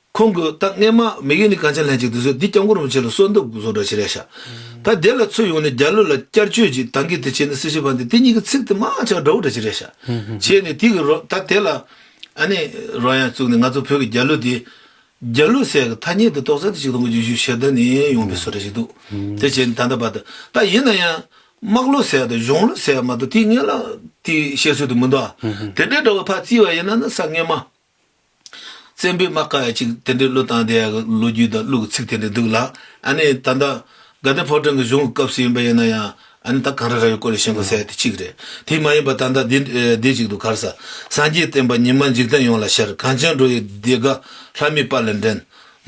ཁོང་གིས་ད་སྔས་མ་མི་གི་ནི་གངས་ཅན་ལྷན་ཅིག་དེ་ཚོས་འདི་སྐྱབས་མགོན་རིན་པོ་ཆེ་ལ་གསོལ་འདེབས་བཟོ་འདྲ་ཞིག་རེད་ཤག་ད་དེ་ལ་ཚུར་ཡོང་ནས་རྒྱལ་གླུ་ལ་བསྐྱར་བཅོས་ཀྱི་ད་གིན་དེ་བྱས་ནས་སྲིད་ཞི་ཕན་དེ་དེ་གཉིས་ཀྱི་ཚིག་དེ་མང་ཆེ་བ་འདྲ་བོ་འདྲ་ཞིག་རེད་ཤག་བྱས་ནས་དེ་གི་རོ་ད་དེ་ལ་ཨ་ནི་རོལ་དབྱངས་བཙུགས་ནས་ང་ཚོ་བོད་ཀྱི་རྒྱལ་གླུ་དེ་རྒྱལ་གླུ་ཟེར་གི་ཐ་སྙད་དེ་ཏོག་ཙམ་དེ་ཆིག་སྟོང་དགུ་བརྒྱ་བཞི་བཅུ་ཞེ་བདུན་ནས་ཡོང་པའི་བཟོ་འདྲ་ཞིག་འདུག་དེ་བྱས་ནས་ད་ལྟ་བར་དུ་ད་ཡིན་ན་ཡང་། དམག་ལུགས་ཟེར་ཡ་དང་གཞུང་ལུགས་ཟེར་ཡ་མ་གཏོགས་དེའི་སྔོན་ལ་དེའི་བཤད་སྲོལ་དུ་མི་འདུག་ཨ། དེ་འདྲའི་འདྲ་བོ་ཕར་བརྩིས་པ་ཡིན་ན་ནི་ས་སྔོན་མ། བཙན་པོའི་དམག་ཁ་ཡ་གཅིག་དེ་འདྲའི་བློས་བཏང་བསྡད་ཡ་གི་ལོ་རྒྱུས་དང་གླུ་གི་ཚིག་དེ་འདྲ་འདུག་ལ། ཨ་ནི་ད་ལྟ་དགའ་ལྡན་ཕོ་བྲང་གི་གཞུང་གི་སྐབས་སུ་ཡིན་པ་ཡིན་ན་ཡང་ཨ་ནི་ད་གངས་རི་ར་བའི་སྐོར་ལ་བྱིན་དགོས་ཟེར་ཡ་དེ་གཅིག་རེད། དེ་མ་ཡིན་པ་ད་ལྟ་འདི་འདི་གཅིག་འདུག་ག་རེ་ཟ། སངས་རྒྱས་བསྟན་པ་ཉི་མ་འཇིག་རྟེན་ཡོངས་ལ་ཤར། གངས་ཅན་འགྲོ་བའི་བདེ་དགའ་ལྷ་མིའི་དཔལ་ལ་འགྲན།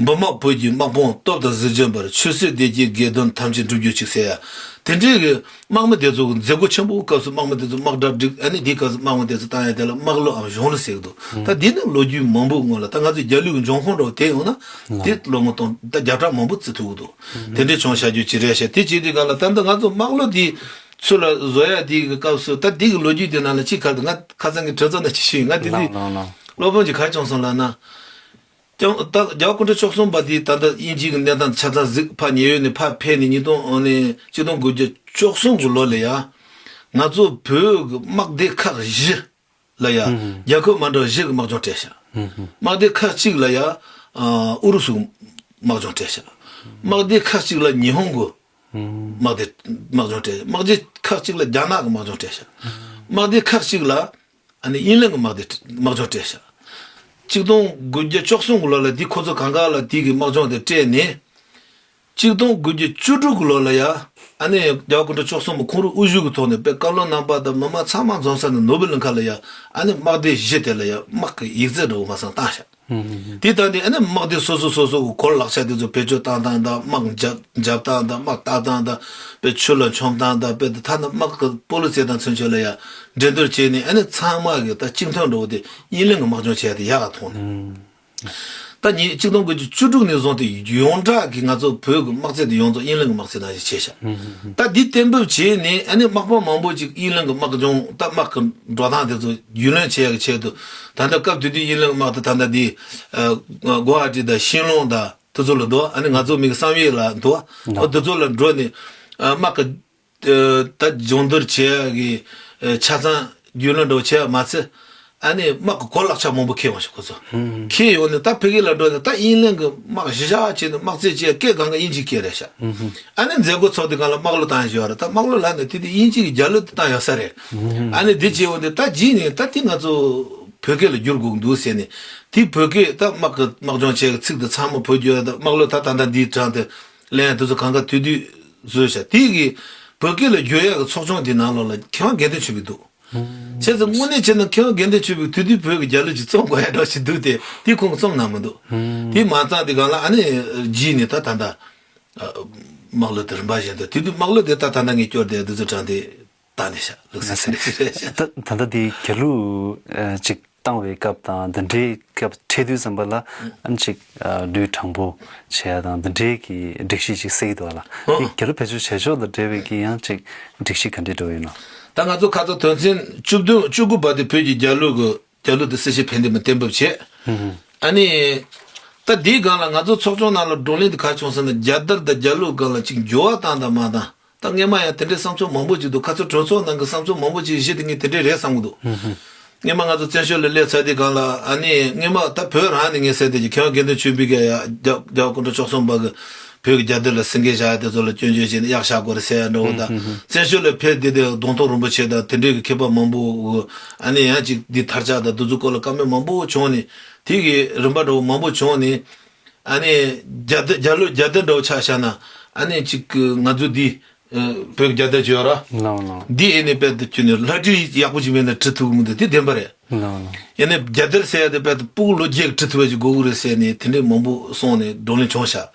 འབུམ་དམག་བོད་ཀྱི་དམག་དཔུང་སྟོབས་དང་གཟི་བརྗིད་འབར། ཆོས་སྲིད་བདེ་སྐྱིད་དགེ་འདུན་ཐམས་ཅད་འགྲུབ་གྱུར་ཅིག་ཟེར་ཡ། དེ་འདྲའི་གི་དམག་མི་དེ་ཚོ་གི་མཛད་སྒོ་ཆེན་པོའི་སྐབས་སུ་དམག་མི་དེ་ཚོ་དམག་གྲ་སྒྲིག་ཨ་ནི་དེའི་སྐབས་སུ་དམག་མི་དེ་ཚོ་བཏང་ཡ་དེ་ལ་དམག་ལུགས་འམ་གཞུང་ལུགས་ཟེར་གི་འདུག་ད་འདི་ནི་ལོ་རྒྱུས་མང་པོའི་སྔོན་ལ་ད་ང་ཚོའི་རྒྱལ་གླུའི་གི་འབྱུང་ཁུངས་འདྲ་བོ་དེ་ཡོང་ན་དེ་ལོ་ངོ་སྟོང་ད་བརྒྱ་ཕྲག་མང་པོ་བརྩི་ཐུབ་གི་འདུག་དེ་འདྲའི་བྱུང་བཞག་རྒྱུ་ཅིག་རེད་ཤག་དེ་བྱེད་དུས་ག་ལ་ད་ལྟ་ང་ཚོ་དམག་ལུགས་དེ་ཚུར་ལ་བཟོ་ཡ་དེ་གི་སྐབས་སུ་ད་དེ་གི་ལོ་རྒྱུས་དེ་ནང་ལ་གཅིག་ག་ང་ཁ་སང་གི་གྲོས་ཚོགས་ནང་ཅིག་ཞུས་ཡིན། ང་དེ་དུས་ལགས་ལགས་ལགས། སློབ་དཔོན་གྱིས་ག་རེ་བྱུང་སོང་ལབ་ན། ཀྱང་ད་རྒྱལ་བ་སྐུ་ཕྲེང་བཅུ་གསུམ་པ་དེ་ད་ལྟ་དབྱིན་ཇི་གི་གནས་སྟངས་ཆ་ཚང་གཟིགས་ཕར་ཉེ་ཡོད་ནས་ཕར་ཕེབས་ནས་ཉིས་སྟོང་ཨ་ནི་ཆིག་སྟོང་དགུ་བརྒྱ་བཅུ་གསུམ་གི་ལོ་ལ་ཡ། ང་ཚོ་བོད་ཀྱི་དམག་སྡེ་ཁག་བཞི་ལ་ཡ། ཧུམ་ཧུམ། རྒྱལ་ཁབ་མ་འདྲ་བ་བཞི་གི་དམག་སྦྱོང་སྤྲད་ཤག་ཧུམ་ཧུམ། དམག་སྡེ་ཁག་གཅིག་ལ་ཡ། ཨ་ཨུ་རུ་སུ་གི་དམག་སྦྱོང་སྤྲད་ཤག་དམག་སྡེ་ཁག་གཅིག་ལ་ཉི་ཧོང་གི་ཧུམ། དམག་སྡེ་དམག་སྦྱོང་སྤྲད། དམག་སྡེ་ཁག་གཅིག་ལ་རྒྱ་ནག་གི་དམག་སྦྱོང་སྤྲད་ཤག་དམག་སྡེ་ཁག་གཅིག་ལ། ཨ་ནི་དབྱིན་ལན་གྱི་དམག་སྡེ་དམག་སྦྱོང་སྤྲད་ཤག་ཆིག་སྟོང་དགུ་བརྒྱ་བཅུ་གསུམ་གྱི་ལོ་ལ་འདི་ཁོ་ཚོ་གང་ག་ལ་དེ་གི་དམག་སྦྱོང་དེ་སྤྲད་ནས། ཆིག་སྟོང་དགུ་བརྒྱ་བཅུ་དྲུག་གི་ལོ་ལ་ཡ། ཨ་ནི་རྒྱལ་བ་སྐུ་ཕྲེང་བཅུ་གསུམ་པ་ཁོང་རང་དབུ་བཞུགས་ཀྱི་ཐོག་ནས་དཔེ་བཀའ་བློན་རྣམ་པ་དང་མི་མང་ཚང་མ་འཛོམས་ས་ནས་ནོར་བུ་གླིང་ཁ་ལ་ཡ། ཨ་ནི་དམག་སྡེ་བཞི་དེ་ལ་ཡ་དམག་གི་ཡིག་ཚད་འདྲ་བོ་མ་སང་བཏང་ཤག་དེ་ལྟ་སྟེ་ཨ་ནི་དམག་སྡེ་སོ་སོ་སོ་སོ་གི་གོ་ལག་ཆ་དེ་ཚོ་བེད་སྤྱོད་བཏང་སྟངས་དང་དམག་འཇབ་འཇབ་སྟངས་དང་དམག་བཏགས་སྟངས་དང་དཔེ་ཆུ་ལ་མཆོང་སྟངས་དང་དཔེ་དེ་ཐ་ན་དམག་གི་སྤོ་ལོ་རྩེད་སྟངས་ཚུན་ཆད་ལ་ཡང་འགྲན་བསྡུར་བྱས་ནས་ཨ་ནི་ཚང་མ་གི་ད་གཅིག་མཐུན་འགྲོ་བ་དེ་དབྱིན་གླིང་གི་དམག་སྦྱོང་བྱས་ཏེ་ཡག་ག་མཐོང་ནས། ད་ཉིས་ཆིག་སྟོང་དགུ་བརྒྱ་བཅུ་དྲུག་ནས་བཟུང་སྟེ་ཡོངས་གྲགས་ཀྱི་ང་ཚོ་བོད་ཀྱི་དམག་རྩལ་དེ་ཡོངས་རྫོགས་དབྱིན་གླིང་གི་དམག་རྩལ་ནང་བཞིན་བྱས་ཤག་ད་འདི་གཏན་འབེབས་བྱས་ནས་ཨ་ནི་དམག་དཔོན་མང་པོ་ཅིག་དབྱིན་གླིང་གི་དམག་སྦྱོང་ད་དམག་གི་འགྲོ་སྟངས་དེ་ཚོ་རྒྱུས་ལོན་བྱེད་ཡག་གི་ཆེད་དུ་ད་ལྟ་སྐབས་དེ་དུས་དབྱིན་གླིང་གི་དམག་དེ་ད་ལྟ་འདི་ཨ་གུ་ཝ་ཧ་ཏི་དང་ཤིན་ལོང་དང་དེ་ཚོ་ལ་འདུག་ཨ་ནི་ང་ཚོ་མི་གི་བསམ་ཡས་ལ་འདུག་ཨ་དེ་ཚོ་ལ་འགྲོ་ནས་ཨ་དམག་གི་ཨ་ད་སྦྱོང་བརྡར་བྱེད་ཡག་གི་ཨ་ཆ་ཚང་རྒྱུས་ལོན་འདྲ་བོ་བྱེད་ཡག་མ་ཚད། ཨ་ནི་དམག་གི་གོ་ལག་ཆ་མང་པོ་ཁྱེར་ཡོང་ཤག་ཁོ་ཚོ། ཧུམ། ཁྱེར་ཡོང་ནས་ད་ཕ་གི་ལ་འགྲོ་ནས་ད་དབྱིན་གླིང་གི་དམག་གཞི་བཞག་བྱས་ནས་དམག་རྩལ་བྱེད་སྐད་གང་ག་དབྱིན་ཇི་སྐད་རེད་ཤག་ཧུམ་ཧུམ། ཨ་ནི་མཛད་སྒོ་ཚོགས་དུས་སྒང་ལ་དམག་ལོ་བཏང་ཞོར་ད་དམག་ལོ་ལ་ནས་དེ་དུས་དབྱིན་ཇི་གི་རྒྱ་ལོ་དེ་བཏང་ཡོད་ས་རེད། ཧུམ་ཧུམ། ཨ་ནི་དེ་བྱས་ཡོང་དུས་ད་རྗེས་ནས་ད་དེ་ང་ཚོ་བོད་སྐད་ལ་བསྒྱུར་དགོས་འདུག་ཟེར་ནས་དེ་བོད་སྐད་ད་དམག་གི་དམག་སྦྱོང་བྱེད་ཀྱི་ཚིག་དེ་ཚང་མ་བོད་བསྒྱུར་ད་དམག་ལོ་ད་ད་ད་འདིའི་གྲངས་དེ་ལན་དེ་ཚོ་གང་ག་དུས་དུས་བཟོས་ཤག་དེ་གི་བོད་སྐད་ལ་བསྒྱུར་ཡག་གི་ཚོགས་ཆུང་དེ་ནང་ལོགས་ལ་མཁས་དབང་དགེ་འདུན་ཆོས་འཕེལ་འདུག་བྱས་ཙང་དངོས་གནས་བྱས་ན་མཁས་དབང་དགེ་འདུན་ཆོས་འཕེལ་དེ་དུས་བོད་ཀྱི་རྒྱ་ལོ་ཅིག་རྩོམ་དགོས་ཡ་འདྲ་ཞིག་འདུག་སྟེ་དེ་ཁོང་གིས་རྩོམ་གནང་མི་འདུག་དེ་མ་རྩ་དེ་སྒང་ལ་ཨ་ནི་རྗེས་ནས་ད་ད་ལྟ་དམག་ལོ་དེ་རིམ་པ་བཞིན་དུ་དེ་དུས་དམག་ལོ་དེ་ད་ད་ལྟ་ངས་སྐྱོར་དེ་འདི་ཚོ་དྲངས་ཏེ་བཏང་ནས་ཤག་ལུགས་སྲོལ་ཟེར་ནས་རེད་ཤག་ད་ད་ལྟ་དེ་རྒྱ་ལོ་ཅིག་བཏང་བའི་སྐབས་དང་འདི་འདྲའི་སྐབས་འཕྲད་དུས་ཙམ་པ་ལ་ཨ་ནི་ཅིག་ལུས་དྲང་པོ་བྱེད་ཡ་དང་འདི་འདྲའི་གི་སྒྲིག་གཞི་ཅིག་གསལ་འདུག་ལ། དེ་རྒྱ་ལོ་བེད་སྤྱོད་བྱེད་ཕྱོགས་དང་འབྲེལ་བའི་གི་ཡང་ཅིག་སྒྲིག་གཞི་ག་འདྲ་འདྲ་བོ་ཡིན་ནམ། ད་ང་ཚོ་ཁ་སང་དོན་ཚན་བཅུ་བདུན་བཅུ་དགུ་པ་དེ་བོད་ཀྱི་རྒྱལ་གླུ་གི་རྒྱལ་གླུ་དེ་སྲིད་ཞིའི་ཕན་བདེ་མ་གཏན་འབེབས་བྱས། ཨ་ནི། ད་དེའི་སྒང་ལ་ང་ཚོ་ཚོགས་ཆུང་ནང་ལ་བགྲོ་གླེང་དེ་ག་བྱུང་ཟེར་ན་རྒྱལ་དར་དང་རྒྱལ་གླུ་སྒང་ལ་ཅིག་འགྱུར་བ་བཏང་དང་མ་བཏང་། ད་སྔས་མ་ཡང་དེ་འདྲའི་བསམ་ཚུལ་མང་པོ་ཅིག་འདུག་ཁ་སང་གྲོས་ཚོགས་ནང་གི་བསམ་ཚུལ་མང་པོ་ཅིག་གཞི་དེ་ངས་དེ་འདྲའི་རེད་བསམ་གི་འདུག་སྔས་མ་ང་ཚོ་བཙན་བྱོལ་ལ་སླེབས་ཚར་དུས་སྒང་ལ་ཨ་ནི་སྔས་མ་ད་བོད་རང་ནས་ངས་ཟེར་དེ་ཀྱི་མཁས་དབང་དགེ་འདུན་ཆོས་འཕེལ་གྱིས་ཡ་རྒྱ་རྒྱལ་བ་སྐུ་ཕྲེང་བཅུ་གསུམ་པ་གི་བོད་ཀྱི་རྒྱལ་དར་ལ་སེང་གེ་བཞག་དེ་ཚོ་ལ་སྐྱོན་བརྗོད་བྱས་ནས་གཡག་བཞག་དགོས་རེད་ཟེར་ཡ་འདྲ་བོ་དང་། བཙན་བྱོལ་ལ་ཕེབས་དེ་དེ་གདོང་ཐུག་རིན་པོ་ཆེ་དང་དེ་འདྲའི་གི་མཁས་པ་མང་པོ་གི་ཨ་ནི་ཡང་ཅིག་འདི་དར་ལྕོག་དང་འདི་ཚོ་སྐོར་ལ་བཀའ་མོལ་མང་པོ་བྱུང་ནས་དེ་གི་རིམ་པ་འདྲ་བོ་མང་པོ་བྱུང་ནས། ཨ་ནི་རྒྱལ་དར་རྒྱལ་གླུ་རྒྱལ་དར་འདྲ་བོ་ཆ་བཞག་ན་ཨ་ནི་ཅིག་གི་ང་ཚོ་འདི་ཨ་བོད་ཀྱི་རྒྱལ་དར་ཅིག་ཡོད་ར། ལགས་ལགས། འདི་ཨེ་ནི་དཔེ་དེ་ཁྱོད་ནི་ལྷ་བྲིས་ཡག་པོ་ཅིག་མེད་ན་བྲི་ཐུབ་ཀྱི་མི་འདུག་དེ་བདེན་པ་རེད། ལགས་ལགས། ཨེ་ནི་རྒྱལ་དར་ཟེར་ཡ་དེ་དཔེ་དེ་སྤུ་གུ་ལོ་བརྒྱད་ཀྱིས་བྲི་ཐུབ་པ་ཅིག་དགོས་ཀྱི་རེད་ཟེར་ནས་དེ་འདྲས་མང་པོ་གསུངས་ནས་བགྲོ་གླེང་བྱུང་ཤག་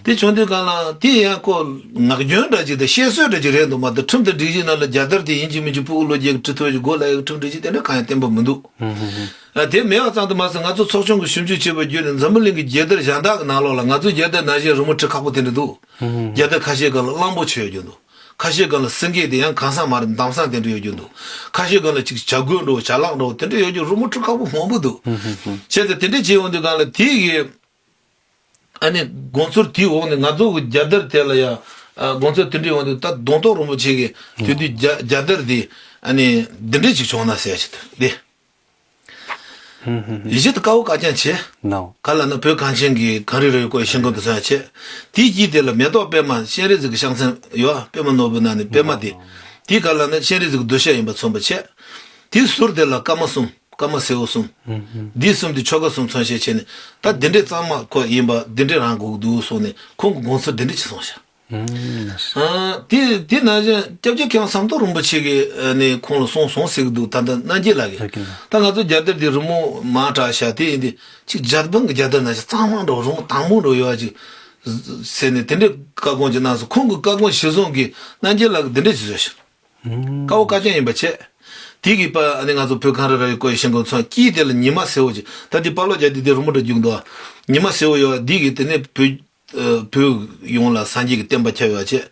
དེ་བྱུང་དུས་སྒང་ལ་དེ་ཡང་ཁོ་ངག་རྒྱུན་འདྲ་ཅིག་དང་བཤད་སྲོལ་འདྲ་ཅིག་རེད་འདུག་མ་གཏོགས་ཁྲིམས་དང་སྒྲིག་གཞི་ནང་ལ་རྒྱལ་དར་དེ་ཡིན་གཅིག་མིན་གཅིག་སྤུ་གུ་ལོ་བརྒྱད་ཀྱིས་བྲི་ཐུབ་པ་ཅིག་དགོས་ལབ་ཡ་གི་ཁྲིམས་སྒྲིག་གཞི་དེ་འདྲ་གང་ཡང་བཏོན་པ་མི་འདུག་ཨ་དེ་མེད་པ་ཙམ་དུ་མ་ཟད་ང་ཚོ་ཚོགས་ཆུང་གིས་ཞིབ་འཇུག་བྱས་པ་བརྒྱུད་ནས་འཛམ་བུ་གླིང་གི་རྒྱལ་དར་གཞན་དག་གི་ནང་ལོགས་ལ་ང་ཚོའི་རྒྱལ་དར་ནང་བཞིན་རི་མོ་བྲི་ཁག་པོ་དེ་འདྲ་འདུག་རྒྱལ་དར་ཁ་ཤས་སྒང་ལ་གླང་པོ་ཆེ་ཡོད་རྒྱུ་འདུག་ཁ་ཤས་སྒང་ལ་སེང་གེ་དེ་ཡང་གང་ཟག་མ་རེད་མདང་ཟེ་དེ་འདྲ་ཡོད་རྒྱུ་འདུག་ཁ་ཤས་སྒང་ལ་ཅིག་བྱ་རྒོད་འདྲ་བོ་བྱ་གླག་འདྲ་བོ་དེ་འདྲ་ཡོད་རྒྱུ་རི་མོ་བྲི་ཁག་པོ་མང་པོ་འདུག་བྱས་ཙང་དེ་འདྲ་བྱས་ཡོང་དུས་སྒང་ལ་དེ་གི་ཨ་ནི་དགོངས་ཚུལ་དེའི་འོག་ནས་ང་ཚོ་གི་རྒྱལ་དར་དེ་ལ་ཡང་ཨ་དགོངས་ཚུལ་དེ་འདྲ་ཡོང་དུས་ད་གདོང་ཐུག་རིན་པོ་ཆེ་གི་དེ་དུས་རྒྱ་རྒྱལ་དར་དེ་ཨ་ནི་འདི་འདྲ་ཅིག་བྱུང་ན་ཟེར་ཡ་ཅིག་འདུག་དེ། ཡིད་ཆེས་དེ་དཀར་པོ་དཀར་རྐྱང་བྱས། ག་ལ་ན་བོད་གངས་ཅན་གྱི་གངས་རི་ར་བའི་སྐོར་ཤིང་སྒོ་དེ་ཚོ་ཡང་བྱས། དེའི་དཀྱིལ་དེ་ལ་མེ་ཏོག་པད་མ་སྤྱན་རས་གཟིགས་ཀྱི་ཕྱག་མཚན་ཡོད། པད་མ་ནོར་བུའི་ནང་ནས་པད་མ་དེ། དེའི་ག་ལ་ན་སྤྱན་རས་གཟིགས་ཀྱི་གདུལ་བྱ་ཡིན་པ་མཚོན་པ་བྱས། དེའི་ཟུར་དེ་ལ་སྐར་མ་གསུམ། སྐར་མ་སེར་པོ་གསུམ། འདི་གསུམ་དེ་ཆོ་ག་གསུམ་མཚོན་བྱེད་བྱས་ནས། ད་འདི་འདྲའི་གཙང་མ་ཁོ་ཡིན་པ་འདི་འདྲའི་རང་དགོས་འདུག་གསུངས་ནས་ཁོང་གི་དགོངས་ཚུལ་འདི་འདྲ་ཅིག་གསུངས་ཤག་ཨ། དེ་དེ་ནང་བཞིན་སྐྱབས་རྗེ་མཁས་དབང་ཟམ་གདོང་རིན་པོ་ཆེ་གིས་ཨ་ནི་ཁོང་ལ་གསུངས་སོང་ཟེར་གྱི་འདུག་ད་ལྟ་རྣམ་རྒྱལ་ལགས་ཀྱིས། ད་ང་ཚོ་རྒྱལ་དར་འདི་རི་མོ་མང་དྲགས་ཤག་དེ་ཡིན་དུས་ཅིག་འཇར་པན་གྱི་རྒྱལ་དར་ནང་བཞིན་གཙང་མ་འདྲ་བོ་རི་མོ་དྭངས་མོ་འདྲ་བོ་ཡོད་པ་ཅིག་ཟེར་ནས་དེ་འདྲའི་བཀའ་དགོངས་ཅིག་གནང་སོང་། ཁོང་གི་བཀའ་དགོངས་གཞིར་བཟུང་གིས་རྣམ་རྒྱལ་ལགས་ཀྱིས་འདི་འདྲ་ཅིག་བཟོས་ཤག་དཀར་པོ་དཀར་རྐྱང་ཡིན་པ་བྱས། དེ་གིས་པ་ཨ་ནི་ང་ཚོ་བོད་གངས་རི་ར་བའི་སྐོར་ཡི་ཤིང་སྒོ་མཚོན་དཀྱིལ་དེ་ལ་ཉི་མ་སེར་པོ་ཅིག་ད་འདི་པཱ་ལོ་རྒྱག་དུས་དེ་རི་མོ་འདྲ་རྒྱུག་འདུག་ཉི་མ་སེར་པོ་ཡོད་པ་འདི་གིས་དེ་ནས་བོད་ཨ་བོད་ཡོངས་ལ་སངས་རྒྱས་ཀྱི་བསྟན་པ་ཁྱབ་ཡོད་པ་བྱས།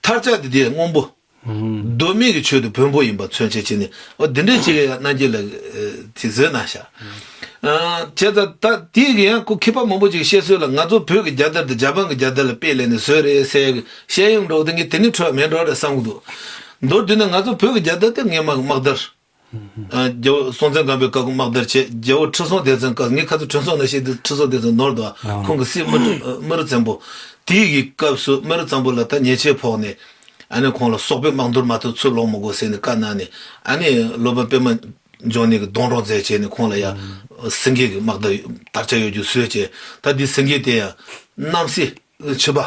མཐར་ཆགས་དེ་དེ་སྔོན་པོ། གདོད་མའི་གི་ཆོས་དེ་བོན་པོ་ཡིན་པ་མཚོན་བྱེད་བྱས་ནས་འོ་འདི་འདྲའི་ཅིག་ཡང་རྣམ་རྒྱལ་ལགས་ཀྱིས་བཟོས་གནང་ཤག་ཨ། བྱས་ཙང་ད་དེ་གི་ཡང་ཁོ་མཁས་པ་མང་པོ་ཅིག་བཤད་སྲོལ་ལ་ང་ཚོ་བོད་ཀྱི་རྒྱལ་དར་དེ་འཇར་པན་གྱི་རྒྱལ་དར་ལ་དཔེ་ལེན་ནས་བཟོས་རེད་ཟེར་ཡག་གི་བཤད་ཡོང་འགྲོ་དེ་ངས་དེ་ནི་འཕྲོད་མེད་འགྲོ་རེད་བསམ་གི་འདུག་མདོར་བསྡུས་ན་ང་ཚོ་བོད་ཀྱི་རྒྱལ་དར་དེ་སྔས་མ་གི་དམག་དར། ཨ། རྒྱལ་པོ་སྲོང་བཙན་སྒམ་པོའི་སྐབས་ཀྱི་དམག་དར་བྱས། རྒྱལ་པོ་ཁྲི་སྲོང་ལྡེ་བཙན་སྐབས། ངས་ཁ་སང་ཁྲི་སྲོང་ལ་བཤད་དུས་ཁྲི་སྲོང་ལྡེ་བཙན་ནོར་འདུག་ཁོང་གི་སྲས་མི་རུ་མི་རུ་བཙན་པོ། དེའི་གི་སྐབས་སུ་མི་རུ་བཙན་པོ་ལ་ད་ཉེས་ཆད་ཕོག་ནས། ཨ་ནི་ཁོང་ལ་སོག་པོའི་དམག་འདུལ་མ་ཐུབ་ཚུར་ལོག་མི་དགོས་ཟེར་ནས་བཀའ་གནང་ནས། ཨ་ནི་སློབ་དཔོན་པད་མ་འབྱུང་གནས་ཀྱིས་སྡོང་གྲོགས་མཛད་བྱས་ནས་ཁོང་ལ་ཡང་སེང་གེ་གི་དམག་དར་དར་ཆ་ཡོད་རྒྱུ་བཟོས་བྱས། ད་འདི་སེང་གེ་དེ་ཡང་རྣམ་སྲས་ཕྱི་པ།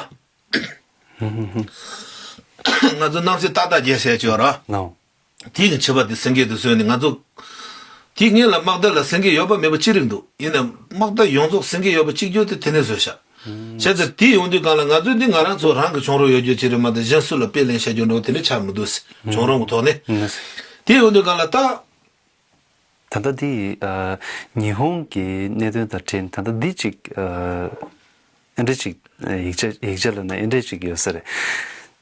ང་ཚོ་རྣམ་སྲས་ཏག་ཏག་རྒྱལ་སྲས་ཅིག་ཡོད་ར། དེའི་ཕྱི་པ་དེ་སེང་གེ་དེ་བཟོས་ནས་ང་ཚོ། དེའི་སྔོན་ལ་དམག་དར་ལ་སེང་གེ་ཡོད་པ་མེད་པ་ཅི་རིགས་འདུག་ཡིན་ནའང་དམག་དར་ཡོངས་རྫོགས་སེང་གེ་ཡོད་པ་གཅིག་གྱུར་དེ་དེ་ནས་བཟོས་ཤག་བྱས་ཙང་དེ་ཡོང་དུས་སྒང་ལ་ང་ཚོས་འདི་ང་རང་ཚོ་རང་གི་བྱུང་རབས་ཡོད་རྒྱུ་ཅིག་རེད་མ་གཏོགས་གཞན་སུ་ལ་དཔེ་ལེན་བྱ་རྒྱུ་འདྲ་བོ་དེ་འདྲ་ཆགས་མི་འདུག་བྱུང་རབས་ཀྱི་ཐོག་ནས། དེ་ཡོང་དུས་སྒང་ལ་ད། ད་ལྟ་འདི་ཨ་ཉི་ཧོང་གི་གནད་དོན་དང་འབྲེལ་ནས་ད་ལྟ་འདི་ཅིག་ཨ་ཨེ་འདྲ་ཅིག་ཡིག་ཆ་ཡིག་ཆ་ལ་ན་ཨེ་འདྲ་ཅིག་ཡོད་ས་རེད།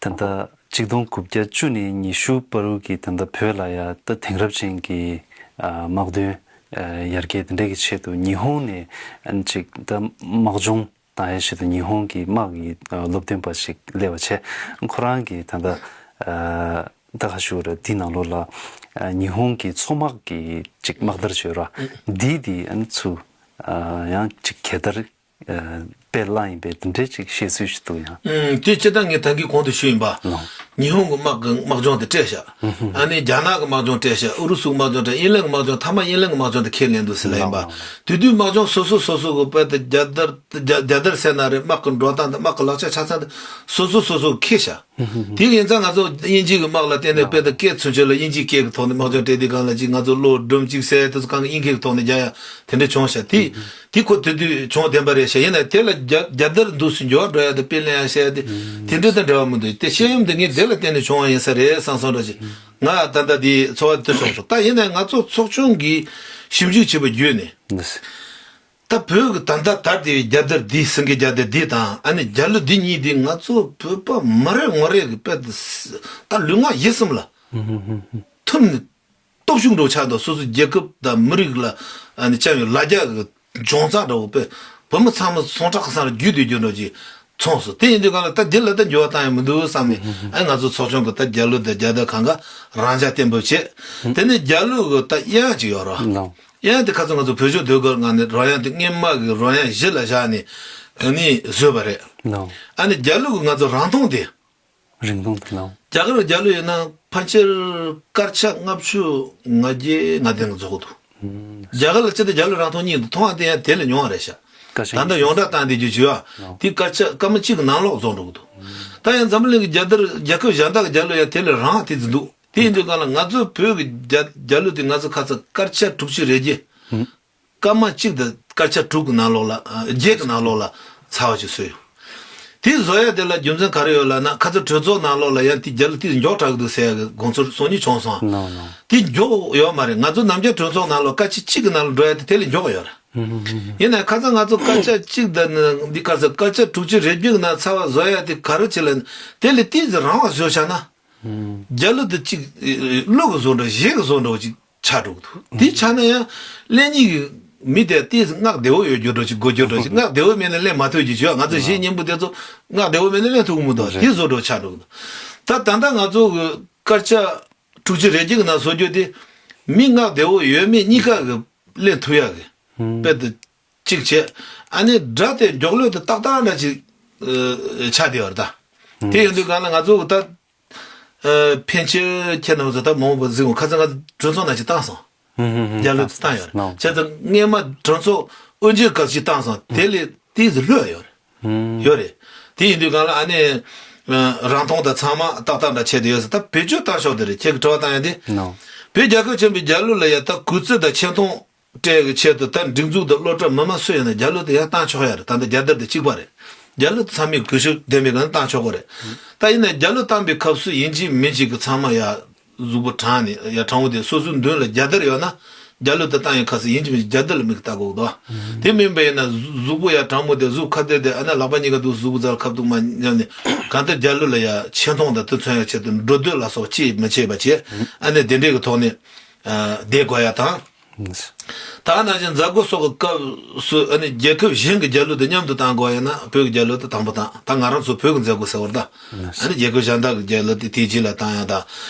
ད་ལྟ་ཆིག་སྟོང་དགུ་བརྒྱ་བཅུ་ནས་ཉི་ཤུ་བར་དུ་གི་ད་ལྟ་བོད་ལ་ཡ་ད་དེང་རབས་ཅན་གྱི་ཨ་དམག་དོན་ཨ་ཡར་རྒྱས་དེ་འདྲ་གི་ཆེད་དུ་ཉི་ཧོང་ནས་ཨ་ཅིག་ད་དམག་སྦྱོང་དང་ཡང་ཆེད་དུ་ཉི་ཧོང་གི་དམག་གི་ཨ་སློབ་སྟོན་པ་ཞིག་སླེབས་པ་བྱས། ཁོ་རང་གིས་ད་ལྟ་ཨ་ད་ག་ཞུ་ར་འདི་ནང་ལོགས་ལ་ཨ་ཉི་ཧོང་གི་མཚོ་དམག་གི་ཅིག་དམག་དར་བྱོས་ར་འདི་འདི་ཨ་ནི་ཚུ་ཨ་ཡང་ཅིག་གད་དར་ཨ་དཔེ་བླངས་ཡིན་པའི་འདི་འདྲའི་ཅིག་བཤད་ཚུལ་ཞིག་འདུག་ཡང་། ཨུམ། དེ་སྤྱིར་བཏང་ངས་ད་གིན་གོང་དུ་ཞུས་ཡིན་པ། ལགས། ཉི་ཧོང་གི་དམག་གི་དམག་སྦྱོང་དེ་སྤྲད་ཤག་ཨ་ནི་རྒྱ་ནག་གི་དམག་སྦྱོང་སྤྲད་ཤག་ཨུ་རུ་སུ་གི་དམག་སྦྱོང་སྤྲད། དབྱིན་ལན་གི་དམག་སྦྱོང་མཐའ་མ་དབྱིན་ལན་གི་དམག་སྦྱོང་དེ་ཁས་ལེན་འདུག་ཟེར་ལབ་ཡིན་པ། ལགས། དེ་དུས་དམག་སྦྱོང་སོ་སོ་སོ་སོ་གི་དཔེ་དེ་རྒྱལ་དར་རྒྱ་རྒྱལ་དར་ཟེར་ན་རེད། དམག་གི་འགྲོ་སྟངས་དང་དམག་གི་ལག་ཆ་ཆ་ཚང་དེ་སོ་སོ་སོ་སོ་གི་ཁྱེར་ཤག་དེ་ཡིན་ཙང་ང་ཚོ་དབྱིན་ཇི་གི་དམག་ལ་བརྟེན་ནས་དཔེ་དེ་སྐད་ཚུན་ཆད་ལ་དབྱིན་ཇིའི་སྐད་ཀྱི་ཐོག་ནས་དམག་སྦྱོང་སྤྲད་དུས་སྒང་ལ་ཅིག་ང་ཚོ་བློ་སྒྲིམ་ཅིག་ཟེར་དེ་ཚོ་གང་གི་དབྱིན་སྐད་ཀྱི་ཐོག་ནས་རྒྱག་ཡ་དེ་འདྲ་བྱུང་ཤག་དེ་དེ་ཁོ་དེ་དུས་བྱུང་བདེན་པ་རེད་ཤག་ཡིན་ན་དེ་ལ་རྒྱ་རྒྱལ་དར་འདུག་སེ་འགྱུར་བ་འགྲོ་ཡ་དེ་དཔེ་ལེན་ཡ་བཤད་ཡ་དེ་དེ་འདྲ་དང་འབྲེལ་བ་མི་འདུག་དེ་བཤད་ཡོན་དེ་ངས་དེ་ལ་བརྟེན་ནས་བྱུང་བ་ཡིན་ས་རེད་བསམ་བསམ་འདྲ་ཅིག་ང་ད་ལྟ་དེའི་ཚོར་བ་དེ་བྱུང་སོང་། ད་ཡིན་ནའི་ང་ཚོ་ཚོགས་ཆུང་གིས་ཞིབ་འཇུག་བྱས་པ་བརྒྱུད་ནས། ད་བོད་ཀྱི་ད་ལྟ་དར་བསྡད་པའི་རྒྱལ་དར་འདི་སེང་གེ་རྒྱལ་དར་འདི་དང་ཨ་ནི་རྒྱལ་གླུ་འདི་གཉིས་འདི་ང་ཚོ་བོད་པ་མི་རེ་ངོ་རེ་གི་དཔེ་ད་ལུས་ངག་ཡིད་གསུམ་ལ་ཐིམ་ནས་སྟོབས་ཤུགས་འདྲ་བོ་ཆགས་འདུག་སོ་སོའི་རྒྱལ་ཁབ་དང་མི་རིགས་ལ་ཨ་ནི་བཅངས་པའི་ལ་རྒྱ་གི་འབྱུང་རྩ་འདྲ་བོ་དཔེ་བོད་མི་ཚང་མ་ཟུངས་ཁྲག་གི་སང་རུ་རྒྱུད་དུ་རྒྱུ་འདྲ་ཅིག་མཚུངས་སོང་། དེ་ཡིན་དུས་གང་ལ་ད་འདི་ལ་ད་འགྱུར་བ་བཏང་ཡང་མི་འདུག་བསམ་ནས་ཨ་ནི་ང་ཚོ་ཚོགས་ཆུང་གི་ད་རྒྱལ་གླུ་དང་རྒྱལ་དར་གང་ག་རང་འཇགས་བརྟན་པོ་བྱས། དེ་ནས་རྒྱལ་གླུ་གི་ད་དབྱངས་ཅིག་ཡོད་རེད། དབྱངས་དེ་ཁ་སང་ང་ཚོ་བོད་ལྗོངས་ཟློས་གར་ངང་ནས་རོལ་དབྱངས་དེ་སྔོན་མ་གི་རོལ་དབྱངས་གཞི་ལ་བཞག་ནས་ཨ་ནི་བཟོས་པ་རེད། ཨ་ནི་རྒྱལ་གླུ་གི་ང་ཚོ་རིང་ཐུང་དེ། རིང་ཐུང་དེ་ལ། རྒྱ་གར་རྒྱལ་གླུ་ཡིན་ན་ཕལ་ཆེར་དཀར་ཆག་ལྔ་བཅུ་ང་བརྒྱད་ང་བདུན་ལ་རྫོགས་འདུག་རྒྱ་གར་ལ་སྤྱིར་བཏང་རྒྱལ་གླུ་རིང་ཐུང་གཉིས་འདུག་མཐོང་བ་དེ་ཡང་དེ་ལས་ཉུང་བ་རེད་ཤག་དཀར་ཆག་ད་ལྟ་ཡོངས་གྲགས་བཏང་བསྡད་རྒྱུ་བྱས་པ་དེ་དཀར་ཆག་སྐར་མ་གཅིག་གི་ནང་ལོགས་རྫོགས་འགྲོ་གི་འདུག་ད་ཡང་འཛམ་བུ་གླིང་གི་རྒྱལ་དར་རྒྱལ་ཁབ་གཞན་དག་གི་རྒྱལ་གླུ་ཡང་དེ་ལས་རིང་བ་དེ་ཙམ་འདུག་དེ་ཡིན་དུས་གང་ལ་ང་ཚོ་བོད་ཀྱི་རྒྱལ་རྒྱལ་གླུ་དེ་ང་ཚོ་ཁ་ཚ་དཀར་ཆག་དྲུག་ཅུ་རེ་བརྒྱད། སྐར་མ་གཅིག་དང་སྐར་ཆ་དྲུག་གི་ནང་ལོགས་ལ་ཨ་བརྒྱད་ཀྱི་ནང་ལོགས་ལ་ཚར་བ་ཅིག་བཟོས་ཡོད། དེ་བཟོ་ཡ་དེ་ལ་རྒྱུ་མཚན་ག་རེ་ཡོད་ལབ་ན་ཁ་ཚ་གྲོས་ཚོགས་ནང་ལོགས་ལ་ཡང་དེ་རྒྱལ་གླུ་དེ་མགྱོགས་དྲགས་ཀྱི་འདུག་ཟེར་ཡ་གི་དགོངས་ཚུལ་གསུང་མཁན་བྱུང་སོང་། དེ་མགྱོགས་ཡོད་མ་རེད། ང་ཚོ་ནམ་རྒྱུན་གྲོས་ཚོགས་ནང་ལོགས་སྐར་ཆ་གཅིག་གི་ནང་ལ་འགྲོ་ཡ་དེ་དེ་ལས་མགྱོགས་ཡོད་རེད། ཡིན་ནའི་ཁ་ཚ་ང་ཚོ་སྐར་ཆ་གཅིག་དང་འདི་སྐར་ཆ་སྐར་ཆ་དྲུག་ཅུ་རེ་བརྒྱད་ཀྱི་ནང་ཚར་བ་བཟོ་ཡ་དེ་ག་རེ་བྱེད་ལབ་ན་དེ་ལས་ཏོག་ཙམ་རིང་བ་བཟོས་བཞག་ན། རྒྱལ་གླུ་དེ་གཅིག་གླུ་གི་བཟོ་འདྲ་གཞས་ཀྱི་བཟོ་འདྲ་བོ་ཅིག་ཆགས་འགྲོ་གི་འདུག་དེ་ཆགས་ན་ཡང་ལེན་མཁན་གྱི་མི་དེ་ཏོག་ཙམ་ངག་བདེ་བོ་ཡོད་རྒྱུ་འདྲ་ཅིག་དགོས་རྒྱུ་འདྲ་ཅིག་ངག་བདེ་བོ་མེད་ན་ལེན་མ་ཐུབ་རྒྱུ་ཅིག་ང་ཚོ་གཞས་སྙན་པོ་དེ་ཚོ་ངག་བདེ་བོ་མེད་ན་ལེན་ཐུབ་ཀྱི་མི་འདུག་དེ་བཟོ་འདྲ་ཆགས་འགྲོ་གི་འདུག་ད་ད་ལྟ་ང་ཚོ་གི་སྐར་ཆ་དྲུག་ཅུ་རེ་བརྒྱད་ཀྱི་ནང་བཟོ་རྒྱུ་དེ་མི་ངག་བདེ་བོ་ཡོད་མེད་གཉིས་ཀ་གི་ ལེན་ཐུབ་ཡག་གི་དཔེ་དེ་གཅིག་བྱས། ཨ་ནི་སྒྲ་དེ་མགྱོགས་ལོས་དེ་ཏག་ཏག་འདྲ་ཅིག་ཨ་ཆགས་བསྡད་ཡོད་རེད་ད། དེ་ཡིན་དུས་གང་ལ་ང་ཚོ་གི་ད་ཨ་ཕན་ཆད་ཁྱེད་རྣམ་ཚོ་ད་མང་པོ་གཟིགས་འོང་ཁ་སང་ང་གྲོས་ཚོགས་ནང་ཅིག་བཏང་སོང་། རྒྱ་ལོ་དེ་བཏང་ཡོད་རེད། བྱས་ཙང་སྔས་མ་གྲོས་ཚོགས་དབུ་འབྱེད་སྐབས་ཅིག་བཏང་སོང་། དེ་ལས་དེ་ཚོ་ལྷོད་ཡོད་རེད། ཡོད་རེད། དེ་ཡིན་དུས་གང་ལ་ཨ་ནི་ཨ་རང་མཐོང་དང་ཚང་མ་ཏག་ཏག་འདྲ་བྱས་བསྡད་ཡོད་ཟེར། ད་བེད་སྤྱོད་བཏང་ཕྱོགས་དེ་རེད། ཁྱེད་ཀྱི་དྲི་བ་བཏང་ཡ་དེ། བོད་རྒྱལ་ཁབ་ཆེན་པོའི་རྒྱལ་གླུ་ལ་ཡ་ད་གུས་བརྩི་དང་ཆེ་མཐོང་སྤྲད་ཀྱི་ཆེད་དུ་ད་སྒྲིག་འཛུགས་དང་སློབ་གྲྭ་མི་མང་སུ་ཡིན་ན་རྒྱལ་གླུ་དེ་ཡང་བཏང་ཆོག་ཡ་རེད། ད་ལྟ་རྒྱལ་དར་དེ་གཅིག་པ་རེད། རྒྱལ་གླུ་དེ་ཚང་མས་གུས་ཞབས་ལྡན་པའི་སྒང་བཏང་ཆོག་གི་རེད། ད་ཡིན་ན་རྒྱལ་གླུ་བཏང་པའི་སྐབས་སུ་ཡིན་གཅིག་མིན་གཅིག་གི་ཚང་མ་ཡ་གཟུགས་པོ་དྲངས་ནས་ཡ་དྲང་པོ་དེ་སོ་སོའི་མདུན་ལ་རྒྱལ་དར་ཡོད་ན་རྒྱལ་གླུ་དེ་བཏང་ཡའི་སྐབས་སུ་ཡིན་གཅིག་མིན་གཅིག་རྒྱལ་དར་ལ་མིག་ལྟ་དགོས་འདུག་དེ་མིན་པ་ཡིན་ན་གཟུགས་པོ་ཡ་དྲང་པོ་དེ་གཟུགས་ཁ་གཏད་དེ་ཨ་ནི་ལག་པ་གཉིས་ཀ་འདུག་གཟུགས་པོ་རྩ་ལ་ཁ་ཐུག་མ་བསྙབས་ནས་གང་ལྟར་རྒྱལ་གླུ་ལ་ཡ་ཆེ་མཐོང་དང་དེ་མཚོན་ཡ་ཆེད་དུ་འགྲོ་སྡོད་ལ་སོགས་ཅི་མི་བྱེད་པ་བྱས། ཨ་ནི་དེ་འདྲའི་གི་ཐོག་ནས་ཨ་བསྡད་དགོས་ཡ་དང་། ད་ནང་བཞིན་མཛད་སྒོ་སོགས་ཀྱི་སྐབས་སུ་ཨ་ནི་རྒྱལ་ཁབ་གཞན་གྱི་རྒྱལ་གླུ་དང་མཉམ་དུ་བཏང་དགོས་ཡ་ན་བོད་ཀྱི་རྒྱལ་གླུ་དེ་དང་པོ་བཏང་། ད་ང་རང་ཚོ་བོད་ཀྱི་མཛད་སྒོ་ཟེར་བ་རེད་ད། ཨ་ནི་རྒྱལ་ཁབ་གཞན་དག་གི་རྒྱལ་གླུ་དེ་དེའི་རྗེས་ལ་བཏང་ཡ་དང་།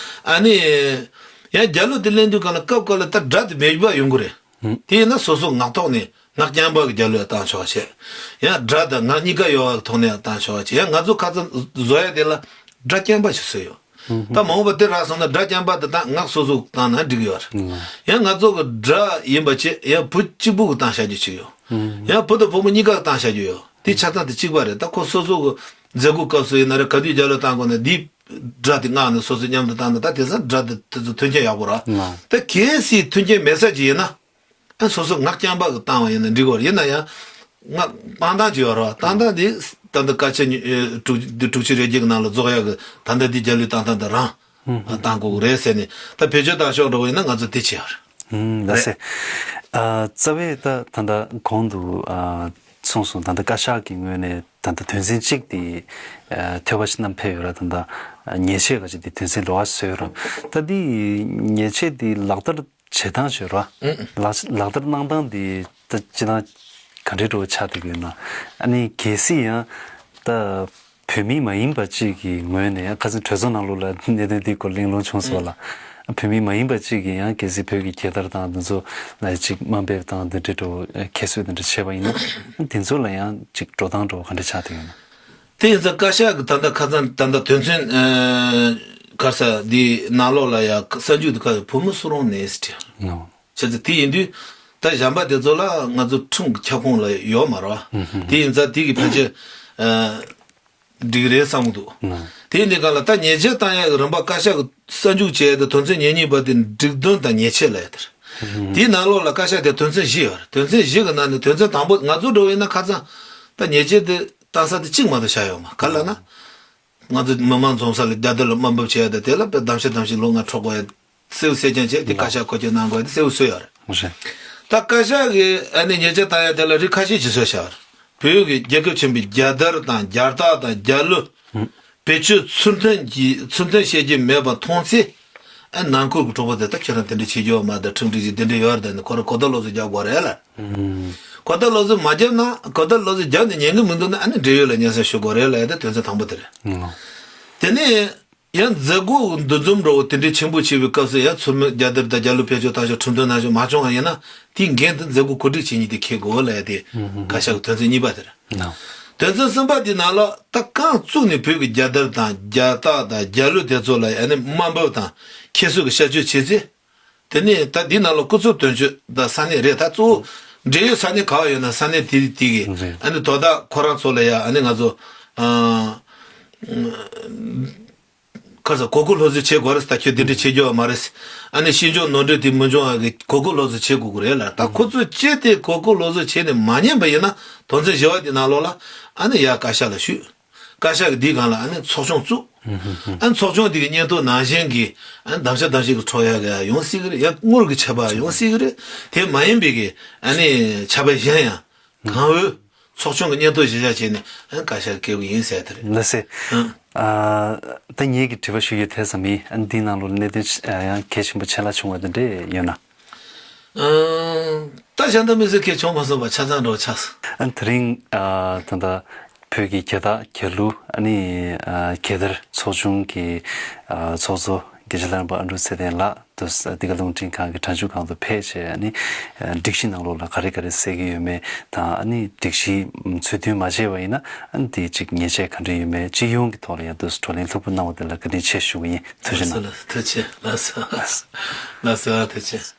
ཨ་ནི་ཡང་རྒྱལ་གླུ་དེ་ལེན་དུས་གང་ལ་སྐབས་སྐབས་ལ་ད་སྒྲ་དེ་མེད་པ་ཡོང་གི་རེད། དེ་ཡིན་ན་སོ་སོ་ངག་ཐོག་ནས་ངག་རྐྱང་པ་གི་རྒྱལ་གླུ་བཏང་ཆོག་བྱས། ཡང་སྒྲ་དང་ངག་གཉིས་ཀ་ཡོད་པ་གི་ཐོག་ནས་བཏང་ཆོག་བྱས། ཡང་ང་ཚོ་ཁ་ཚ་བཟོ་ཡ་དེ་ལ་སྒྲ་རྐྱང་པ་ཞིག་བཟོས་ཡོད། ད་མང་པོ་དེ་རག་སོང་ན་སྒྲ་རྐྱང་པ་དེ་དང་ངག་སོ་སོ་བཏང་ན་འགྲིག་ཡོད་རེད། ཡང་ང་ཚོ་གི་སྒྲ་ཡིན་པ་བྱས་ཡང་བུ་གཅིག་པུ་གི་བཏང་བྱ་རྒྱུ་ཅིག་ཡོད། ཡང་བུ་དང་བུ་མོ་གཉིས་ཀ་གི་བཏང་བྱ་རྒྱུ་ཡོད། དེ་ཆ་ཚང་དེ་གཅིག་པ་རེད། ད་ཁོ་སོ་སོ་གི་མཛད་སྒོ་སྐབས་སུ་ཡིན་ན་རེད། ག་དུས་རྒྱལ་གླུ་བཏང་དགོས་ན་འདིའི་སྒྲ་དེ་ངག་ནས་སོ་སོས་མཉམ་དུ་བཏང་ན་ད་དེང་སང་སྒྲ་དེ་དེ་ཚོ་མཐུན་རྐྱེན་ཡག་པོ་རེད། ད་གལ་སྲིད་མཐུན་རྐྱེན་མེད་ས་ཅིག་ཡིན་ན། ཨ་སོ་སོ་ངག་རྐྱང་པ་གི་བཏང་བ་ཡིན་ན་འགྲིག་གི་རེད། ཡིན་ན་ཡང་ངག་བཏང་སྟངས་ཅིག་ཡོད་རེད་བ། བཏང་སྟངས་འདི་ད་ལྟ་བཀའ་ཆ་ཉི་ཨེ་དྲུག་འདི་དྲུག་ཅུ་རེ་བརྒྱད་ཀྱི་ནང་ལ་རྫོགས་ཡག་གི་ད་ལྟ་འདི་རྒྱལ་གླུ་བཏང་སྟངས་འདི་རང་བཏང་དགོས་ཀྱི་རེད་ཟེར་ནས། ད་བེད་སྤྱོད་བཏང་ཕྱོགས་འདྲ་བོ་ཡིན་ན་ང་ཚོ་དེ་བྱས་ཡོད་རེད། ལགས་སེ། ཨ་རྩ་བའི་ད་ད་ལྟ་གོང་དུ་ཨ་གསུངས་སོང་། ད་ལྟ་བཀའ་ཤག་གི་ངོས་ནས་ད་ལྟ་དོན་ཚན་གཅིག་དེ་ཨ་ཐོས་པ་ཞིག་བསྣམས་ཕེབས་ཡོད་ར། ད་ལྟ་ཉེས་ཆད་ག་ཅིག་དེ་དོན་ཚན་འགྲོ་བ་བཟོས་ཡོད་ར། ད་འདི་ཉེས་ཆད་དེ་ལག་བསྟར་བྱེད་སྟངས་བྱོས་ར། ལག་ལག་བསྟར་གནང་སྟངས་དེ་ད་སྤྱི་བཏང་ག་འདྲའི་འགྲོ་ཆགས་བསྡད་ཀྱི་ཡོད་ན། ཨ་ནི་གལ་སྲིད་ཡང་ད་བོད་མི་མ་ཡིན་པ་གཅིག་གི་ངོས་ནས་ཁ་སང་གྲོས་ཚོགས་ནང་ལོགས་ལ་གནད་དོན་འདིའི་སྐོར་གླེང་སློང་བྱུང་སོང་ལ། བོད་མི་མ་ཡིན་པ་གཅིག་གིས་ཡང་གལ་སྲིད་བོད་ཀྱི་རྒྱལ་དར་དང་འདི་ཚོ་ལ་ཅིག་དམའ་འབེབས་དང་འདི་འདྲའི་འགྲོ་ཁྱད་གསོད་འདི་འདྲ་བྱས་པ་ཡིན་ན། འདི་ཚོ་ལ་ཡང་ཅིག་འགྲོ་སྟངས་འགྲོ་ག་འདྲ་ཆགས་བསྡད་ཡོད་ན། དེ་ཡིན་ཙང་བཀའ་ཤག་གི་ད་ལྟ་ཁ་སང་ད་ལྟ་དོན་ཚན་ཨ་ག་ས་འདི་ནང་ལོགས་ལ་ཡ་གསར་འཇུག་འདི་ག་བུ་མོ་སུ་རུང་ནས་ཟེར་བྲིས། བྱས་ཙང་དེ་ཡིན་དུས་ད་གཞན་པ་དེ་ཚོ་ལ་ང་ཚོ་ཁྲིམས་ཀྱི་ཁྱབ་ཁོངས་ལ་ཡོད་མ་རེད་བ། དེ་ཡིན་ཙང་དེ་གི་ཕན་ཆད་ཨ་འགྲིག་རེད་བསམ་གི་འདུག་དེ་ཡིན་དུས་ག་ལ་ད་ཉེས་ཆད་བཏང་ཡ་གི་རིམ་པ་བཀའ་ཤག་གི་གསར་འཇུག་བྱས་ཏེ་དོན་ཚན་ཉེར་གཉིས་པ་དེ་སྒྲིག་དོན་དང་ཉེས་ཆད་ལ་ཡ་དེ་རེད། དེའི་ནང་ལོགས་ལ་བཀའ་ཤག་དེ་དོན་ཚན་བཞི་ཡོད་རེད། དོན་ཚན་བཞི་གི་ནང་ནས་དོན་ཚན་དང་པོ་ང་ཚོ་འགྲོ་བ་ཡིན་ན་ཁ་སང་ད་ཉེས་ཆད་དེ་བཏང་ས་དེ་གཅིག་མ་གཏོགས་བཞག་ཡོད་མ་རེད། ག་ལ་ན། ང་ཚོ་མི་མང་འཛོམས་ས་ལ་རྒྱལ་དར་ལ་དམའ་འབེབས་བྱས་ཡ་དང་དེ་ལ་དཔེ་གདམ་ཤ་གདམ་ཤིང་ལོ་ལྔ་འཕྲོག་དགོས་ཡ་གསལ་བོ་གསལ་རྐྱང་བྱས། དེ་བཀའ་ཤག་འགོག་རྐྱེན་གནང་དགོས་ཡ་དེ་གསལ་བོ་བཟོས་ཡོད་རེད། རེད། ད་བཀའ་ཤག་གིས་ཨ་ནི་ཉེས་ཆད་བཏང་ཡ་དེ་ལ་རིགས་ཁ་ཤས་ཀྱིས་བཟོས་བཞག་རེད། བོད་ཀྱི་རྒྱལ་ཁབ་ཆེན་པོའི་རྒྱལ་དར་དང་རྒྱལ་རྟགས་དང་རྒྱལ་གླུ་བེད་སྤྱོད་ཚུལ་མཐུན་གྱིས་ཚུལ་མཐུན་བྱེད་ཀྱི་མེད་པ་མཐོང་ཚེ། ཨ་ནང་ཁུལ་གྱི་གྲོགས་པོ་དེ་ད་ཁྱེད་རང་དེ་འདྲ་བྱེད་རྒྱུ་ཡོད་མ་རེད། ད་ཁྲིམས་སྒྲིག་གཞི་དེ་འདྲ་ཡོད་རེད། ད་ནི་ཁོ་རང་གོ་བརྡ་ལོག་ཚོ་རྒྱག་དགོས་རེད་ལ། གོ་བརྡ་ལོག་ཚོ་མ་བརྒྱབ་ན་གོ་བརྡ་ལོག་ཚོ་བརྒྱབ་ནས་ཉན་གི་མི་འདུག་ན་ཨ་ནི་འབྲེལ་ཡོད་ལ་སྙན་སེང་ཞུ་དགོས་རེད་ལ། ཡ་ད་དོན་ཚན་དང་པོ་དེ་རེད། དེ་ནས། ཡང་མཛད་སྒོ་འདུ་འཛོམས་འདྲ་བོ་དེ་འདྲའི་ཆེན་པོ་བྱེད་པའི་སྐབས་སུ་ཡང་ཚུལ་མིན་རྒྱལ་དར་དང་རྒྱལ་གླུ་བེད་སྤྱོད་བཏང་ཕྱོགས་ཁྲིམས་དོན་ནང་བཞིན་མ་བྱུང་བ་ཡིན་ན་དེའི་འགན་དེ་མཛད་སྒོ་གོ་སྒྲིག་བྱེད་མཁན་དེ་འཁྱེར་དགོས་ལབ་ཡ་དེ་བཀའ་ཤག་གི་དོན་ཚན་གཉིས་པ་དེ་རེད། དོན་ཚན་གསུམ་པ་དེ་ནང་ལ་ད་རྐང་བཙུགས་ནས་བོད་ཀྱི་རྒྱལ་དར་དང་རྒྱལ་རྟགས་དང་རྒྱལ་གླུ་དེ་ཚོ་ལ་ཡ་ནི་དམའ་འབེབས་དང་ཁྱད་གསོད་ཀྱི་བཤད་སྤྱོད་བྱས་ཚེ། དེ་ནས་ད་འདི་ནང་ལ་སྐུ་ཚབ་དོན་གཅོད་དང་ས་གནས་རེད། ད་གཙོ་བོ་འབྲེལ་ཡོད་ས་གནས་ག་བ་ཡོད་ན་ས་གནས་དེ་དེ་གི་ཨ་ནི་དོ་བདག་ཁོ་རང་ཚོ་ལ་ཡ་ཨ་ནི་ང་ཚོ་ཨ། ཁ་ས་གོ་སྐབས་སློབ་གསོ་བྱེད་དགོས་རེད། ད་ཁྱོད་དེ་འདྲ་བྱེད་རྒྱུ་ཡོད་མ་རེད། ཨ་ནི་ཤེས་འཇོག་ནོར་འཁྲུལ་དེ་མི་འབྱུང་བ་གི་གོ་སྐབས་སློབ་གསོ་བྱེད་དགོས་ཀྱི་རེད་ལ། ད་ཁོ་ཚོས་ཅི་སྟེ་གོ་སྐབས་སློབ་གསོ་བྱས་ནས་མ་ཉན་པ་ཡིན་ན་དོན་ཚན་བཞི་བ་དེ་ནང་ལོགས་ལ་ཨ་ནི་ཡ་བཀའ་ཤག་ལ་ཞུས། བཀའ་ཤག་གི་འདིའི་སྒང་ལ་ཨ་ནི་ཚོགས་ཆུང་བཙུགས། ཨ་ནི་ཚོགས་ཆུང་དེ་གི་སྙན་ཐོ་ནང་བཞིན་གྱི་ཨ་ནི་གདམ་ཤ་གདམ་ཤིག་གི་འཕྲོག་ཡག་གི་ཡོང་སྲིད་ཀྱི་རེད། ཡང་དངུལ་གྱི་ཆད་པ་ཡོང་སྲིད་ཀྱི་རེད། དེ་མ་ཡིན་པའི་གི་ཨ་ནི་ཆད་པ་གཞན་ཡང་གང་འོས། ཚོགས་ཆུང་གི་སྙན་ཐོ་གཞི་བཞག་བྱས་ནས་ཨ་བཀའ་ཤག་སྐྱེལ་དགོས་ཡིན་ཟེར་དེ་རེད། ལགས་སེ། ཨ། ཨ། ད་ངེད་ཀྱི་དྲི་བ་ཞུ་རྒྱུ་དེ་ཙམ་ཡིན། ཨ་འདིའི་ནང་ལོགས་གནད་དོན་ཆ་ཨ་ཡང་གལ་ཆེན་པོ་ཆེ་ལ་བྱུང་བ་དེ་འདྲས་ཡོད་ན། ཨ། ད་གཞན་དག་མི་ཚེ་གལ་བྱུང་མ་སོང་བ་ཆ་ཚང་འགྲོ་ཆགས་སོང་། ཨ་དེ་རིང་ཨ་ད་ལྟ་བོད་ཀྱི་རྒྱལ་རྟགས་རྒྱལ་གླུ་ཨ་ནི་ཨ་རྒྱལ་དར་ཚོགས་ཆུང་གི་ཨ་ཚོགས་གཙོ་དགེ་བཤེས་ལྷ་རམས་པ་ཨ་འབྲུག་ཚེ་བརྟན་ལགས། དུ་ས་འདི་ག་རླུང་འཕྲིན་ཁང་གི་སྒྲ་འཇུག་ཁང་དུ་ཕེབས་བྱས། ཨ་ནི་སྒྲིག་གཞི་ནང་ལོགས་ལ་ག་རེ་ག་རེ་གསལ་གྱི་ཡོད་མེད་དང་། ཨ་ནི་སྒྲིག་གཞི་ཚུལ་མཐུན་མ་བྱས་པ་ཡིན་ན་ཨ་ནི་དེ་ཅིག་ཉེས་ཆད་ག་འདྲ་ཡོད་མེད་སྤྱི་ཡོངས་ཀྱི་ཐོག་ལ་ཡང་དུ་བགྲོ་གླེང་ལྷུག་པོ་གནང་བ་དེ་ལ་བཀའ་དྲིན་ཆེ་ཞུ་གི་ཡིན། ཐུགས་རྗེ་གནང་། ལགས་སོ། ལགས་སོ། ཐུགས་རྗེ་ཆེ། ལགས་སོ། ལགས་སོ། ཐུགས་རྗེ་ཆེ།